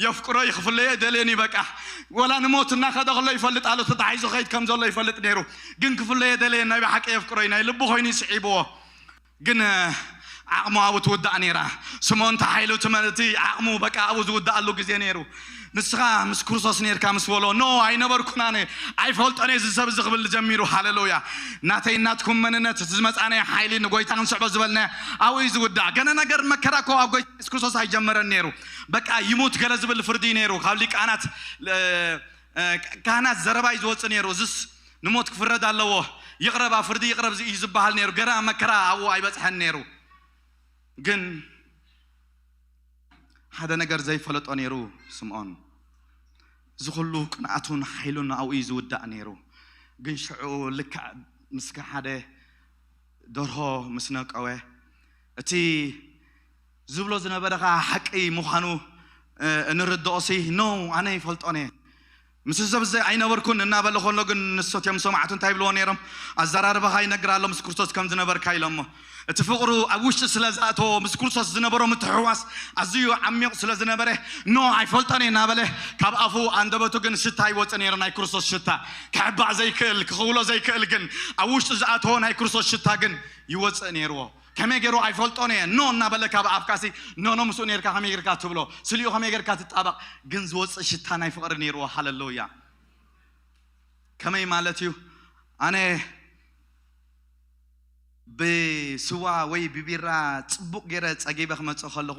የፍቅሮ ይኽፍለዮ ደልየኒ በቃ ወላ ንሞት እናኸደ ከሎ ይፈልጥ ኣሎ ተታሒዙ ከይድ ከም ዘሎ ይፈልጥ ነይሩ። ግን ክፍለየ ደለየ ናይ ብሓቂ የፍቅሮይ ናይ ልቡ ኮይኑ ይስዒብዎ። ግን ዓቕሙ ኣብኡ ትውዳእ ነይራ። ስምዖን ተሓይሉ እቲ ዓቕሙ በቃ ኣብኡ ዝውዳኣሉ ግዜ ነይሩ። ንስኻ ምስ ክርስቶስ ነርካ ምስ በሎ ኖ ኣይነበርኩን ኣነ ኣይፈልጦን እየ እዚ ሰብ እዚ ክብል ጀሚሩ። ሃለሉያ። ናተይ ናትኩም መንነት እቲ ዝመፃናዮ ሓይሊ ንጎይታ ክንስዕቦ ዝበልናዮ ኣብኡ እዩ ዝውዳእ። ገለ ነገር መከራ እኮ ኣብ ጎይታ የሱስ ክርስቶስ ኣይጀመረን ነይሩ። በቃ ይሙት ገለ ዝብል ፍርዲ ነይሩ ካብ ሊቃናት ካህናት ዘረባ እዩ ዝወፅእ ነይሩ። እዝስ ንሞት ክፍረድ ኣለዎ ይቕረብ ኣብ ፍርዲ ይቕረብ እዩ ዝበሃል ነይሩ። ገና መከራ ኣብኡ ኣይበፅሐን ነይሩ። ግን ሓደ ነገር ዘይፈለጦ ነይሩ ስምዖን። እዚ ኩሉ ቅንኣቱን ሓይሉን ኣብኡ እዩ ዝውዳእ ነይሩ። ግን ሽዑ ልክዕ ምስ ሓደ ደርሆ ምስ ነቀወ እቲ ዝብሎ ዝነበረ ከዓ ሓቂ ምዃኑ እንርድኦ ሲ ኖ ኣነ ይፈልጦን እየ ምስ ሰብ እዚ ኣይነበርኩን እናበለ ከሎ ግን ንሶትዮም ሰማዕቱ እንታይ ይብልዎ ነይሮም? ኣዘራርባኻ ይነግር ኣሎ ምስ ክርስቶስ ከም ዝነበርካ ኢሎሞ። እቲ ፍቕሩ ኣብ ውሽጢ ስለ ዝኣተዎ ምስ ክርስቶስ ዝነበሮ ምትሕዋስ ኣዝዩ ዓሚቕ ስለ ዝነበረ ኖ ኣይፈልጦን እየ እናበለ ካብ ኣፉ ኣንደበቱ ግን ሽታ ይወፅእ ነይሩ ናይ ክርስቶስ ሽታ። ክሕባእ ዘይክእል ክኽውሎ ዘይክእል ግን ኣብ ውሽጢ ዝኣተዎ ናይ ክርስቶስ ሽታ ግን ይወፅእ ነይርዎ። ከመይ ገይሩ ኣይፈልጦን እየ ኖ እናበለ ካብ ኣፍካሲ ኖ ኖ ምስኡ ነርካ ከመይ ገርካ ትብሎ ስሊኡ ከመይ ገርካ ትጣበቕ ግን ዝወፅእ ሽታ ናይ ፍቕሪ ነይርዎ። ሃለሉያ። ከመይ ማለት እዩ? ኣነ ብስዋ ወይ ብቢራ ፅቡቕ ገይረ ፀጊበ ክመፅእ ከለኹ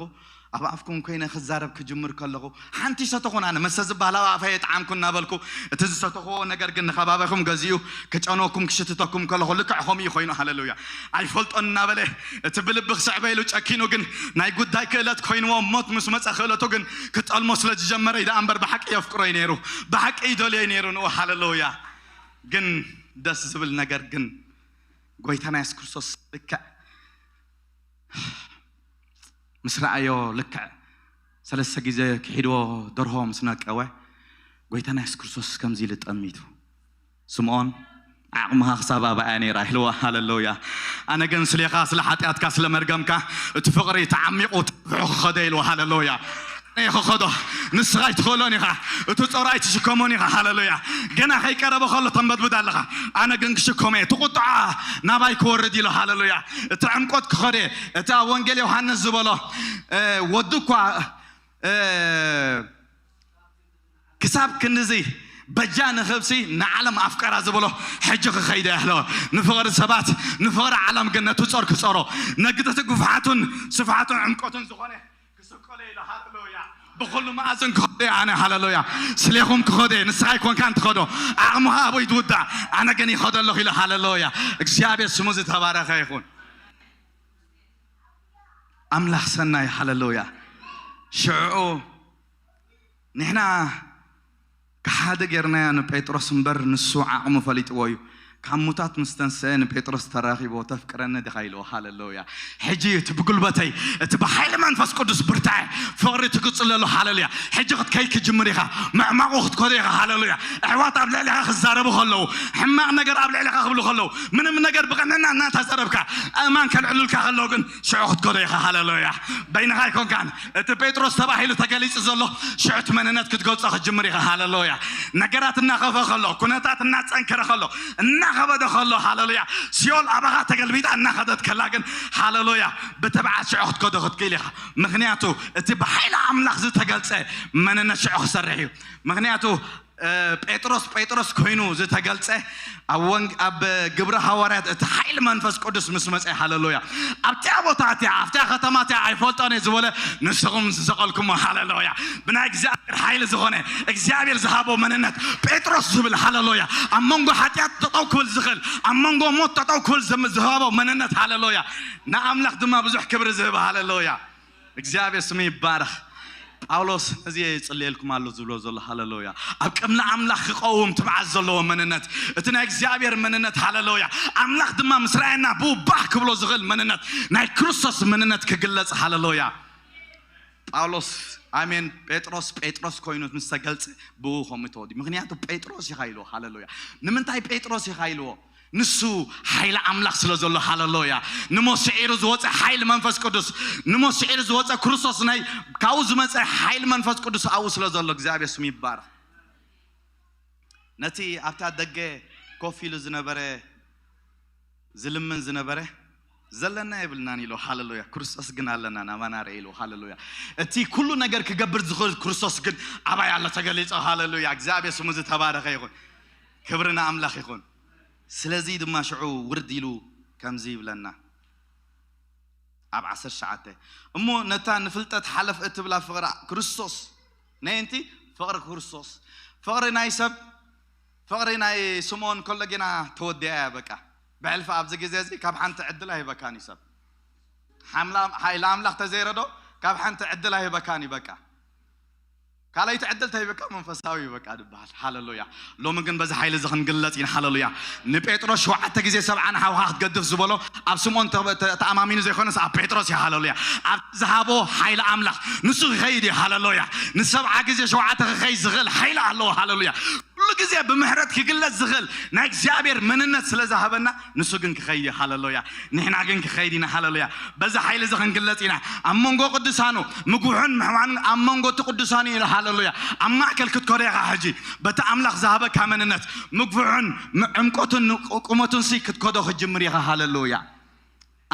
ኣብ ኣፍኩም ኮይነ ክዛረብ ክጅምር ከለኹ ሓንቲ ሰተኹን ኣነ መሰ ዝበሃል ኣብ ኣፈ የጥዓምኩ እናበልኩ እቲ ዝሰተኽዎ ነገር ግን ንከባቢኹም ገዚኡ ክጨንወኩም ክሽትተኩም ከለኹ ልክዕ ከምኡ ኮይኑ ሃለሉያ ኣይፈልጦን እናበለ እቲ ብልቢ ክስዕበ ኢሉ ጨኪኑ ግን ናይ ጉዳይ ክእለት ኮይንዎ ሞት ምስ መፀ ክእለቱ ግን ክጠልሞ ስለ ዝጀመረ ኢዳ እምበር ብሓቂ የፍቅሮይ ነይሩ ብሓቂ ይደልዮይ ነይሩ ንኡ ሃለሉያ ግን ደስ ዝብል ነገር ግን ጎይታና የሱስ ክርስቶስ ልክዕ ምስ ረኣዮ ልክዕ ሰለስተ ግዜ ክሒድዎ ደርሆ ምስ ነቀወ፣ ጎይታና የሱስ ክርስቶስ ከምዚ ኢሉ ጠሚቱ፣ "ስምኦን፣ ዓቕምኻ ክሳብ ኣባያ ነይራ" ኢልዎ። ሃለሉያ። "ኣነ ግን ስሌኻ፣ ስለ ሓጢኣትካ፣ ስለ መርገምካ፣ እቲ ፍቕሪ ተዓሚቑ ተነፊሑ ክኸዶ" ኢልዎ። ሃለሉያ። "ኣነ ክኸዶ፣ ንስኻ ኣይትኽእሎን ኢኻ፣ እቲ ጾር ኣይትሽከሞን ኢኻ።" ሃለሉያ። "ገና ከይቀረበ ከሎ ተንበድብድ ኣለኻ፣ ኣነ ግን ክሽከሞ እየ፣ እቲ ቁጥዓ ናባይ ክወርድ" ኢሉ። ሃለሉያ። "እቲ ዕምቆት ክኸዶ እየ፣ እቲ ኣብ ወንጌል ዮሃንስ ዝበሎ፣ እ፣ ወዱ እኳ፣ እ፣ ክሳብ ክንድዚ በጃ ንኽብሲ ንዓለም ኣፍቀራ" ዝበሎ፣ ሕጂ ክኸይደ ያህሎ። ንፍቕሪ ሰባት፣ ንፍቕሪ ዓለም ግን ነቲ ጾር ክጾሮ፣ ነግተቲ ግፍሓቱን ስፍሓቱን ዕምቆቱን ዝኾነ ክስቀሎ ኢሉ። ሃለሉያ። "ብኹሉ መኣዝን ክኸዶ ኣነ"፣ ሃለሉያ፣ "ስሌኹም ክኸዶ፣ ንስኻ ኣይኮንካን ትኸዶ፣ ዓቕምኻ ኣበይ ትውዳእ፣ ኣነ ግን ይኸዶ ኣለኹ" ኢሉ። ሃለሉያ። እግዚኣብሔር ስሙ ዝተባረኸ ይኹን። ኣምላኽ ሰናይ። ሃለሉያ። ሽዑ ንሕና ክሓደ ጌርናዮ ንጴጥሮስ እምበር፣ ንሱ ዓቕሙ ፈሊጥዎ እዩ። ካብ ሙታት ምስ ተንስአ ንጴጥሮስ ተራኺቦ፣ "ተፍቅረኒ ዲኻ?" ኢልዎ። ሃለሉያ። ሕጂ እቲ ብጉልበተይ፣ እቲ ብሓይሊ መንፈስ ቅዱስ ብርታዐ፣ ፍቕሪ ትግጽለሉ። ሃለሉያ። ሕጂ ክትከይድ ክጅምር ኢኻ። ምዕማቑ ክትከዶ ኢኻ። ሃለሉያ። ኣሕዋት ኣብ ልዕሊኻ ክዛረቡ ከለዉ፣ ሕማቕ ነገር ኣብ ልዕሊኻ ክብሉ ከለዉ፣ ምንም ነገር ብቕንዕና እናተዛረብካ፣ ኣእማን ከልዕሉልካ ከለዉ ግን ሽዑ ክትከዶ ኢኻ። ሃለሉያ። በይንኻ ኣይኮንካን። እቲ ጴጥሮስ ተባሂሉ ተገሊጹ ዘሎ ሽዑ እቲ መንነት ክትገልጾ ክትጅምር ኢኻ። ሃለሉያ። ነገራት እናኸፈ ከሎ፣ ኩነታት እናጸንከረ ከሎ፣ እናኸበደ ከሎ፣ ሃለሉያ፣ ሲኦል ኣባኻ ተገልቢጣ እናኸደት ከላ ግን፣ ሃለሉያ፣ ብትብዓት ሽዑ ክትከዶ ክትክእል ኢኻ። ምኽንያቱ እቲ ብሓይሊ ኣምላኽ ዝተገልጸ መንነት ሽዑ ክሰርሕ እዩ። ምኽንያቱ እ፣ ጴጥሮስ ጴጥሮስ ኮይኑ ዝተገልጸ ኣብ ወንግ-፣ ኣብ ግብሪ ሃዋርያት እቲ ሓይሊ መንፈስ ቅዱስ ምስ መጸ፣ ሃለሉያ፣ ኣብቲኣ ቦታ እቲኣ፣ ኣብቲኣ ከተማ እቲኣ ኣይፈልጦን እየ ዝበለ፣ ንስኹም ዝሰቐልኩሞ፣ ሃለሉያ፣ ብናይ እግዚኣብሔር ሓይሊ ዝኾነ እግዚኣብሔር ዝሃቦ መንነት ጴጥሮስ ዝብል፣ ሃለሉያ፣ ኣብ መንጎ ሓጢኣት ጠጠው ክብል ዝኽእል፣ ኣብ መንጎ ሞት ጠጠው ክብል ዝም-፣ ዝሃቦ መንነት፣ ሃለሉያ፣ ንኣምላኽ ድማ ብዙሕ ክብሪ ዝህብ፣ ሃለሉያ። እግዚኣብሔር ስሙ ይባረኽ። ጳውሎስ ነዚ እየ ዝጽልየልኩም ኣሎ ዝብሎ ዘሎ፣ ሃለሉያ። ኣብ ቅድሚ ኣምላኽ ክቐውም ትብዓት ዘለዎ መንነት፣ እቲ ናይ እግዚኣብሔር መንነት፣ ሃለሉያ። ኣምላኽ ድማ ምስ ረኣየና ብኡ ባህ ክብሎ ዝኽእል መንነት፣ ናይ ክርስቶስ መንነት ክግለጽ፣ ሃለሉያ። ጳውሎስ፣ ኣሜን፣ ጴጥሮስ ጴጥሮስ ኮይኑ ምስ ተገልጸ ብኡ ከምኡ ተወዲ። ምኽንያቱ ጴጥሮስ ኢኻ ኢልዎ፣ ሃለሉያ። ንምንታይ ጴጥሮስ ኢኻ ኢልዎ? ንሱ ሓይሊ ኣምላኽ ስለ ዘሎ፣ ሃለሉያ። ንሞት ስዒሩ ዝወፀ ሓይሊ መንፈስ ቅዱስ፣ ንሞት ስዒሩ ዝወፀ ክርስቶስ፣ ናይ ካብኡ ዝመፀ ሓይሊ መንፈስ ቅዱስ ኣብኡ ስለ ዘሎ፣ እግዚኣብሔር ስሙ ይባረኽ። ነቲ ኣብታ ደገ ኮፍ ኢሉ ዝነበረ፣ ዝልምን ዝነበረ፣ "ዘለና የብልናን" ኢሉ፣ ሃለሉያ። "ክርስቶስ ግን ኣለና፣ ናባና ርአ" ኢሉ፣ ሃለሉያ። እቲ ኩሉ ነገር ክገብር ዝኽእል ክርስቶስ ግን ኣባይ ኣሎ ተገሊጹ፣ ሃለሉያ። እግዚኣብሔር ስሙ ዝተባረኸ ይኹን። ክብሪ ንኣምላኽ ይኹን። ስለዚ ድማ ሽዑ ውርድ ኢሉ ከምዚ ይብለና ኣብ ዓሰርተ ትሽዓተ፣ "እሞ ነታ ንፍልጠት ሓለፍ እትብላ ፍቕሪ ክርስቶስ፣ ነየንቲ ፍቕሪ ክርስቶስ፣ ፍቕሪ ናይ ሰብ፣ ፍቕሪ ናይ ስምኦን ከሎ ጌና ተወዲኣ እያ በቃ። ብሕልፊ ኣብዚ ግዜ እዚ ካብ ሓንቲ ዕድል ኣይህበካን እዩ ሰብ። ሓምላ-፣ ሓይሊ ኣምላኽ ተዘይረዶ ካብ ሓንቲ ዕድል ኣይህበካን እዩ በቃ። ካልኣይቲ ዕድል ተሂበካ መንፈሳዊ እዩ በቃ ዝበሃል። ሃለሉያ። ሎሚ ግን በዚ ሓይሊ እዚ ክንግለጽ ኢና። ሃለሉያ። ንጴጥሮስ ሸውዓተ ግዜ ሰብዓ ንሓውኻ ክትገድፍ ዝበሎ ኣብ ስምኦን ተ-፣ ተ-፣ ተኣማሚኑ ዘይኮነስ ኣብ ጴጥሮስ እዩ። ሃለሉያ። ኣብ ዝሃቦ ሓይሊ ኣምላኽ ንሱ ክኸይድ እዩ። ሃለሉያ። ንሰብዓ ግዜ ሸውዓተ ክኸይድ ዝኽእል ሓይሊ ኣለዎ። ሃለሉያ። ኩሉ ግዜ ብምሕረት ክግለጽ ዝኽእል ናይ እግዚኣብሔር መንነት ስለ ዝሃበና ንሱ ግን ክኸይድ እዩ። ሃለሉያ። ንሕና ግን ክኸይድ ኢና። ሃለሉያ። በዚ ሓይሊ እዚ ክንግለጽ ኢና። ኣብ መንጎ ቅዱሳኑ ምግውሑን ምሕዋንን ኣብ መንጎ እቲ ቅዱሳኑ እዩ። ሃለሉያ። ኣብ ማእከል ክትከዶ ኢኻ ሕጂ። በቲ ኣምላኽ ዝሃበካ መንነት ምግውሑን ም-፣ ዕምቆቱን ቁመቱን ሲ ክትከዶ ክትጅምር ኢኻ። ሃለሉያ።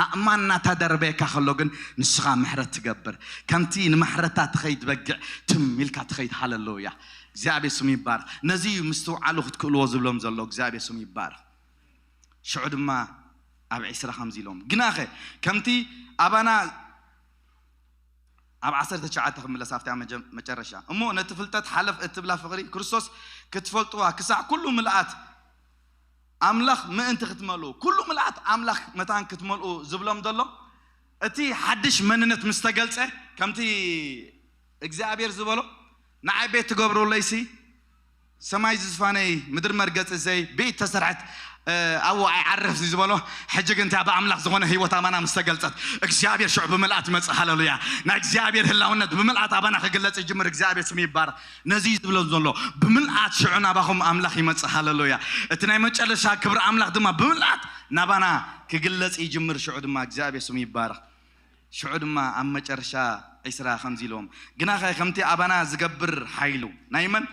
ኣእማን እናተደርበየካ ከሎ ግን ንስኻ ምሕረት ትገብር። ከምቲ ንማሕረታ ትኸይድ በጊዕ ትም ኢልካ ትኸይድ። ሃለሉያ። እግዚኣብሔር ስሙ ይባረኽ። ነዚ እዩ ምስትውዓሉ ክትክእልዎ ዝብሎም ዘሎ። እግዚኣብሔር ስሙ ይባረኽ። ሽዑ ድማ ኣብ ዒስራ ከምዚ ኢሎም፣ ግናኸ ከምቲ ኣባና፣ ኣብ ዓሰርተ ትሽዓተ ክምለስ፣ ኣብታ መጀ-፣ መጨረሻ፣ "እሞ ነቲ ፍልጠት ሓለፍ እትብላ ፍቕሪ ክርስቶስ ክትፈልጥዋ፣ ክሳዕ ኩሉ ምልኣት ኣምላኽ ምእንቲ ክትመልኡ"፣ ኩሉ ምልኣት ኣምላኽ መታን ክትመልኡ ዝብሎም ዘሎ፣ እቲ ሓድሽ መንነት ምስ ተገልጸ፣ ከምቲ እግዚኣብሔር ዝበሎ፣ "ንዓይ ቤት ትገብሩለይሲ፣ ሰማይ ዝፋነይ ምድሪ መርገጺ ዘይ ብኢድ ተሰርሐት ኣብኡ ኣይዓርፍ ዝበሎ። ሕጂ ግን እንታይ ብኣምላኽ ዝኾነ ህይወት ኣባና ምስ ተገልጸት እግዚኣብሔር ሽዑ ብምልኣት ይመጽእ። ሃለሉያ። ናይ እግዚኣብሔር ህላውነት ብምልኣት ኣባና ክግለጽ ይጅምር። እግዚኣብሔር ስሙ ይባረኽ። ነዚ እዩ ዝብሎ ዘሎ፣ ብምልኣት ሽዑ ናባኹም ኣምላኽ ይመጽእ። ሃለሉያ። እቲ ናይ መጨረሻ ክብሪ ኣምላኽ ድማ ብምልኣት ናባና ክግለጽ ይጅምር። ሽዑ ድማ እግዚኣብሔር ስሙ ይባረኽ። ሽዑ ድማ ኣብ መጨረሻ ዒስራ ከምዚ ኢልዎም፣ ግናኸ ከምቲ ኣባና ዝገብር ሓይሉ ናይ መን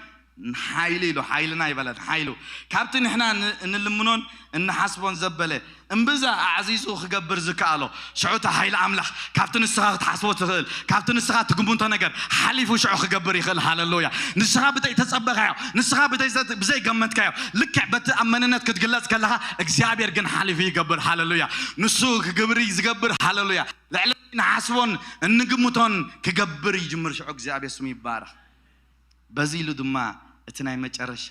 ሓይሉ ኢሉ፣ ሓይልና ይበለን ሓይሉ ካብቲ ንሕና ን- እንልምኖን እንሓስቦን ዘበለ እምብዛ ኣዕዚዙ ክገብር ዝከኣሎ፣ ሽዑ እቲ ሓይሊ ኣምላኽ ካብቲ ንስኻ ክትሓስቦ ትኽእል፣ ካብቲ ንስኻ ትግምቶ ነገር ሓሊፉ ሽዑ ክገብር ይኽእል። ሃለሉያ። ንስኻ ብዘይ ተጸበኻዮ፣ ንስኻ ብዘይ ዘት- ብዘይ ገመትካዮ፣ ልክዕ በቲ ኣብ መንነት ክትግለጽ ከለኻ እግዚኣብሔር ግን ሓሊፉ ይገብር። ሃለሉያ። ንሱ ክግብሪ ዝገብር። ሃለሉያ። ልዕሊ ንሓስቦን እንግምቶን ክገብር ይጅምር። ሽዑ እግዚኣብሔር ስሙ ይባረኽ። በዚ ኢሉ ድማ እቲ ናይ መጨረሻ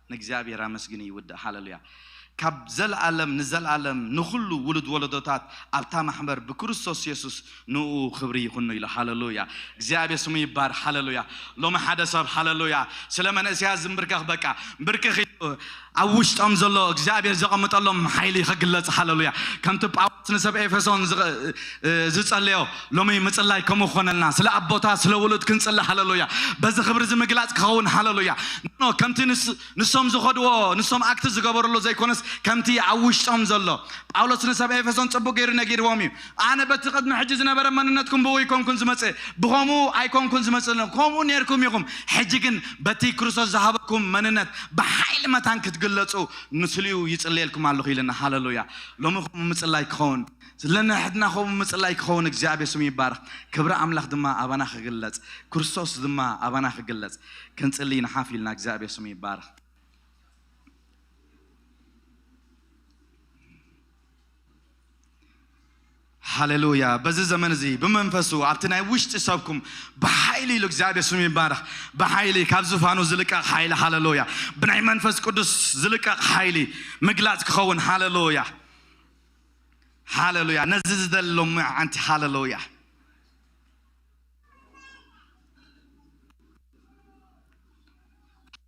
ንእግዚኣብሔር ኣመስግን ይውዳእ። ሃለሉያ። ካብ ዘለኣለም ንዘለኣለም ንኹሉ ውሉድ ወለዶታት ኣብታ ማሕበር ብክርስቶስ የሱስ ንኡ ክብሪ ይኹኖ ኢሉ። ሃለሉያ። እግዚኣብሔር ስሙ ይባረኽ። ሃለሉያ። ሎሚ ሓደ ሰብ፣ ሃለሉያ፣ ስለ መንእሰያት ዝምብርከኽ፣ በቃ ብርክኽ ኢሉ ኣብ ውሽጦም ዘሎ እግዚኣብሔር ዘቐምጠሎም ሓይሊ ክግለጽ። ሃለሉያ። ከምቲ ጳውሎስ ንሰብ ኤፌሶን ዝቐ- ዝጸለዮ፣ ሎሚ ምጽላይ ከምኡ ክኾነልና፣ ስለ ኣቦታት ስለ ውሉድ ክንጽሊ። ሃለሉያ። በዚ ክብሪ እዚ ምግላጽ ክኸውን። ሃለሉያ። ኖ ከምቲ ንስ- ንሶም ዝኸድዎ፣ ንሶም ኣክት ዝገበርሉ ዘይኮነስ ከምቲ ኣብ ውሽጦም ዘሎ። ጳውሎስ ንሰብ ኤፌሶን ጽቡቅ ገይሩ ነጊርዎም እዩ። ኣነ በቲ ቅድሚ ሕጂ ዝነበረ መንነትኩም ብኡ ኣይኮንኩን ዝመጽእ፣ ብኸምኡ ኣይኮንኩን ዝመጽእ፣ ከምኡ ነርኩም ኢኹም። ሕጂ ግን በቲ ክርስቶስ ዝሃበኩም መንነት ብሓይሊ መታን ክትግለጹ ንስሊኡ ይጽልየልኩም ኣለኹ ኢልና። ሃለሉያ። ሎሚ ከምኡ ምጽላይ ክኸውን፣ ስለነሕድና ከምኡ ምጽላይ ክኸውን እግዚኣብሔር ስሙ ይባረኽ። ክብሪ ኣምላኽ ድማ ኣባና ክግለጽ፣ ክርስቶስ ድማ ኣባና ክግለጽ ክንጽሊ ንሓፍ ኢልና። እግዚኣብሔር ስሙ ይባረኽ። ሃሌሉያ። በዚ ዘመን እዚ ብመንፈሱ ኣብቲ ናይ ውሽጢ ሰብኩም ብሓይሊ ኢሉ እግዚኣብሔር ስሙ ይባረኽ። ብሓይሊ ካብ ዝፋኑ ዝልቀቕ ሓይሊ። ሃሌሉያ። ብናይ መንፈስ ቅዱስ ዝልቀቕ ሓይሊ ምግላጽ ክኸውን። ሃሌሉያ። ሃሌሉያ። ነዚ ዝደሊ ሎሚ ዓንቲ። ሃሌሉያ።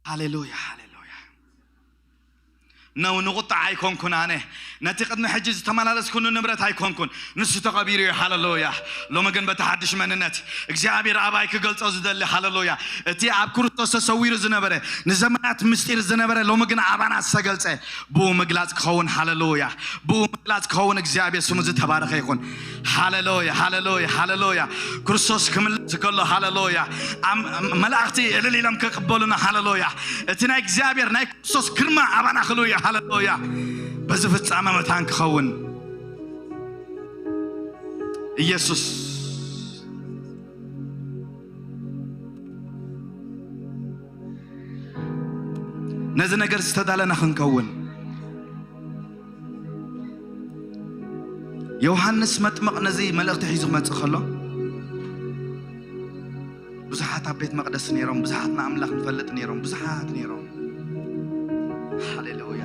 ሃሌሉያ፣ ሃሌሉያ። ነው ንቁጣ ኣይኮንኩን ኣነ። ነቲ ቅድሚ ሕጂ ዝተመላለስኩሉ ንብረት ኣይኮንኩን። ንሱ ተቐቢሩ እዩ። ሃሌሉያ። ሎሚ ግን በቲ ሓድሽ መንነት እግዚኣብሔር ኣባይ ክገልጾ ዝደሊ። ሃሌሉያ። እቲ ኣብ ክርስቶስ ተሰዊሩ ዝነበረ፣ ንዘመናት ምስጢር ዝነበረ፣ ሎሚ ግን ኣባና ዝተገልጸ፣ ብኡ ምግላጽ ክኸውን። ሃሌሉያ። ብኡ ምግላጽ ክኸውን። እግዚኣብሔር ስሙ ዝተባረኸ ይኹን። ሃሌሉያ፣ ሃሌሉያ፣ ሃሌሉያ። ክርስቶስ ክምለስ ከሎ፣ ሃሌሉያ፣ ኣም- መላእኽቲ እልል ኢሎም ክቕበሉና። ሃሌሉያ። እቲ ናይ እግዚኣብሔር ናይ ክርስቶስ ግርማ ኣባና ክልው እዩ። ሃሌሉያ። በዚ ፍጻመ መታን ክኸውን። ኢየሱስ፣ ነዚ ነገር ዝተዳለና ክንከውን። ዮሃንስ መጥምቕ ነዚ መልእኽቲ ሒዙ ክመጽእ ከሎ፣ ብዙሓት ኣብ ቤት መቕደስ ነይሮም፣ ብዙሓት ንኣምላኽ ንፈልጥ ነይሮም፣ ብዙሓት ነይሮም። ሃሌሉያ።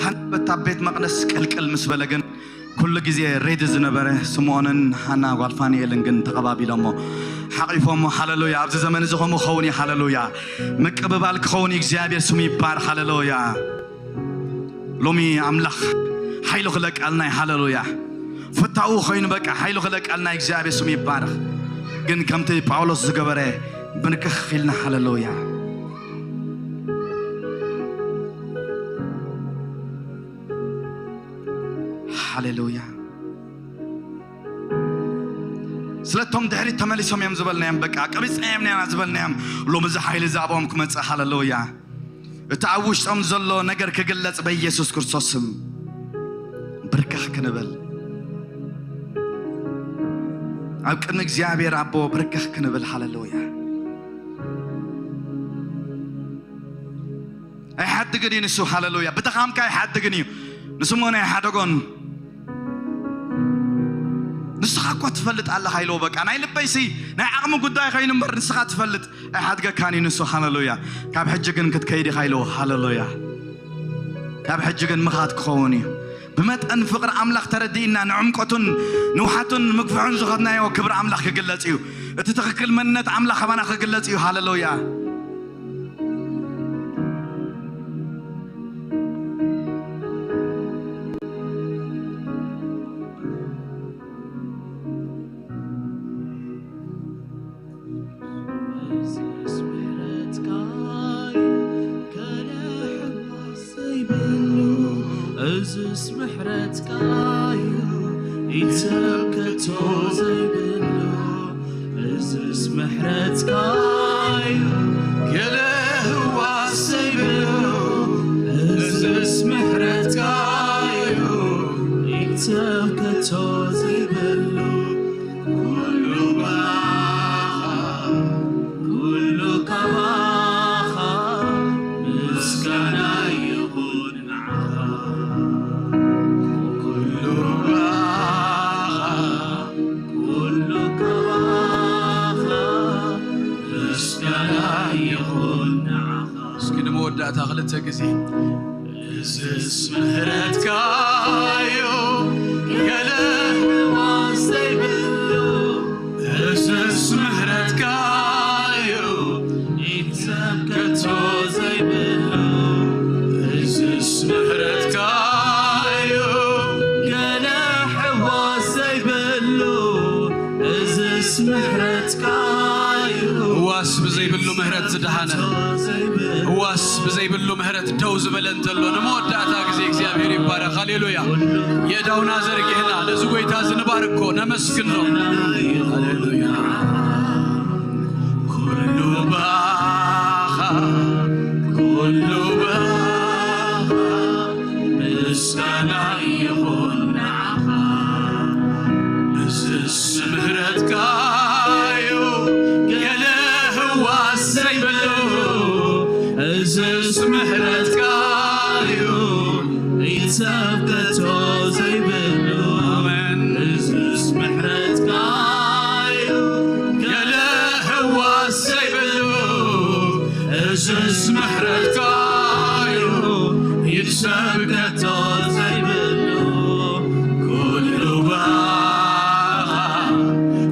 ሃንበት ኣብ ቤት መቕደስ ቅልቅል ምስ በለ ግን፣ ኩሉ ግዜ ሬዲ ዝነበረ ስምዖንን ሃና ጓል ፋንኤልን ግን ተቐባቢሎሞ፣ ሓቒፎሞ። ሃሌሉያ። ኣብዚ ዘመን እዚ ከምኡ ክኸውን እዩ። ሃሌሉያ። ምቅብባል ክኸውን እዩ። እግዚኣብሔር ስሙ ይባረኽ። ሃሌሉያ። ሎሚ ኣምላኽ ሓይሉ ክለቃልና እዩ። ሃሌሉያ። ፍታኡ ኮይኑ በቃ ሓይሉ ክለቃልና እዩ። እግዚኣብሔር ስሙ ይባረኽ። ግን ከምቲ ጳውሎስ ዝገበረ ብንክኽ ኢልና። ሃሌሉያ። ሃሌሉያ። ስለቶም ድሕሪት ተመሊሶም እዮም ዝበልናዮም፣ በቃ ቀቢጽናዮም ኔና ዝበልናዮም፣ ሎሚ እዚ ሓይሊ እዚ ኣብኦም ክመጽእ። ሃሌሉያ። እቲ ኣብ ውሽጦም ዘሎ ነገር ክግለጽ በኢየሱስ ክርስቶስ ስም ብርክኽ ክንብል፣ ኣብ ቅድሚ እግዚኣብሔር ኣቦ ብርክኽ ክንብል። ሃሌሉያ። ኣይሓድግን እዩ ንሱ። ሃሌሉያ። ብድኻምካ ኣይሓድግን እዩ ንሱ እሞ ናይ ሓደጎን። ንስኻ እኮ ትፈልጥ ኣለኻ ኢልዎ። በቃ ናይ ልበይሲ ናይ ዓቕሚ ጉዳይ ኸይኑ እምበር ንስኻ ትፈልጥ። ኣይሓድገካን እዩ ንሱ። ሃሌሉያ። ካብ ሕጂ ግን ክትከይድ ኢኻ ኢልዎ። ሃሌሉያ። ካብ ሕጂ ግን ምኻድ ክኸውን እዩ። ብመጠን ፍቕሪ ኣምላኽ ተረዲእና ንዕምቆቱን ንውሓቱን ምግፍሑን ዝኸድናዮ ክብሪ ኣምላኽ ክግለጽ እዩ። እቲ ትኽክል መንነት ኣምላኽ ኣባና ክግለጽ እዩ። ሃሌሉያ። እዝስ ምሕረትካ እዩ፣ ኢድ ሰብ ከቶ ዘይብሉ። እዝስ ምሕረትካ እዩ፣ ገለ ህዋስ ዘይብሉ። እዝስ ምሕረትካ እዩ፣ ኢድ ሰብ ከቶ ዘይብሉ። ኩሉ ባኻ፣ ኩሉ ካባኻ፣ ምስጋና ይኹን ንዓኻ። ኩሉ ባኻ፣ ኩሉ ካባኻ፣ ምስጋና ይኹን ንዓኻ። እስኪ ንመወዳእታ ክልተ ግዜ። እዝስ ምሕረትካ እዩ፣ ገለ ህዋስ ዘይብሉ። እዝስ ምሕረትካ እዩ፣ ኢድ ሰብ ከቶ ዘይብሉ። እዝስ ምሕረትካ እዩ፣ ገለ ህዋስ ዘይብሉ። እዝስ ምሕረትካ እዩ፣ ህዋስ ብዘይብሉ ምሕረት ዝደሓነ፣ ዘይብሉ። ህዋስ ብዘይብሉ ምሕረት ደው ዝበለ እንተሎ፣ ንመወዳእታ ግዜ እግዚኣብሔር ይባረኽ። ሃሌሉያ። የእዳውና ዘርጊሕና ነዚ ጎይታ እዚ ንባርኮ፣ ነመስግኖ። ሃሌሉያ። ኩሉ ባኻ፣ ኩሉ ባኻ፣ ምስጋና ይኹን ንዓኻ። እዝስ ምሕረትካ እዩ፣ ገለ ህዋስ ዘይብሉ። እዝስ ምሕረትካ እዩ፣ ኢድ ሰብ ከቶ ዘይብሉ። ኣሜን። እዝስ ምሕረትካ እዩ፣ ገለ ህዋስ ዘይብሉ። እዝስ ምሕረትካ እዩ፣ ኢድ ሰብ ከቶ ዘይብሉ። ኩሉ ባኻ፣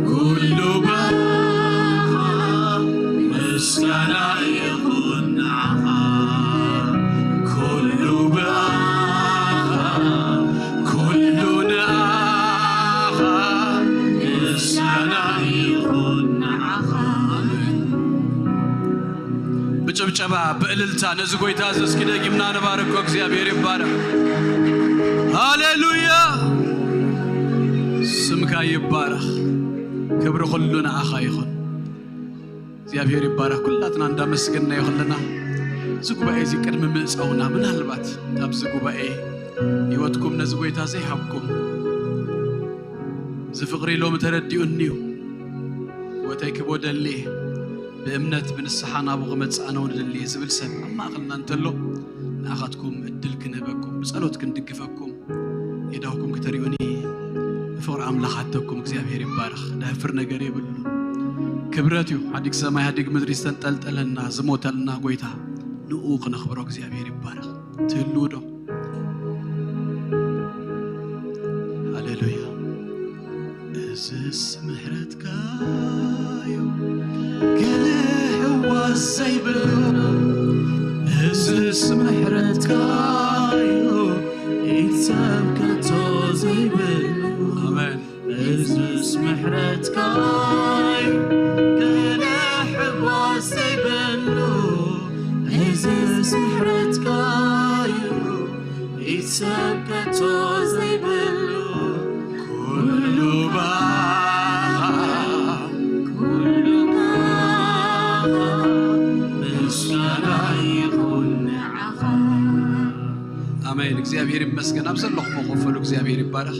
ኩሉ ባኻ፣ ምስጋና ይኹን ንዓኻ። ኩሉ ባኻ፣ ኩሉ ንዓኻ፣ ምስጋና ይኹን ንዓኻ። ብጭብጨባ ብእልልታ ነዚ ጎይታ እዚ እስኪ ደጊምና ንባርኮ። እግዚኣብሔር ይባረኽ። ሃሌሉያ። ስምካ ይባረኽ። ክብሪ ኩሉ ንዓኻ ይኹን። እግዚኣብሔር ይባረኽ። ኩላትና እንዳመስገንና ይኹንልና። እዚ ጉባኤ እዚ ቅድሚ ምእጻውና ምናልባት ካብዚ ጉባኤ ህይወትኩም ነዚ ጎይታ ዘይሃብኩም፣ እዚ ፍቕሪ ሎሚ ተረዲኡኒ እዩ፣ ህይወተይ ክቦ ደልየ፣ ብእምነት ብንስሓ ናብኡ ክመጽእ ኣነ እውን እደሊ እየ ዝብል ሰብ ኣብ ማእኸልና እንተሎ፣ ንኣኻትኩም እድል ክንህበኩም፣ ብጸሎት ክንድግፈኩም፣ የዳውኩም ክተሪኡኒ ብፍቕሪ ኣምላኽ ኣተኩም። እግዚኣብሔር ይባረኽ። ደህፍር ነገር የብሉ። ክብረት እዩ። ሓዲግ ሰማይ ሓዲግ ምድሪ ዝተንጠልጠለና ዝሞተልና ጎይታ፣ ንኡ ክነኽብሮ። እግዚኣብሔር ይባረኽ። ትህልው ዶ? ሃሌሉያ። እዝስ ምሕረትካ እዩ፣ ገለ ህዋስ ዘይብሉ። እዝስ ምሕረትካ እዩ፣ ኢድ ሰብ ከቶ ዘይብሉ። ኣሜን። እዝስ ምሕረትካ እዩ፣ ገለ ህዋስ ዘይብሉ። እዝስ ምሕረትካ እዩ፣ ኢድ ሰብ ከቶ ዘይብሉ። ኩሉ ባኻ፣ ኩሉ ባኻ፣ ምስጋና ይኹን ንዓኻ። ኣሜን። እግዚኣብሔር ይመስገን። ኣብ ዘለኹም ኮፍ በሉ። እግዚኣብሔር ይባረኽ።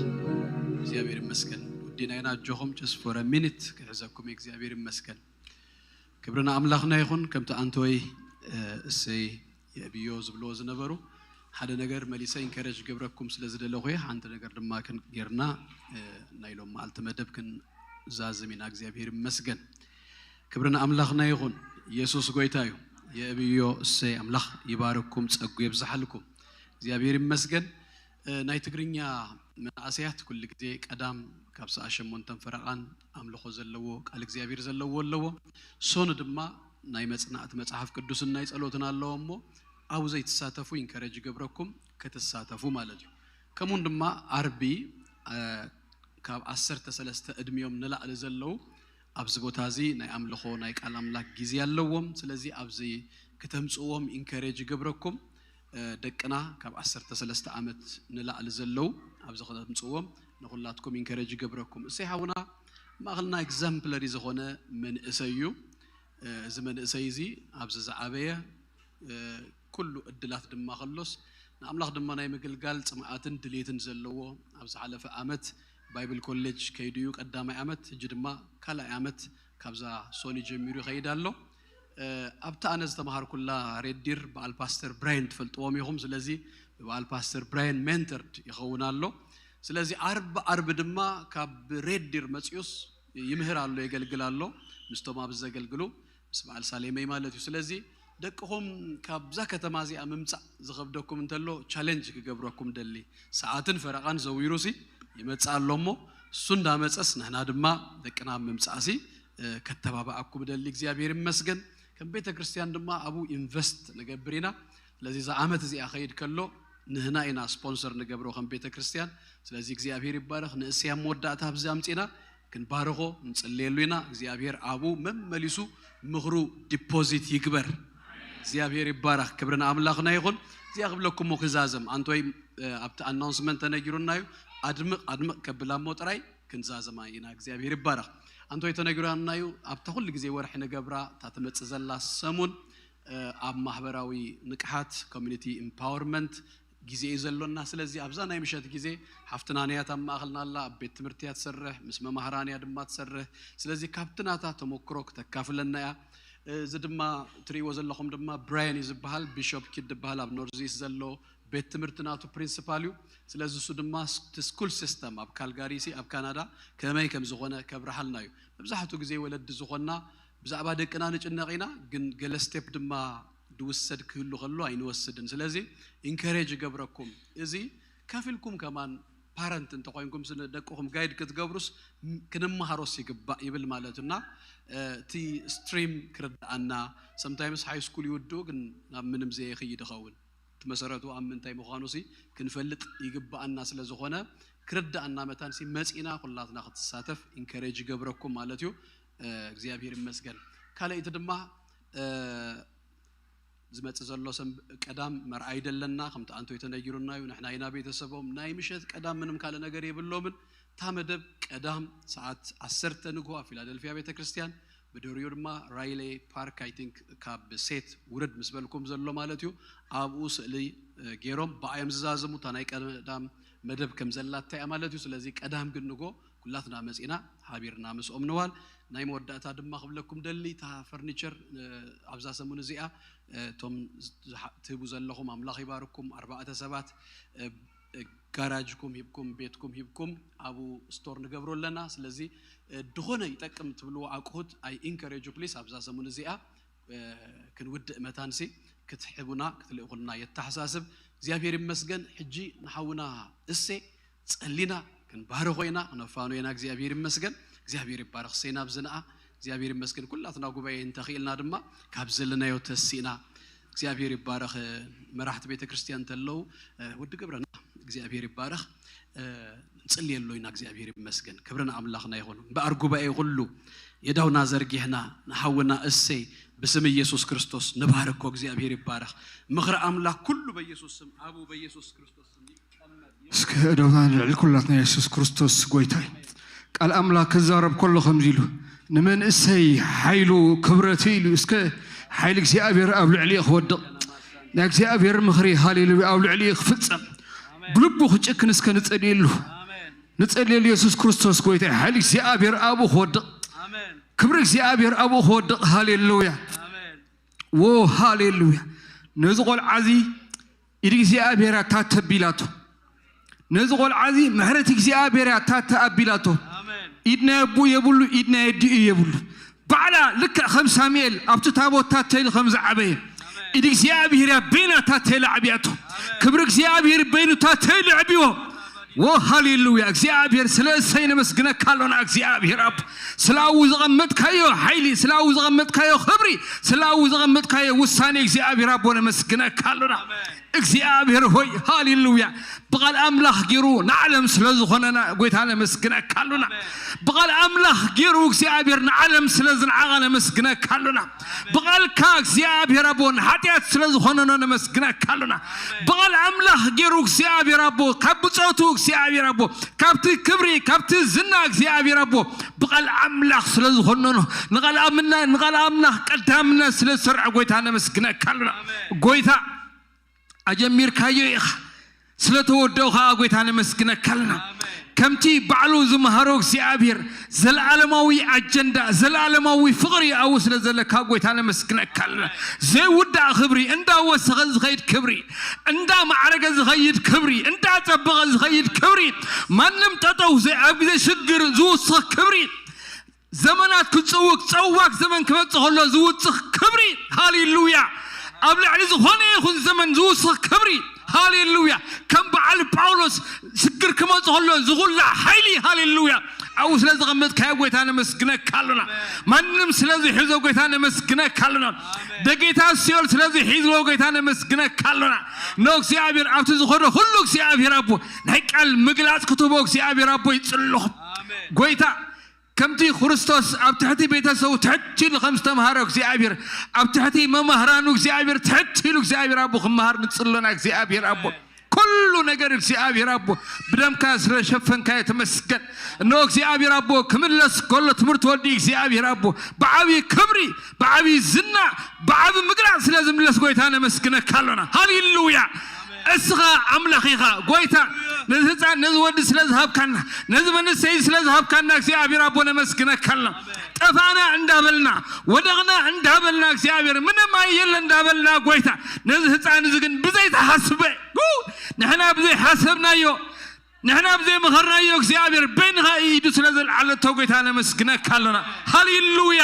እግዚኣብሔር ይመስገን። ውዲና ኢና፣ ኣጆኹም፣ just for a minute ክሕዘኩም እየ። እግዚኣብሔር ይመስገን። ክብሪ ንኣምላኽና ይኹን። ከምቲ ኣንቶይ፣ እ፣ እሰይ የእብዮ ዝብልዎ ዝነበሩ፣ ሓደ ነገር መሊሰ ኢንከሬጅ ገብረኩም ስለ ዝደለኹ እየ። ሓንቲ ነገር ድማ ክን-፣ ጌርና፣ እ፣ ናይ ሎም መዓልቲ መደብ ክንዛዝም ኢና። እግዚኣብሔር ይመስገን። ክብሪ ንኣምላኽና ይኹን። ኢየሱስ ጎይታ እዩ። የእብዮ እሰይ፣ ኣምላኽ ይባርኩም፣ ጸጉ የብዝሓልኩም። እግዚኣብሔር ይመስገን። እ፣ ናይ ትግርኛ መናእሰያት ኩሉ ግዜ ቀዳም ካብ ሰዓ ሸሞንተን ፈረቓን ኣምልኾ ዘለዎ፣ ቃል እግዚኣብሔር ዘለዎ ኣለዎ። ሶኒ ድማ ናይ መጽናዕቲ መጽሓፍ ቅዱስን ናይ ጸሎትን ኣለዎ እሞ፣ ኣብኡ ዘይትሳተፉ ኢንከሬጅ ይገብረኩም ክትሳተፉ ማለት እዩ። ከምኡውን ድማ ዓርቢ፣ እ፣ ካብ ዓሰርተ ሰለስተ ዕድሚኦም ንላዕሊ ዘለዉ ኣብዚ ቦታ እዚ ናይ ኣምልኾ ናይ ቃል ኣምላኽ ግዜ ኣለዎም። ስለዚ ኣብዚ ክተምጽእዎም ኢንከሬጅ ይገብረኩም። ደቅና ካብ ዓሰርተ ሰለስተ ዓመት ንላዕሊ ዘለዉ ኣብዚ ከምፅዎም ንኹላትኩም ኢንከረጅ ይገብረኩም። እሰይ ሓውና ማእኸልና ኤግዛምፕለሪ ዝኾነ መንእሰይ እዩ። እዚ መንእሰይ እዚ ኣብዚ ዝዓበየ ኩሉ እድላት ድማ ከሎስ ንኣምላኽ ድማ ናይ ምግልጋል ፅምኣትን ድሌትን ዘለዎ ኣብ ዝሓለፈ ዓመት ባይብል ኮሌጅ ከይዱ እዩ ቀዳማይ ዓመት፣ ሕጂ ድማ ካልኣይ ዓመት ካብዛ ሶሊ ጀሚሩ ይኸይድ ኣሎ። ኣብቲ ኣነ ዝተምሃርኩላ ሬዲር በዓል ፓስተር ብራየን ትፈልጥዎም ኢኹም። ስለዚ ብበዓል ፓስተር ብራየን ሜንተርድ ይኸውን ኣሎ። ስለዚ ዓርቢ ዓርቢ ድማ ካብ ሬዲር መፅዩስ ይምህር ኣሎ፣ የገልግል ኣሎ ምስቶም ኣብዚ ዘገልግሉ ምስ በዓል ሳሌመይ ማለት እዩ። ስለዚ ደቅኹም ካብዛ ከተማ እዚኣ ምምፃእ ዝኸብደኩም እንተሎ ቻሌንጅ ክገብረኩም ደሊ። ሰዓትን ፈረቓን ዘዊሩሲ ይመፅእ ኣሎ እሞ እሱ እንዳመፀስ ንሕና ድማ ደቅና ኣብ ምምፃእሲ ከተባብዓኩም ደሊ። እግዚኣብሔር ይመስገን። ከም ቤተ ክርስቲያን ድማ ኣብኡ ኢንቨስት ንገብር ኢና። ስለዚ እዛ ዓመት እዚኣ ከይድ ከሎ ንህና ኢና ስፖንሰር ንገብሮ ከም ቤተ ክርስቲያን። ስለዚ እግዚኣብሔር ይባረኽ። ንእስያ መወዳእታ ኣብዚ ኣምፂና ክንባርኾ ንፅልየሉ ኢና። እግዚኣብሔር ኣብኡ መመሊሱ ምኽሩ ዲፖዚት ይግበር። እግዚኣብሔር ይባረኽ። ክብሪ ንኣምላኽና ይኹን። እዚኣ ክብለኩም እሞ ክዛዘም ኣንቶይ ኣብቲ ኣናውንስመንት ተነጊሩና እዩ። ኣድምቕ ኣድምቕ ከብላ እሞ ጥራይ ክንዛዘማ ኢና። እግዚኣብሔር ይባረኽ። ኣንቶይ ተነጊሩና እዩ። ኣብታ ኩሉ ግዜ ወርሒ ንገብራ እታ ትመፅእ ዘላ ሰሙን ኣብ ማህበራዊ ንቅሓት ኮሚኒቲ ኢምፓወርመንት ግዜ እዩ ዘሎና። ስለዚ ኣብዛ ናይ ምሸት ግዜ ሓፍትና ነያ ኣብ ማእኸልና ኣላ፣ ኣብ ቤት ትምህርቲ እያ ትሰርሕ፣ ምስ መማህራን እያ ድማ ትሰርሕ። ስለዚ ካብቲ ናታ ተመክሮ ክተካፍለና እያ። እዚ ድማ ትርእይዎ ዘለኹም ድማ ብራያን እዩ ዝበሃል፣ ቢሾፕ ኪድ ዝበሃል ኣብ ኖርዝ ኢስት ዘሎ ቤት ትምህርቲ ናቱ ፕሪንሲፓል እዩ። ስለዚ እሱ ድማ እቲ ስኩል ሲስተም ኣብ ካልጋሪ ሲ ኣብ ካናዳ ከመይ ከም ዝኾነ ከብርሃልና እዩ። መብዛሕትኡ ግዜ ወለዲ ዝኾንና ብዛዕባ ደቅና ንጭነቕ ኢና፣ ግን ገለ ስቴፕ ድማ ድውሰድ ክህሉ ከሎ ኣይንወስድን። ስለዚ ኢንከሬጅ ይገብረኩም። እዚ ከፊልኩም ከማን ፓረንት እንተኮይንኩም ስለ ደቅኹም ጋይድ ክትገብሩስ ክንመሃሮስ ይግባእ ይብል ማለት እና እቲ ስትሪም ክርድኣና ሰምታይምስ ሃይ ስኩል ይውድኡ ግን ናብ ምንም ዘየኽይድ ይኸውን። እቲ መሰረቱ ኣብ ምንታይ ምዃኑ ሲ ክንፈልጥ ይግባኣና ስለ ዝኾነ ክርድኣና መታን ሲ መፂና ኩላትና ክትሳተፍ ኢንከሬጅ ይገብረኩም ማለት እዩ። እግዚኣብሔር ይመስገን። ካልኣይቲ ድማ ዝመፅእ ዘሎ ሰንብ ቀዳም መርዓ ይደለና ከምቲ ኣንቶይ ተነጊሩና እዩ። ንሕና ኢና ቤተሰቦም። ናይ ምሸት ቀዳም ምንም ካልእ ነገር የብሎምን። እታ መደብ ቀዳም ሰዓት ዓሰርተ ንግሆ ኣብ ፊላደልፊያ ቤተክርስትያን፣ ብድሕሪኡ ድማ ራይሌ ፓርክ ኣይ ቲንክ ካብ ሴት ውርድ ምስ በልኩም ዘሎ ማለት እዩ። ኣብኡ ስእሊ ገይሮም ብኣዮም ዝዛዘሙ እታ ናይ ቀዳም መደብ ከም ዘላታ እያ ማለት እዩ። ስለዚ ቀዳም ግን ንጎ ኩላትና መፂና ሓቢርና ምስኦም ንዋል። ናይ መወዳእታ ድማ ክብለኩም ደሊ እታ ፈርኒቸር ኣብዛ ሰሙን እዚኣ እቶም ትህቡ ዘለኹም ኣምላኽ ይባርኩም። ኣርባዕተ ሰባት ጋራጅኩም ሂብኩም ቤትኩም ሂብኩም ኣብኡ ስቶር ንገብሮ ኣለና። ስለዚ ድኾነ ይጠቅም ትብልዎ ኣቅሁት ኣይ ኢንከሬጅ ፕሊስ ኣብዛ ሰሙን እዚኣ ክንውድእ መታንሲ ክትሕቡና ክትልእኹልና የተሓሳስብ። እግዚኣብሔር ይመስገን። ሕጂ ንሓውና እሴ ጸሊና ክንባርኾ ኢና፣ ክነፋኑ ኢና። እግዚኣብሔር ይመስገን። እግዚኣብሔር ይባረኽ። እሴ ናብ ዝንኣ እግዚኣብሔር ይመስገን። ኩላትና ጉባኤ እንተኽኢልና ድማ ካብ ዘለናዮ ተሲእና እግዚኣብሔር ይባረኽ። መራሕቲ ቤተ ክርስቲያን እንተለዉ ወዲ ገብረና እግዚኣብሔር ይባረኽ። ንጽልየሉ ኢና። እግዚኣብሔር ይመስገን። ክብሪ ንኣምላኽና ይኹን። እምበኣር ጉባኤ ኩሉ የዳውና ዘርጊሕና ንሓውና እሴ ብስም ኢየሱስ ክርስቶስ ንባርኮ። እግዚኣብሔር ይባረኽ። ምኽሪ ኣምላኽ ኩሉ በኢየሱስ ስም ኣቡ በኢየሱስ ክርስቶስ ስም ይቀመጥ። እስከ እደውና ንልዕል ኩላትና ኢየሱስ ክርስቶስ ጎይታይ ቃል ኣምላኽ ክዛረብ ከሎ ከምዚ ኢሉ ንመንእሰይ ሓይሉ ክብረቱ ኢሉ እስከ ሓይሊ እግዚኣብሔር ኣብ ልዕሊ ክወድቕ ናይ እግዚኣብሔር ምኽሪ ሃሌሉያ ኣብ ልዕሊ ክፍጸም ብልቡ ክጭክን እስከ ንጸልየሉ ንጸልየሉ። ኢየሱስ ክርስቶስ ጎይታ ሓይሊ እግዚኣብሔር ኣብኡ ክወድቕ ክብሪ እግዚኣብሔር ኣብኡ ክወድቕ። ሃሌሉያ ዎ ሃሌሉያ። ነዚ ቆልዓ እዚ ኢድ እግዚኣብሔር ኣታ ተቢላቶ ነዚ ቆልዓ እዚ ምሕረት እግዚኣብሔር ኣታ ተኣቢላቶ። ኢድ ናይ ኣቦኡ የብሉ፣ ኢድ ናይ ኣዲኡ የብሉ። ባዕላ ልክዕ ከም ሳሙኤል ኣብቲ ታቦት ታተይሉ ከም ዝዓበየ ኢድ እግዚኣብሔር እያ በይና ታተይሉ ዓብያቶ። ክብሪ እግዚኣብሔር በይኑ ታተይሉ ዕብዎ። ዎ ሃሌሉያ። እግዚኣብሔር ስለ እሰይ ነመስግነካ ኣሎና። እግዚኣብሔር ኣብ ስላዊ ዘቐመጥካዮ ሓይሊ ስላዊ ዘቐመጥካዮ ክብሪ ስላዊ ዘቐመጥካዮ ውሳኔ እግዚኣብሔር ኣቦ ነመስግነካ ኣሎና። እግዚኣብሔር ሆይ፣ ሃሌሉያ። ብቓል ኣምላኽ ገይሩ ንዓለም ስለ ዝኾነና ጎይታ ነመስግነካ ኣሉና። ብቓል ኣምላኽ ገይሩ እግዚኣብሔር ንዓለም ስለ ዝነዓቐ ነመስግነካ ኣሉና። ብቓልካ እግዚኣብሔር ኣቦ ንሓጢኣት ስለ ዝኾነኖ ነመስግነካ ኣሉና። ብቓል ኣምላኽ ገይሩ እግዚኣብሔር ኣቦ ካብ ብጾቱ እግዚኣብሔር ኣቦ ካብቲ ክብሪ ካብቲ ዝና እግዚኣብሔር ኣቦ ብቓል ኣምላኽ ስለ ዝኾነኖ ንቓል ኣምና ንቓል ኣምላኽ ቀዳምነት ስለ ዝሰርዐ ጎይታ ነመስግነካ ኣሉና። ጎይታ ኣጀሚርካዮ ኢኻ፣ ስለ ተወደኦ ኸዓ ጎይታ ነመስግነካ ኣለና። ከምቲ ባዕሉ ዝመሃሮ እግዚኣብሔር ዘለዓለማዊ ኣጀንዳ ዘለዓለማዊ ፍቕሪ ኣብኡ ስለ ዘለካ ጎይታ ነመስግነካ ኣለና። ዘይውዳእ ክብሪ፣ እንዳወሰኸ ዝኸይድ ክብሪ፣ እንዳማዕረገ ዝኸይድ ክብሪ፣ እንዳጸበቐ ዝኸይድ ክብሪ፣ ማንም ጠጠው ዘይ ኣብ ግዜ ሽግር ዝውስኽ ክብሪ ዘመናት ክጽውግ ጸዋግ ዘመን ክመጽእ ከሎ ዝውጽኽ ክብሪ። ሃሌሉያ። ኣብ ልዕሊ ዝኾነ ይኹን ዘመን ዝውስኽ ክብሪ። ሃሌሉያ። ከም በዓል ጳውሎስ ሽግር ክመጽእ ከሎ ዝኹላዕ ሓይሊ። ሃሌሉያ። ኣብኡ ስለ ዘቐመጥካዮ ጎይታ ነመስግነካ ኣሎና። ማንም ስለ ዝሕዞ ጎይታ ነመስግነካ ኣሎና። ደጌታ ሲኦል ስለ ዝሒዝዎ ጎይታ ነመስግነካ ኣሎና። ኖ እግዚኣብሔር ኣብቲ ዝኾነ ኩሉ እግዚኣብሔር ኣቦ ናይ ቃል ምግላጽ ክትቦ እግዚኣብሔር ኣቦ ይጽልኹም። ጎይታ ከምቲ ክርስቶስ ኣብ ትሕቲ ቤተሰቡ ትሕት ኢሉ ከም ዝተምሃረ እግዚኣብሔር ኣብ ትሕቲ መማህራኑ እግዚኣብሔር ትሕት ኢሉ እግዚኣብሔር ኣቦ ክመሃር ንጽሎና እግዚኣብሔር ኣቦ ኩሉ ነገር እግዚኣብሔር ኣቦ ብደምካ ስለሸፈንካዮ ተመስገን። እነሆ እግዚኣብሔር ኣቦ ክምለስ ከሎ ትምህርቲ ወዲ እግዚኣብሔር ኣቦ ብዓብዪ ክብሪ ብዓብዪ ዝና ብዓቢ ምግላጽ ስለ ዝምለስ ጎይታ ነመስግነካ ኣሎና። ሃሌሉያ። እስኻ ኣምላኽ ኢኻ ጎይታ። ነዚ ህፃን ነዚ ወዲ ስለ ዝሃብካና ነዚ መንእሰይ ስለ ዝሃብካና እግዚኣብሔር ኣቦ ነመስግነካ ኣሎና። ጠፋና እንዳበልና ወደቕና እንዳበልና እግዚኣብሔር ምንም ኣየለ እንዳበልና ጎይታ ነዚ ህፃን እዚ ግን ብዘይተሓስበ ንሕና ብዘይሓሰብናዮ ንሕና ብዘይመኸርናዮ እግዚኣብሔር በይንኻ ኢዱ ስለ ዘልዓለቶ ጎይታ ነመስግነካ ኣሎና። ሃሌሉያ።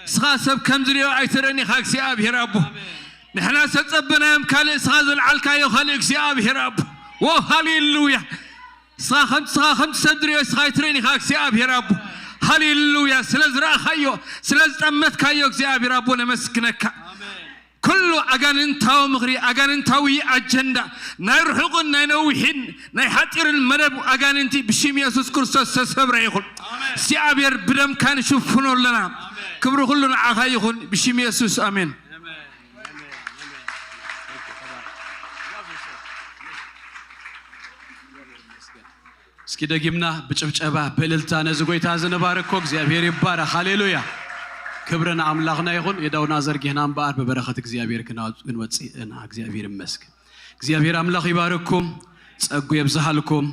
እስኻ ሰብ ከም ዝሪኦ ኣይትረን ኢኻ እግዚኣብሔር ኣቦ። ንሕና ዝተጸበናዮም ካልእ እስኻ ዘልዓልካዮ ካልእ እግዚኣብሔር ኣቦ። ዎ ሃሌሉያ። እስኻ ከምቲ እስኻ ከምቲ ሰብ ዝሪኦ እስኻ ኣይትረን ኢኻ እግዚኣብሔር ኣቦ። ሃሌሉያ። ስለ ዝረኣኻዮ ስለ ዝጠመትካዮ እግዚኣብሔር ኣቦ ነመስግነካ። ኩሉ ኣጋንንታዊ ምኽሪ ኣጋንንታዊ ኣጀንዳ ናይ ርሑቕን ናይ ነዊሕን ናይ ሓፂርን መደብ ኣጋንንቲ ብሽም የሱስ ክርስቶስ ተሰብረ ይኹን እግዚኣብሔር ብደምካ ንሽፍኖ ኣለና ክብሪ ኩሉ ንዓኻ ይኹን ብሽም የሱስ ኣሜን። እስኪ ደጊምና ብጭብጨባ ብእልልታ ነዚ ጎይታ እዚ ንባርኮ እግዚኣብሔር ይባረኽ። ሃሌሉያ። ክብሪ ንኣምላኽና ይኹን። የዳውና ዘርጊሕና እምበኣር ብበረኸት እግዚኣብሔር ክንወፅእ ኢና። እግዚኣብሔር ይመስገን። እግዚኣብሔር ኣምላኽ ይባርኩም፣ ጸጉ የብዝሃልኩም፣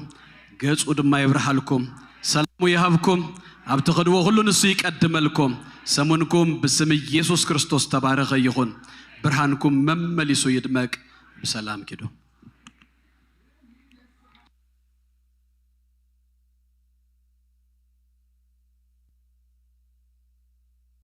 ገጹ ድማ ይብርሃልኩም፣ ሰላሙ ይሃብኩም። ኣብ ትኸድዎ ኩሉ ንሱ ይቀድመልኩም። ሰሙንኩም ብስም ኢየሱስ ክርስቶስ ተባረኸ ይኹን። ብርሃንኩም መመሊሱ ይድመቅ። ብሰላም ኪዱ።